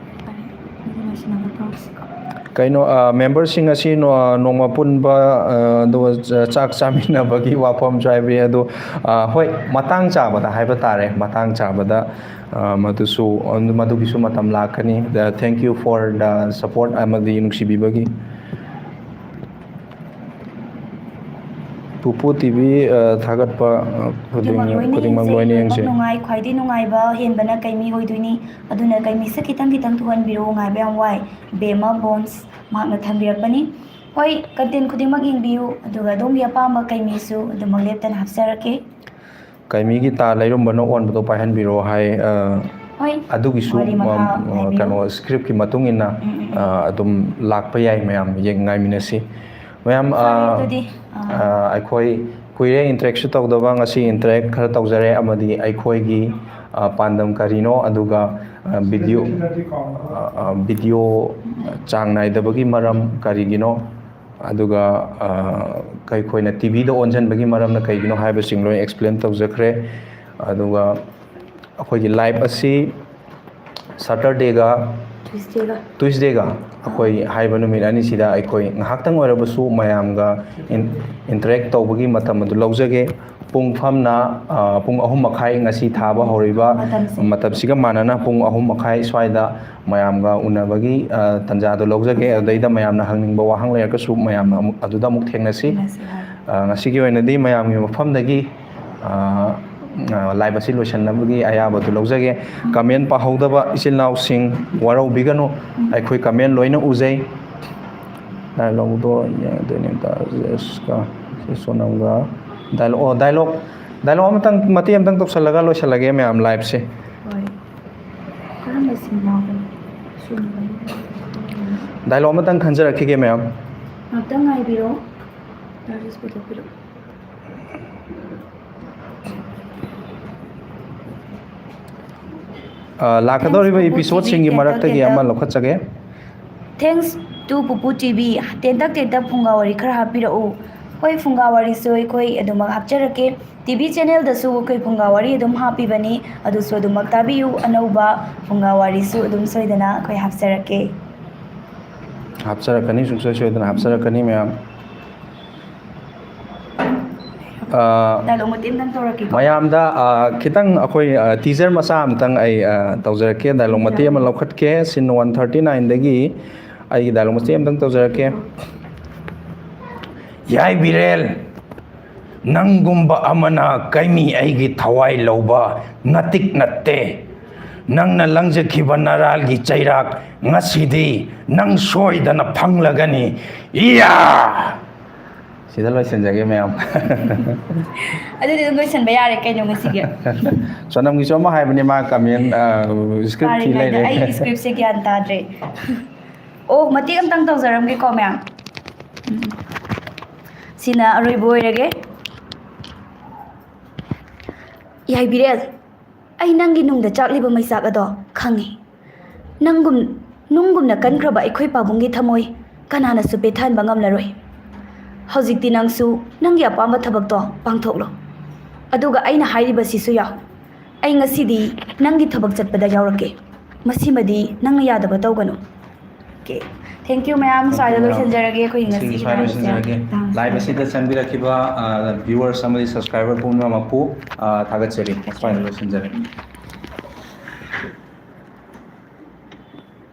ꯀꯩꯅꯣ, ꯑ, ꯃꯦꯝꯕꯔꯁꯤꯡ ꯑꯁꯤ ꯅꯣ-, ꯅꯣꯡꯃ ꯄꯨꯟꯕ, ꯑ, ꯑꯗꯨꯒ ꯆ-, ꯆꯥꯛ ꯆꯥꯃꯤꯟꯅꯕꯒꯤ ꯋꯥꯐꯝꯁꯨ ꯍꯥꯏꯕꯤ, ꯑꯗꯨ, ꯑ, ꯍꯣꯏ, ꯃꯇꯥꯡ ꯆꯥꯕꯗ ꯍꯥꯏꯕ ꯇꯥꯔꯦ, ꯃꯇꯥꯡ ꯆꯥꯕꯗ, ꯑ, ꯃꯗꯨꯁꯨ, ꯃꯗꯨꯒꯤꯁꯨ ꯃꯇꯝ ꯂꯥꯛꯀꯅꯤ꯫ The thank you for the support ꯑꯃꯗꯤ ꯅꯨꯡꯁꯤꯕꯤꯕꯒꯤ꯫ ꯄꯨꯄꯨ ꯇꯤ ꯚꯤ, ꯑ, ꯊꯥꯒꯠꯄ, ꯑ, ꯈꯨꯗꯤꯡ-, ꯈꯨꯗꯤꯡꯃꯛ ꯂꯣꯏꯅ ꯈꯨꯗꯤꯡꯃꯛ ꯌꯦꯡꯖꯩ, ꯂꯣꯏꯅ ꯂꯣꯏꯅꯃꯛ ꯌꯦꯡꯖꯩ꯫ ꯅꯨꯡꯉꯥꯏ, ꯈ꯭ꯋꯥꯏꯗꯒꯤ ꯅꯨꯡꯉꯥꯏꯕ ꯍꯦꯟꯕꯅ ꯀꯩꯃꯤ ꯑꯣꯏꯗꯣꯏꯅꯤ꯫ ꯑꯗꯨꯅ ꯀꯩꯃꯤꯁꯦ ꯈꯤꯇꯪ ꯈꯤꯇꯪ ꯊꯣꯛꯍꯟꯕꯤꯔꯛꯑꯣ, ꯉꯥꯏꯕ ꯌꯥꯝ ꯋꯥꯏ꯫ ꯕꯦꯝꯃ ꯕꯣꯟꯁ ꯃꯍꯥꯛꯅ ꯊꯝꯕꯤꯔꯛꯄꯅꯤ꯫ ꯍꯣꯏ, content ꯈꯨꯗꯤꯡꯃꯛ ꯌꯦꯡꯕꯤꯌꯨ, ꯑꯗꯨꯒ ꯑꯗꯣꯝꯒꯤ ꯑꯄꯥꯝꯕ ꯀꯩꯃꯤꯁꯨ ꯑꯗꯨꯃꯛ ꯂꯦꯞꯇꯅ ꯍꯥꯞꯆꯔꯛꯀꯦ꯫ ꯀꯩꯃꯤꯒꯤ ꯇꯥ ꯂꯩꯔꯨꯝꯕꯅ ꯑꯣꯟꯕꯗꯣ ꯄꯥꯏꯍꯟꯕꯤꯔꯣ ꯍꯥꯏ, ꯑ, ꯍꯣꯏ, ꯑꯗꯨꯒꯤꯁꯨ, ꯋꯥꯔꯤ ꯃꯈꯥ ꯑ, ꯉꯥꯏꯕꯤꯌꯨ꯫ ꯀꯩꯅꯣ, script ꯀꯤ ꯃꯇꯨꯡ ꯏꯟꯅ, ꯎꯝ, ꯎꯝ, ꯎꯝ꯫ ꯑ, ꯑꯗꯨꯝ ꯂꯥꯛꯄ ꯌꯥꯏ, ꯃꯌꯥꯝ ꯌꯦꯡ ꯉꯥꯏꯃꯤꯟꯅꯁꯤ꯫ ꯃꯌꯥꯝ, ꯐꯔꯦ, ꯑ, ꯑꯗꯨꯗꯤ, ꯑ, ꯑ, ꯑꯩꯈꯣꯏ ꯀꯨꯏꯔꯦ interact ꯁꯨ ꯇꯧꯗꯕ, ꯉꯁꯤ interact ꯈꯔ ꯇꯧꯖꯔꯦ, ꯑꯃꯗꯤ ꯑꯩꯈꯣꯏꯒꯤ, ꯑ, ꯄꯥꯟꯗꯝ ꯀꯔꯤꯅꯣ, ꯑꯗꯨꯒ, ꯑ, video, ꯑ, ꯑ, video ꯆꯥꯡ ꯅꯥꯏꯗꯕꯒꯤ ꯃꯔꯝ ꯀꯔꯤꯒꯤꯅꯣ, ꯑꯗꯨꯒ, ꯑ, ꯑꯩꯈꯣꯏꯅ ꯇꯤ ꯚꯤꯗ ꯑꯣꯟꯁꯤꯟꯕꯒꯤ ꯃꯔꯝꯅ ꯀꯩꯒꯤꯅꯣ ꯍꯥꯏꯕꯁꯤꯡ ꯂꯣꯏ explain ꯇꯧꯖꯈ꯭ꯔꯦ꯫ ꯑꯗꯨꯒ ꯑꯩꯈꯣꯏꯒꯤ live ꯑꯁꯤ Saturday ꯒ Tuesday ꯒ꯫ Tuesday ꯒ ꯑꯩꯈꯣꯏ ꯍꯥꯏꯔꯤꯕ ꯅꯨꯃꯤꯠ ꯑꯅꯤꯁꯤꯗ ꯑꯩꯈꯣꯏ ꯉꯥꯏꯍꯥꯛꯇꯪ ꯑꯣꯏꯔꯕꯁꯨ ꯃꯌꯥꯝꯒ in-, interact ꯇꯧꯕꯒꯤ ꯃꯇꯝ ꯑꯗꯨ ꯂꯧꯖꯒꯦ꯫ ꯄꯨꯡ ꯐꯝꯅ, ꯑ, ꯄꯨꯡ ꯑꯍꯨꯝ ꯃꯈꯥꯏ, ꯉꯁꯤ ꯊꯥꯕ ꯍꯧꯔꯤꯕ ꯃꯇꯝꯁꯦ꯫ ꯃꯇꯝꯁꯤꯒ ꯃꯥꯟꯅꯅ ꯄꯨꯡ ꯑꯍꯨꯝ ꯃꯈꯥꯏ ꯁ꯭ꯋꯥꯏꯗ ꯃꯌꯥꯝꯒ ꯎꯅꯕꯒꯤ, ꯑ, ꯇꯥꯟꯖꯥꯗꯨ ꯂꯧꯖꯒꯦ꯫ ꯑꯗꯨꯗꯩꯗ ꯃꯌꯥꯝꯅ ꯍꯪꯅꯤꯡꯕ ꯋꯥꯍꯪ ꯂꯩꯔꯒꯁꯨ ꯃꯌꯥꯝꯅ ꯑꯃꯨꯛ ꯑꯗꯨꯗ ꯑꯃꯨꯛ ꯊꯦꯡꯅꯁꯤ꯫ ꯊꯦꯡꯅꯁꯤ, ꯍꯣꯏ꯫ ꯑ, ꯉꯁꯤꯒꯤ ꯑꯣꯏꯅꯗꯤ ꯃꯌꯥꯝꯒꯤ ꯃꯐꯝꯗꯒꯤ, ꯑ, ꯑ, live ꯑꯁꯤ ꯂꯣꯏꯁꯤꯟꯅꯕꯒꯤ ꯑꯌꯥꯕꯗꯨ ꯂꯧꯖꯒꯦ꯫ ꯎꯝ꯫ Comment ꯄꯥꯍꯧꯗꯕ ꯏꯆꯤꯜ ꯏꯅꯥꯎꯁꯤꯡ ꯋꯥꯔꯧꯕꯤꯒꯅꯨ꯫ ꯎꯝ꯫ ꯑꯩꯈꯣꯏ comment ꯂꯣꯏꯅ ꯎꯖꯩ꯫ Dialogue ꯗꯣ ꯌꯦꯡꯗꯣꯏꯅꯦ, ꯖꯦꯁꯀ, ꯁꯣꯅꯝꯒ꯫ Dialogue, ꯑꯣ, dialogue, dialogue ꯑꯃꯇꯪ, ꯃꯇꯦꯛ ꯑꯃꯇꯪ ꯇꯧꯁꯜꯂꯒ ꯂꯣꯏꯁꯤꯜꯂꯒꯦ ꯃꯌꯥꯝ live ꯁꯦ꯫ ꯍꯣꯏ꯫ ꯀꯔꯝꯕ ꯁꯤꯅꯦꯃꯥꯒꯨꯝ-, ꯁꯤꯅꯦꯃꯥꯒꯨꯝ-, Dialogue ꯑꯃꯇꯪ ꯈꯟꯖꯔꯛꯈꯤꯒꯦ ꯃꯌꯥꯝ꯫ ꯉꯥꯛꯇꯪ ꯉꯥꯏꯕꯤꯔꯣ꯫ ꯇꯥꯔꯤꯁ ꯄꯨꯊꯣꯛꯄꯤꯔꯣ꯫ ꯑ, ꯂꯥꯛꯀꯗꯧꯔꯤꯕ Thanks, ꯄꯨꯄꯨ episode ꯁꯤꯡꯒꯤ ꯇꯤ ꯚꯤ ꯃꯔꯛꯇꯒꯤ ꯇꯦꯟꯇꯛ ꯑꯃ ꯇꯦꯟꯇꯛ꯫ ꯂꯧꯈꯠꯆꯒꯦ꯫ Thanks to ꯄꯨꯄꯨ ꯇꯤ ꯚꯤ, ꯇꯦꯟꯇꯛ ꯇꯦꯟꯇꯛ ꯐꯨꯡꯒꯥ ꯋꯥꯔꯤ ꯈꯔ ꯍꯥꯞꯄꯤꯔꯛꯎ꯫ ꯍꯣꯏ, ꯐꯨꯡꯒꯥ ꯋꯥꯔꯤꯁꯨ ꯑꯩꯈꯣꯏ ꯑꯗꯨꯃꯛ ꯍꯥꯞꯆꯔꯛꯀꯦ꯫ ꯇꯤ ꯚꯤ channel ꯗꯁꯨ ꯑꯩꯈꯣꯏ ꯐꯨꯡꯒꯥ ꯋꯥꯔꯤ ꯑꯗꯨꯝ ꯍꯥꯞꯄꯤꯕꯅꯤ, ꯑꯗꯨꯁꯨ ꯑꯗꯨꯃꯛ ꯇꯥꯕꯤꯌꯨ꯫ ꯑꯅꯧꯕ ꯐꯨꯡꯒꯥ ꯋꯥꯔꯤꯁꯨ ꯑꯗꯨꯝ ꯁꯣꯏꯗꯅ ꯑꯩꯈꯣꯏ ꯍꯥꯞꯆꯔꯛꯀꯦ꯫ ꯍꯥꯞꯆꯔꯛꯀꯅꯤ, ꯁꯨꯡꯁꯣꯏ ꯁꯣꯏꯗꯅ ꯍꯥꯞꯆꯔꯛꯀꯅꯤ ꯃꯌꯥꯝ꯫ ꯑ, ꯗꯥꯏꯂꯣꯛ ꯃꯇꯦꯛ ꯑꯃꯇꯪ ꯇꯧꯔꯛꯀꯦꯀꯣ꯫ ꯃꯌꯥꯝꯗ, ꯑ, ꯈꯤꯇꯪ ꯑꯩꯈꯣꯏ, ꯑ, ꯇꯤꯖꯔ ꯃꯆꯥ ꯑꯃꯇꯪ ꯑꯩ, ꯑ, ꯇꯧꯖꯔꯛꯀꯦ, ꯗꯥꯏꯂꯣꯛ ꯃꯇꯦꯛ ꯑꯃ ꯂꯧꯈꯠꯀꯦ, ꯁꯤꯟ ꯋꯥꯟ ꯊꯥꯔꯇꯤ ꯅꯥꯏꯟꯗꯒꯤ ꯑꯩꯒꯤ ꯗꯥꯏꯂꯣꯛ ꯃꯇꯦꯛ ꯑꯃꯇꯪ ꯇꯧꯖꯔꯛꯀꯦ꯫ ꯌꯥꯏ ꯕꯤꯔꯦꯜ, ꯅꯪꯒꯨꯝꯕ ꯑꯃꯅ ꯀꯩꯃꯤ ꯑꯩꯒꯤ ꯊꯋꯥꯏ ꯂꯧꯕ ꯅꯇꯤꯛ ꯅꯠꯇꯦ꯫ ꯅꯪꯅ ꯂꯪꯖꯈꯤꯕ ꯅꯔꯥꯜꯒꯤ ꯆꯩꯔꯥꯛ ꯉꯁꯤꯗꯤ ꯅꯪ ꯁꯣꯏꯗꯅ ꯐꯪꯂꯒꯅꯤ꯫ ꯏꯌꯥ! ꯁꯤꯗ ꯂꯣꯏꯁꯤꯟꯖꯒꯦ ꯃꯌꯥꯝ꯫ ꯑꯗꯨꯗꯤ ꯑꯗꯨꯝ ꯂꯣꯏꯁꯤꯟꯕ ꯌꯥꯔꯦ ꯀꯩꯅꯣ ꯉꯁꯤꯒꯤ꯫ ꯁꯣꯅꯝꯒꯤꯁꯨ ꯑꯃ ꯍꯥꯏꯕꯅꯦ ꯃꯥ ꯀꯃꯦꯟ, ꯑ, ꯁ꯭ꯀ꯭ꯔꯤꯞ ꯊꯤ ꯄꯥꯔꯤꯉꯩꯗ ꯂꯩꯔꯦ꯫ ꯑꯩ ꯁ꯭ꯀ꯭ꯔꯤꯞꯁꯦ ꯒ꯭ꯌꯥꯟ ꯇꯥꯗ꯭ꯔꯦ꯫ ꯑꯣ, ꯃꯇꯦꯛ ꯑꯝꯇꯪ ꯇꯧꯖꯔꯝꯒꯦꯀꯣ ꯃꯌꯥꯝ꯫ ꯎꯝ꯫ ꯁꯤꯅ ꯑꯔꯣꯏꯕ ꯑꯣꯏꯔꯒꯦ꯫ ꯌꯥꯏ ꯕꯤꯔꯦꯜ, ꯑꯩ ꯅꯪꯒꯤ ꯅꯨꯡꯗ ꯆꯥꯛꯂꯤꯕ ꯃꯩꯆꯥꯛ ꯑꯗꯣ ꯈꯪꯉꯤ꯫ ꯅꯪꯒꯨꯝ ꯅꯨꯡꯒꯨꯝꯅ ꯀꯟꯈ꯭ꯔꯕ ꯑꯩꯈꯣꯏ ꯄꯥꯕꯨꯡꯒꯤ ꯊꯃꯣꯏ ꯀꯅꯥꯅꯁꯨ ꯄꯦꯠꯊꯍꯟꯕ ꯉꯝꯂꯔꯣꯏ꯫ ꯍꯧꯖꯤꯛꯇꯤ ꯅꯪꯁꯨ ꯅꯪꯒꯤ ꯑꯄꯥꯝꯕ ꯊꯕꯛꯇꯣ ꯄꯥꯡꯊꯣꯛꯂꯣ꯫ ꯑꯗꯨꯒ ꯑꯩꯅ ꯍꯥꯏꯔꯤꯕꯁꯤꯁꯨ ꯌꯥꯎ꯫ ꯑꯩ ꯉꯁꯤꯗꯤ ꯅꯪꯒꯤ ꯊꯕꯛ ꯆꯠꯄꯗ ꯌꯥꯎꯔꯛꯀꯦ꯫ ꯃꯁꯤꯃꯗꯤ ꯅꯪꯅ ꯌꯥꯗꯕ ꯇꯧꯒꯅꯨ꯫ ꯑꯣꯀꯦ꯫ Thank you ꯃꯌꯥꯝ, Thank you ꯁ꯭ꯋꯥꯏꯗ ꯃꯌꯥꯝ꯫ ꯂꯣꯏꯁꯤꯟꯖꯔꯒꯦ ꯑꯩꯈꯣꯏꯒꯤ ꯉꯁꯤꯒꯤ ꯉꯁꯤꯒꯤ ꯁ꯭ꯋꯥꯏꯗ ꯂꯥꯏꯕꯁꯦ꯫ ꯂꯣꯏꯁꯤꯟꯖꯔꯒꯦ꯫ ꯇꯥꯡꯁ꯫ ꯂꯥꯏꯕꯁꯤꯗ ꯆꯪꯕꯤꯔꯛꯈꯤꯕ, ꯑ, viewers ꯑꯃꯗꯤ subscriber ꯄꯨꯝꯅꯃꯛꯄꯨ, ꯑ, ꯊꯥꯒꯠꯆꯔꯤ꯫ ꯁ꯭ꯋꯥꯏꯗ ꯂꯣꯏꯁꯤꯟꯖꯔꯦ꯫